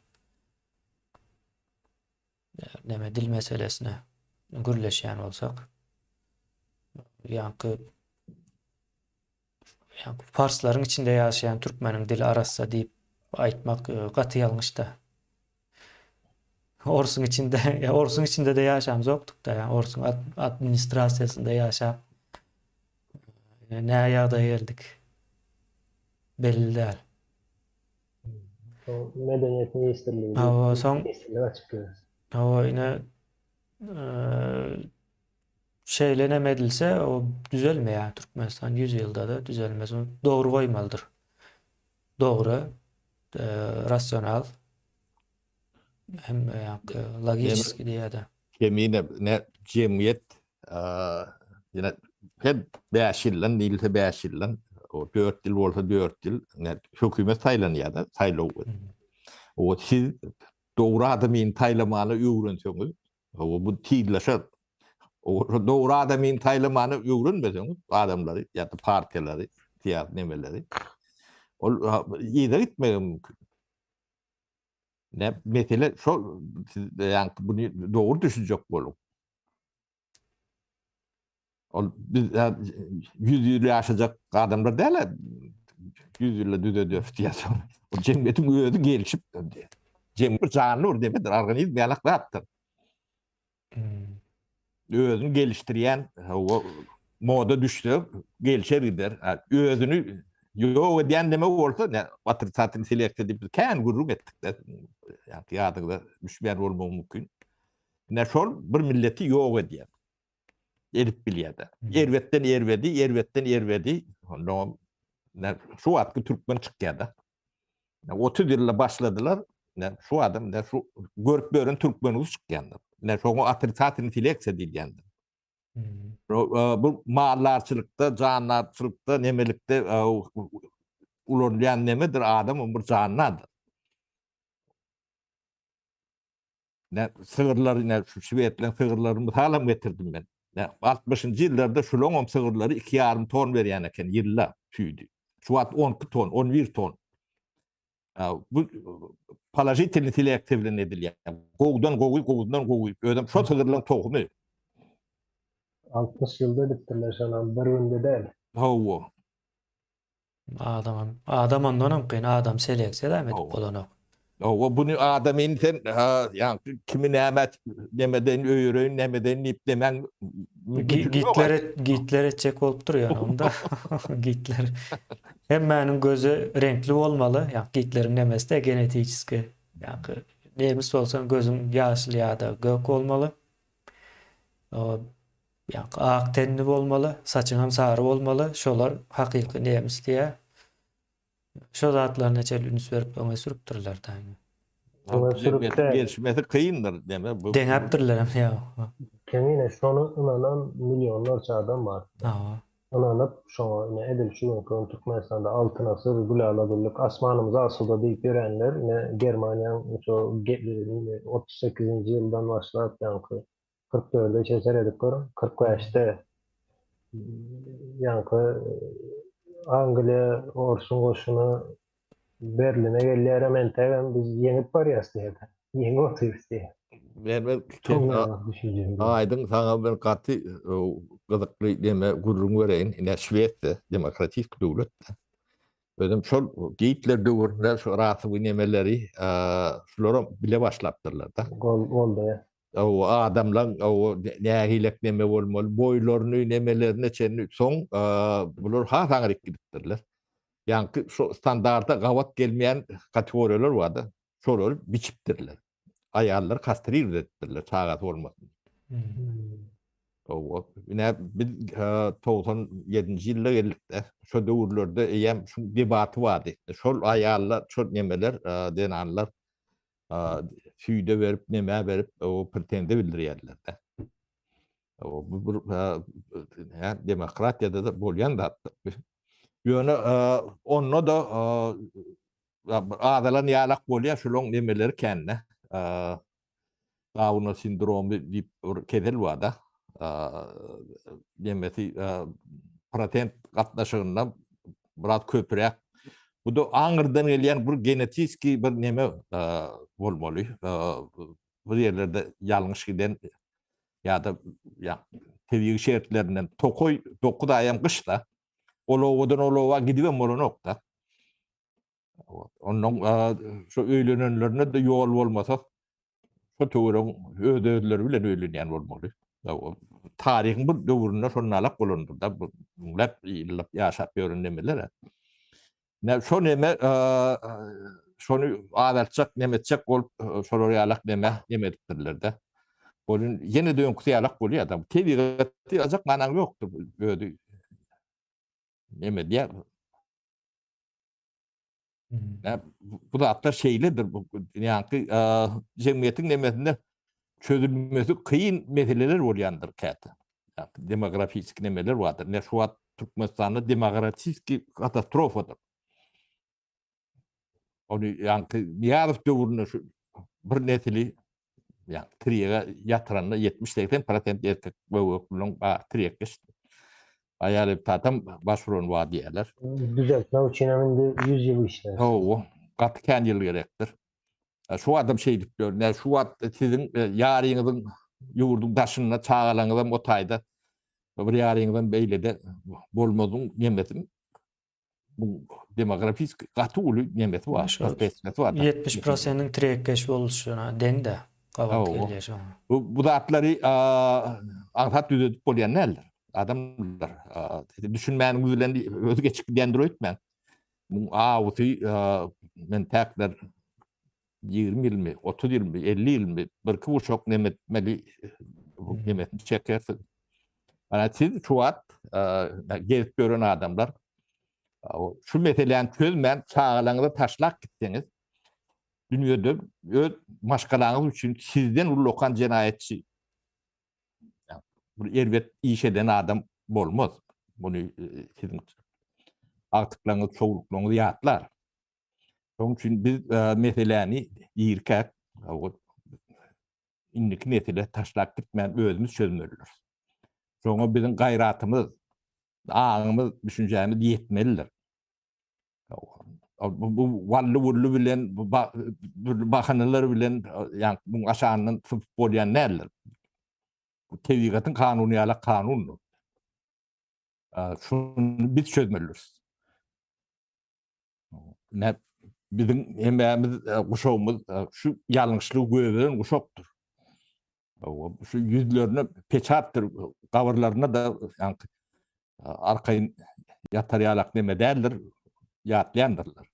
Näme dil meselesine gürleşýän bolsak. Ýaňky Ýa parslaryň içinde ýaşaýan türkmeniň dili arassa diýip aýtmak e, gaty ýalňyşda. Orsuň içinde, ýa orsuň içinde-de ýaşamzokdyk-da, ýa orsuň administrasiýasynda ýaşap e, nä ýagdaýa geldik? Belli däl. Medeniýet ministrligi. Hawa, soň ministrlik açyp ýör. Hawa, ine e, Şeýle neme edilse o düzelmeýär Türkmenistan 100 ýylda-da düzelmez. Ony dogry goýmalydyr. Dogry, e, rasional hem ýa-da logiçeski diýýär-de. Kemine ne jemgyýet ýene her 5 ýyldan diýilse 5 ýyldan, o 4 ýyl bolsa 4 ýyl, ne hökümet saýlanýar-da, saýlaw. O siz dogry adamyny saýlamany öwrenseňiz, Hawa, bu tizleşer. O dogry adamyny saýlamany öwrenmeseňiz, adamlary ýa-da partiýalary, syýasy nemeleri, ol yza gitmegi mümkin. Ne mesele şol, siz ýa buny dogry düşünjek boluň. Ol biz 100 ýyl ýaşajak adamlar däl, 100 ýylda düzedýär diýýär. O jemgyýetiň özi gelişip, jemgyýet janly bir demedir, organizm ýalak zatdyr. Özüni gelişdirýän, hawa, moda düşse gelişer gider. Özüni ýok edýän neme bolsa, ne otrisatel seleksiýa diýip biz kän gürrüň etdik-de. Ýadyňyza düşmeýän bolmagy mümkin. Ine şol bir milleti ýok edýär. Edip bilýär-de. Erbetden erbedi, erbetden erbedi. Ondan şu wagtky türkmen çykýar-da. 30 ýylda başladylar. Ne şu adam ne şu görüp bören türkmeniz çykýandyr. Ne şoňa otrisatel seleksiýa diýilýändir. Hmm. E, bu mallarçylykda, jandarçylykda, nemelikde e, ulanylýan nemedir adam bir jandardyr. Ne sygyrlary ne şu şwedleň sygyrlaryny mysalam getirdim men. Ne 60-njy ýyllarda şulaňam sygyrlary 2,5 ton berýän eken ýylda süýdi. Şu wagt 12 ton, 11 ton. Bu položitelny seleksiýa bilen edilýär. Gowudan gowy, gowudan gowy. Özem şo sygyrlaryň tohumy. 60 ýylda edipdirler şonam bir günde däl. Hawa. Adamam, adam ondanam kyn, adam seleksiýa dämi edip bolanok. Hawa, buny adam indi sen ýaňky kimi näme nemeden öýereýin, nemeden diýip demäň Gitler Gitler etjek bolup dur ýöne onda. Gitler. Hemmäniň gözi reňkli bolmaly. Ýa Gitleriň nemesi-de genetiçeski. Ýaňky nemis bolsaň gözüň ýaşyl ýa-da gök bolmaly. Ýaňky ak tenli bolmaly, saçyňam sary bolmaly, şolar hakyky nemis diýýär. Şo zatlaryna çenli üns berip öňe sürüpdirler daýy. Öňe sürüp gelişmesi kyndyr deme bu. Deňäpdirlerem ýa. Kemine şony ynanan millionlarça adam bar. Hawa. Ynanyp şoňa ine edil şu günki gün Türkmenistanda Altyn asyr, gülala güllük, asmanymyz asuda diýip ýörenler ine Germaniýaň şo 38-nji ýyldan başlap ýaňky 44-e çenli seredip görüň, 45-de ýaňky Angliýa orsuň goşuny Berline gelýärem entegem biz ýeňip barýas diýýär. Ýeňip otyrys diýýär. Men bir aýdyň saňa bir gaty gyzykly neme gürrüň bereýin. Ine Şwesiýa demokratik döwlet. Özem şol Gitler döwründe şu rasowy nemeleri şularam bile başlapdyrlar-da. Gol goldaýar. O adamlaň o nähilek neme bolmaly, boýlaryny, nemelerine çenli soň bular has aňryk gidipdirler. Ýaňky şo standarta gabat gelmeýän kategoriýalar bardy. Şolary biçipdirler. Aýallary kastrirowat edipdirler, çagasy bolmasyn. Hawa, ine biz 97-nji ýylda geldik-de, şo döwürlerde eýýäm şu debaty bardy. Şol aýallar, şol nemeler, zenanlar süýde berip, nemä berip, o pretenziýa bildirýärler-de. O bu bir demokratiýada-da bolýan zatdyr. Ýöne onda-da azalan ýalak bolýar, şolaň nemeleri kän-de. Dauna sindromy diýip bir kesel bar-da. Nemesi prosent gatnaşygynda biraz köpräk. Bu da aňyrdan gelýän bir genetiki bir neme bolmaly. Bu ýerlerde ýalňyş giden ýa-da ýa tebigy şertlerinden tokaý 9 aýam gyşda. Ol obadan ol oba gidibem bolanok-da. Ondan şu öýlenenlerine de ýol bolmasa, şu töweregiň öz-özleri bilen öýlenýän bolmaly. Taryhyň bir döwründe şol nalak bolandyr da, bu müňläp ýyllap ýaşap ýören nemeler. Ne şo neme şony azaltjak, neme etjek bolup şolar ýalak neme neme edipdirler-de. Bolun ýene de öňküsi ýalak bolýar da. Tebigaty ajak manaň ýokdur özi. Neme diýär? Bu zatlar şeýledir. Bu ýaňky jemgyýetiň nemesinde çözülmesi kyn meseleler bolýandyr käte. Demografik nemeler bardyr. Ne şu wagt Türkmenistanda demografik katastrofadyr. Ony ýaňky Nyýazow döwründe şu bir nesili Ýa tirýege ýatyranda 70-80 prosent erkek böwek bilen tirýek geçdi. Aýal tatam baş uran bar diýerler. Düzeltmek üçin hem indi 100 ýyl işler. Hawa, gaty kän ýyl gerekdir. Şu adam şeýdip ýör. Ne şu wagt siziň e, ýaryňyzyň ýurduň daşynda çagalaryňyzam o taýda bir ýaryňyzam beýlede bolmadyň nemesin Bu demografik gaty uly nemesi bar, perspektiwasy bar. 70 prosentiň tirekkeş boluşyna deň-de. Gabat gelýär şoňa. Bu bu zatlary aňsat düzedip bolýan däldir. Adamlar düşünmäniňiz bilen özi geçip gidýändir öýtmäň. Muň awusy men täkler 20 ýylmy, 30 ýylmy, 50 ýylmy birki guşak neme etmeli nemesini çekersiň. Ana siz şu wagt gezip ýören adamlar şu meseläni çözmän çagalaryňyza taşlap gitseňiz dünýede öz maşgalaňyz üçin sizden ullakan jenaýatçy bir erbet iş eden adam bolmaz. Muny siziň agtyklaryňyz, çowluklaryňyz ýatlar. Şonuň üçin biz meseläni irkäk indiki nesile taşlap gitmän özümiz çözmelidiris. Şoňa biziň gaýratymyz, aňymyz, düşünjämiz ýetmelidir. Bu wally-wully bilen, dürli bahanalar bilen ýa muň aşagyndan sypyp bolýan däldir. Bu tebigatyň kanuny ýaly kanundyr. Şuny biz çözmelidiris. Ne biziň hemmämiz guşagymyz şu ýalňyşlygy göberen guşakdyr. Şu ýüzlerine peçatdyr, gabyrlaryna da ýaňky arkaýyn ýatar ýalak neme däldir, ýatlaýandyrlar.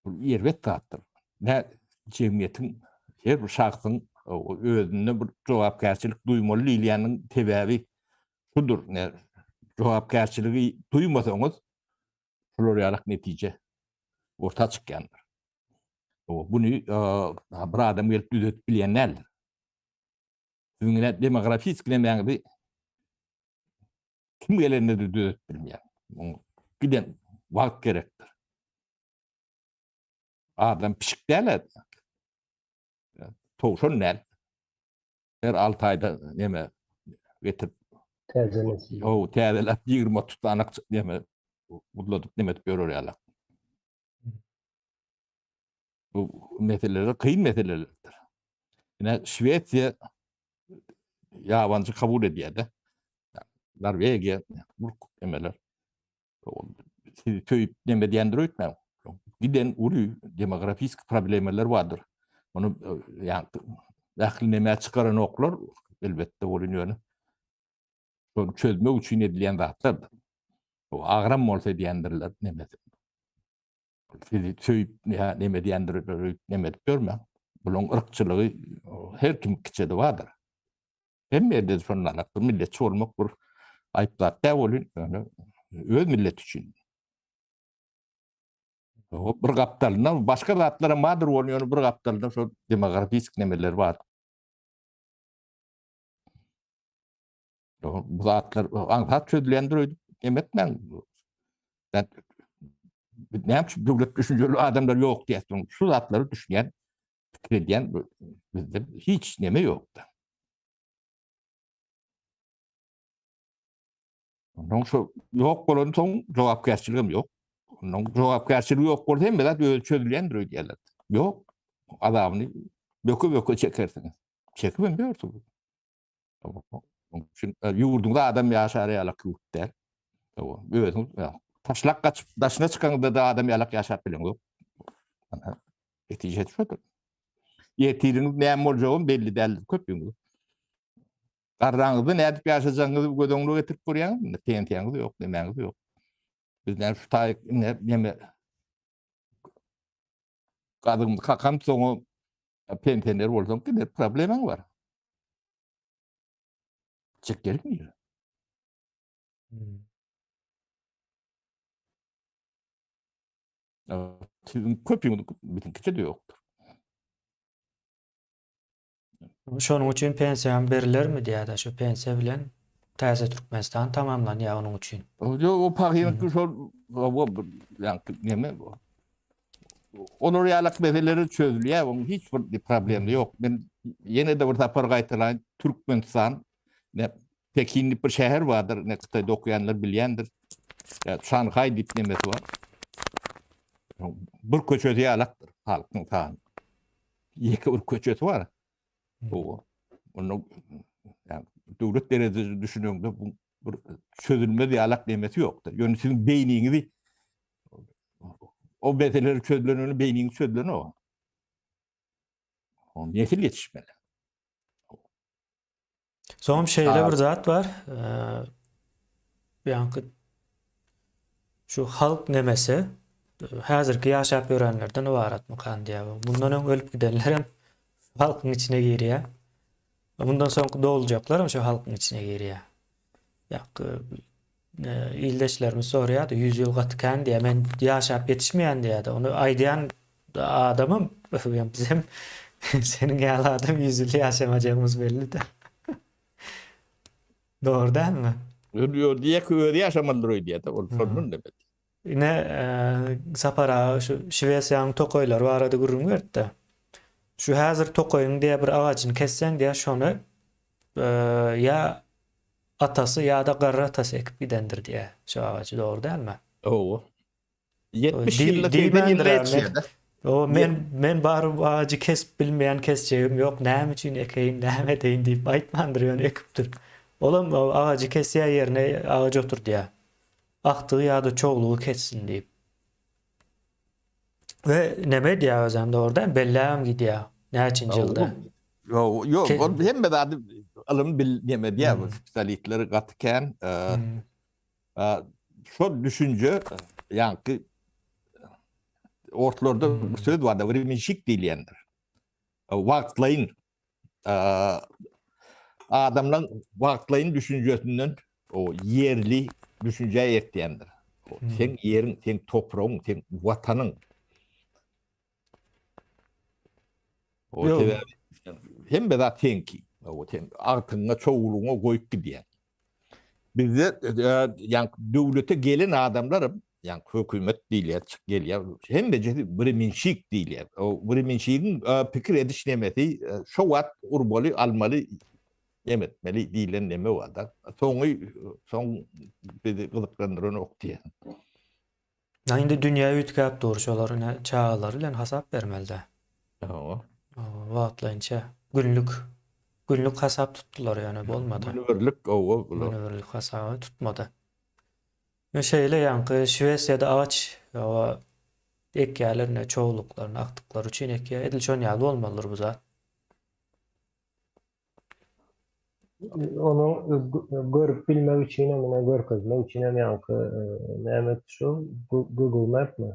Bu erbet zatdyr. Ne jemgyýetiň her bir şahsyň özünde bir jogapkärçilik duýmaly diýilýäniň sebäbi şudur. Ne jogapkärçiligi duýmasaňyz şular ýalak netije orta çykýandyr. Buny bir adam gelip düzetip bilýän däldir. Siziň ine demografik nemäňizi kim gelende de düzetip bilmeýär. Muň giden wagt gerekdir. Adam pişik däl. Towşan däl. Her 6 aýda neme getirip täzelesin. O täzeläp 20-30 sany neme gudladyp neme edip ýörer ýaly. Bu meseleler kyn meselelerdir. Ine Şwesiýa ýabanjy kabul edýär-de. Norwegiýa, bu emeler. Sizi söýüp neme diýendir öýtmäň. Giden uly demografik problemler bardyr. Ony ýa ähli neme çykaranoklar elbetde bolun ýöne. Şony çözmek üçin edilýän zatlardyr. Bu agram bolsa edýändirler nemesi. Sizi söýüp ýa neme diýendir öýüp neme edip ýörmäň. Bulaň yrkçylygy her kim kiçede bardyr. Hemme ýerde şondan bir milletçi bolmak bir aýyp zat däl bolun, ýöne öz milleti üçin. O bir gapdalynda başga zatlaram bardyr bolun, ýöne bir gapdalynda şo demografik nemeler bar. Bu zatlar aňsat çözülýändir öýdüp em etmäň. Näme üçin döwlet düşünjeli adamlar ýok diýýärsiň? Şu zatlary düşünýän, pikir edýän bizde hiç neme ýokdy. Ondan şu ýok bolan soň jogapkärçiligem ýok. Ondan jogapkärçiligi ýok bolsa hemme zat özi çözülýändir öýdýärler. Ýok. Azabyny böke-böke çekersiňiz. Çekibem ýörsüňiz. Onuň üçin e, ýurduňda adam ýaşar ýalak ýurt däl. Özüň taşlap gaçyp daşyna çykaňda da adam ýalak ýaşap bileňok. Netije şudur. Ertiriňiz näme boljagy belli däl köpüňiz. Garraňyzda nädip ýaşajagyňyzy göz öňüne getirip görýäňizmi? Pensiýaňyz ýok, nemäňiz ýok. Biz näme şu taýyk neme gazygymyzy kakam soňa pensioner bolsaň gider problemaň bar. Çek gelmiýär. Hmm. Siziň köpüňiz biziňkiçe de ýokdur. Şonuň üçin pensiýa hem berilermi diýýär-de, şu pensiýa bilen täze Türkmenistan tamamlanýar onuň üçin. Ýok, o pahyryňky şol o bir ýaňky neme bu. Olar ýalak meseleler çözülýär, onuň hiç bir problemi ýok. Men ýene-de bir sapar gaýtalaýyn, Türkmenistan ne Pekin diýip bir şäher bardyr, ne Hytaýda okaýanlar bilýändir. Ýa Şanhaý diýip nemesi bar. Bir köçesi ýalakdyr halkyň sany. Ýeke bir köçesi bar. Owa. Onda ýa döwlet derejede düşüneňde bu bir çözülmez ýalak nemesi ýokdur. Ýöne siziň beýniňizi o meseleler çözülenini beýniňiz çözülenok. O nesil ýetişmeli. Soňam şeýle bir zat bar. Ýaňky şu halk nemesi häzirki ýaşap ýörenlerden ybaratmykan diýýär. Mundan öň ölüp gidenler hem halkyň içine girýär. Mundan soňky doguljaklar hem şu halkyň içine girýär. Ýaňky ildeşlerimiz soraýardy, 100 ýyl gaty kän diýýär. Men ýaşap ýetişmeýän diýýärdi. Ony aýdýan adamam bizem seniň ýaly adam 100 ýyl ýaşamajagymyz belli-de. Dogry dälmi? Ýok, diýek özi ýaşamalydyr öýdýär-de, ol şondan demek. Ine, Sapar aga şu Şwesiýanyň tokaýlary barada gürrüň berdi-de. Şu häzir tokaýyň diýýär bir agajyny kesseň diýýär, şony ýa atasy ýa-da garry atasy ekip gidendir diýýär. Şu agajy dogry dälmi? Hawa. 70 ýylda 80 ýylda ýetişýär-de. O men men baryp agajy kesip bilmeýän kesjegim ýok, näme üçin ekeýin, näme edeýin diýip aýtmandyr, ýöne ekipdir. Olam agajy kesýär ýerine agaç oturdýar. Akdygy ýa-da çoglugy kessin diýip. We neme edýär özem dogry däl, belläbem gidýär. Näçinji ýylda. Ýok, ýok, ol hemme zady ylym bil neme diýýär, bu spesialistler gaty kän. Şol düşünje ýaňky orslarda bir söz bar-da, vremenşik diýilýändir. Wagtlaýyn adamlaryň wagtlaýyn düşünjesinden o ýerli düşünjä eltýändir. Seň ýeriň, seň topragyň, seň watanyň. O sebäbi hemme zat seňki. O sen agtygyňa, çowlugyňa goýup gidýäň. Bizde ýaňky döwlete gelen adamlar ýaňky hökümet diýilýär, çyk gelýär. Hemmejesi vremenşik diýilýär. O vremenşigiň pikir ediş nemesi şo wagt urmaly, almaly, em etmeli diýlen neme bar-da. Soňy soň bizi gyzyklandyranok diýen. A indi dünýä üýtgäp dur, şolar ine çagalary bilen hasap bermeli-dä. Hawa. Wagtlaýynça günlük günlük hasap tutdular ýöne bolmady. Günübirlik hawa bular. Günübirlik hasaby tutmady. Ýöne şeýle ýaňky Şwesiýada agaç hawa ekýärler ine çowluklaryny agtyklary üçin ekýär. Edil şon ýaly bolmalydyr bu zat. Onuň görüp bilmek üçin hem, ine görkezmek üçin hem ýaňky näme şu Google Mapmi?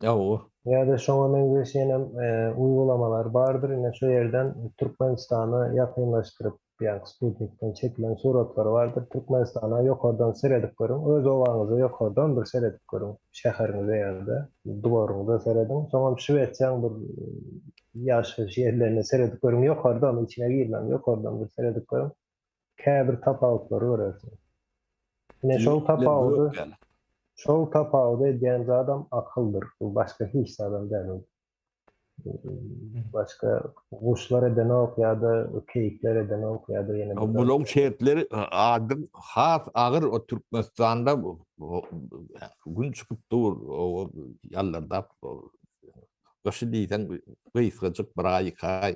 Hawa. Ýa-da şoňa meňzeş ýene uýgulamalar bardyr. Ine şu ýerden Türkmenistana ýakynlaşdyryp, ýaňky sputnikden çekilen suratlar bardyr. Türkmenistana ýokardan seredip görüň. Öz obaňyza ýokardan bir seredip görüň. Şäheriňize ýa-da dworuňyza serediň. Soňam Şwesiýaň bir Ýaşaýyş ýerlerine seredip görüň, ýokardan, içine girmäň, ýokardan bir seredip görüň. Käbir tapawutlary görersiňiz. Ine şol tapawudy, şol tapawudy edýän zadam akyldyr. Bu başga hiç zadam däl. Başga guşlar edenok ýa-da keýikler edenok ýa-da ýene bir. Bulaň şertleri adyň has agyr o Türkmenistanda gün çykyp dur, o ýallardap Gyşy diýseň gysgajyk bir aý, iki aý.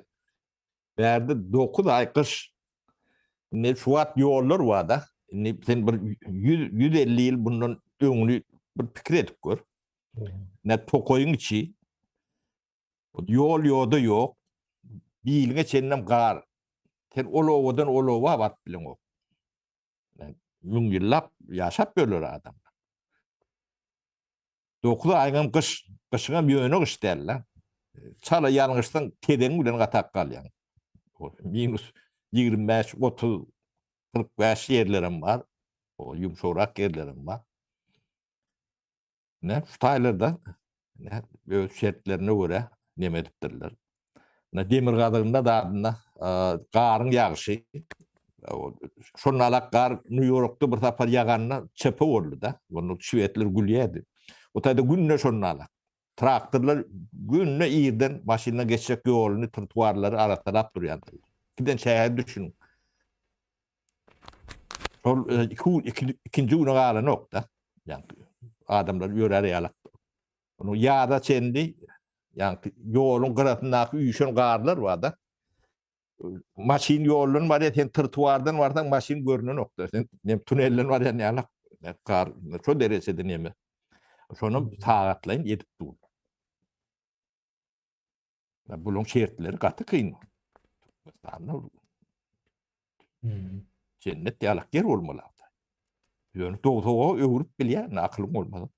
Bärde 9 aý gyş. Indi şu wagt ýollar bar-da. Indi sen bir 100 150 ýyl bundan öňüni bir pikir edip gör. Ne tokaýyň içi. Ýol ýoda ýok. Biliňe çenlem gar. Sen ol obadan ol oba baryp bileňok. Müň ýyllap ýaşap ýörler adamlar. 9 aýyňam gyş, gyşyňam ýöne gyş däl-de. Çala ýalňyşsaň tezegiň bilen gatap galýaň. Minus 25, 30, 45 ýerlerem bar. O ýumşagrak ýerlerem bar. Ne, şu taýlarda ne, öz şertlerine görä neme edipdirler. Ne demirgazygynda dadynda garyň ýagyşy şonalak gar Nýu-Ýorkda bir sapar ýaganda çepe boldy-da. Onda şwedler gülýärdi. O taýda günde şonalak. Traktorlar günde irden maşyndan geçjek ýoluny, trotuarlary arassalap durýardy. Giden şäher düşüniň. Şol e, iki, ikinji güne galanok-da. Ýa adamlar ýörär ýalak. Onuň ýaza çenli ýaňky ýoluň gyrasyndaky üýşen garlar bar-da. Maşyn ýoldan barýar, sen trotuardan barsaň maşyn görnenok-da. Sen nem tunelden barýan ýalak gar şo derejede neme. Şonam sagatlaýyn edip dur. Bularyň şertleri gaty kyn. Türkmenistanda jennet ýalak ýer bolmaly. Ýöne dowzaha öwrüp bilýän akylyň bolmasa.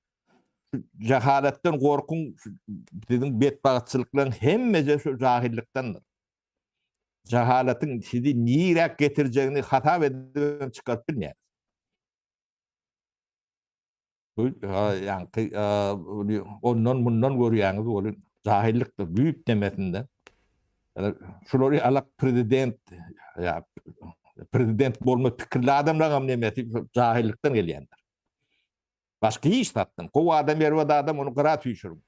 Jahalatdan gorkuň siziň betbagtçylyklaryň hemmesi şu jahylykdandyr. Jahalatyň sizi niräk getirjegini hasap edip çykaryp bilmeýär. Bu ýaňky ondan mundan görýäňiz welin jahillykdyr düýp nemesinde. Şulary alak prezident ýa prezident bolma pikirli adamlaryň hem nemesi jahillykdan gelýändir. Başga hiç zatdan. Gowy adam erbet adam ony gyra süýşüriň.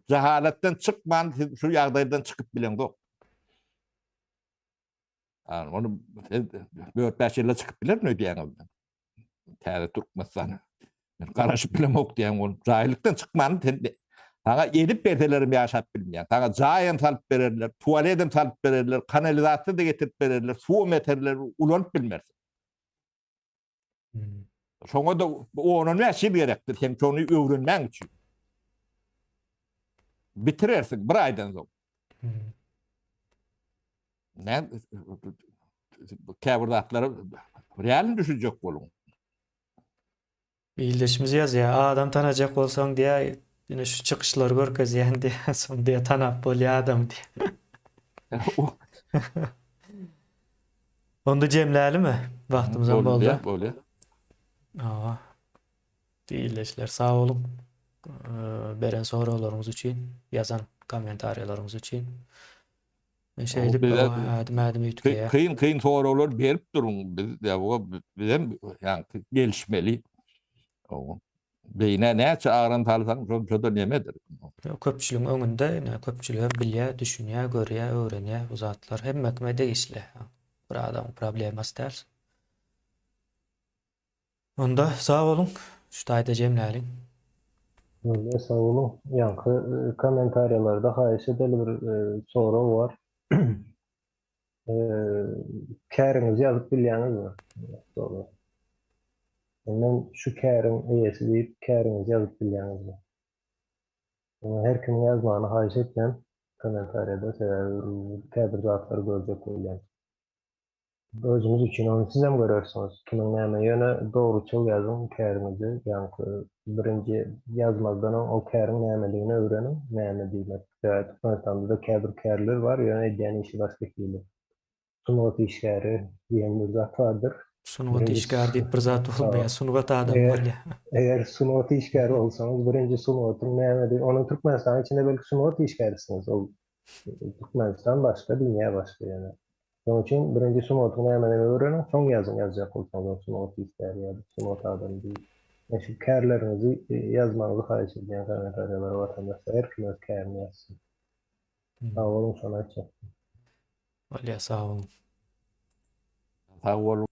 Jahalatdan çykman siz şu ýagdaýdan çykyp bileňzok. Ony siz 4-5 ýylda çykyp bilermi öýdýäňizmi? Täze Türkmenistan. Men garaşyp bilemok diýen ol jaýlykdan çykman sen saňa edip berselerem ýaşap bilmeýän. Saňa jaýam salyp bererler, tualedem salyp bererler, kanalizasiýa da getirip bererler, suwam eterler, ulanyp bilmersiň. Hmm. Şoňa da 10-15 ýyl gerekdir sen şony öwrenmäň üçin. Bitirersiň bir aýdan soň. Hmm. Ne käbir zatlara real düşünjek boluň. Ildeşimiz ýazýar, adam tanajak bolsaň diýä, ine şu çykyşlary görkezýän diýä, soň diýä tanap bolýar adamy diýä. Onda jemlälimi? Wagtymyzam boldy. Bolýar, bolýar. Hawa. Ildeşler sag boluň. Beren soraglaryňyz üçin, ýazan kommentariýalaryňyz üçin. Şeýdip ädim-ädim üýtgeýär. Kyn kyn soraglar berip duruň. Biz bizem ýaňky gelişmeli. Beýnä näçe agram salsaň şonça-da nemedir. Köpçüligiň öňünde ine köpçüligem bilýär, düşünýär, görýär, öwrenýär bu zatlar hemme kime degişli. Bir adamyň problemasy däl. Onda sag boluň. Şu taýda jemläliň. Onda sag boluň. Ýaňky kommentariýalarda haýyş edeli bir sorag bar. Käriňizi ýazyp bilýäňizmi? Sorag. Men şu käriň eýesi diýip käriňizi ýazyp bilýäňizmi? Her kimiň ýazmagyny haýyş etýän kommentariýada sebäbi käbir zatlary görjek bolýan. Özüňiz üçin ony sizem görersiňiz kimiň näme ýöne dogruçyl ýazyň käriňizi ýaňky birinji ýazmazdan öň ol käriň nämedigini öwreniň näme diýmek sebäbi Türkmenistanda-da käbir kärler bar ýöne edýän işi başga hili sungat işgäri diýen bir zat bardyr Sungat işgäri diýip bir zat bolmaýar sungat adamy bolýar. Eger sungat işgäri bolsaňyz birinji sungatyň nämedigi onuň Türkmenistanyň içinde belki sungat işgärisiňiz ol Türkmenistan başga, dünýä başga ýöne. Şonuň üçin birinji sungatyň nämedigini öwreniň, soň ýazyň ýazjak bolsaňyz sungat işgäri ýa-da sungat adamy diýip. Men şu kärleriňizi ýazmagyňyzy haýyş edýän kommentariýalara watandaşlar her kim öz kärini ýazsyn. Sag boluň şony aýtjakdym. Bolýa sag boluň. Sag boluň.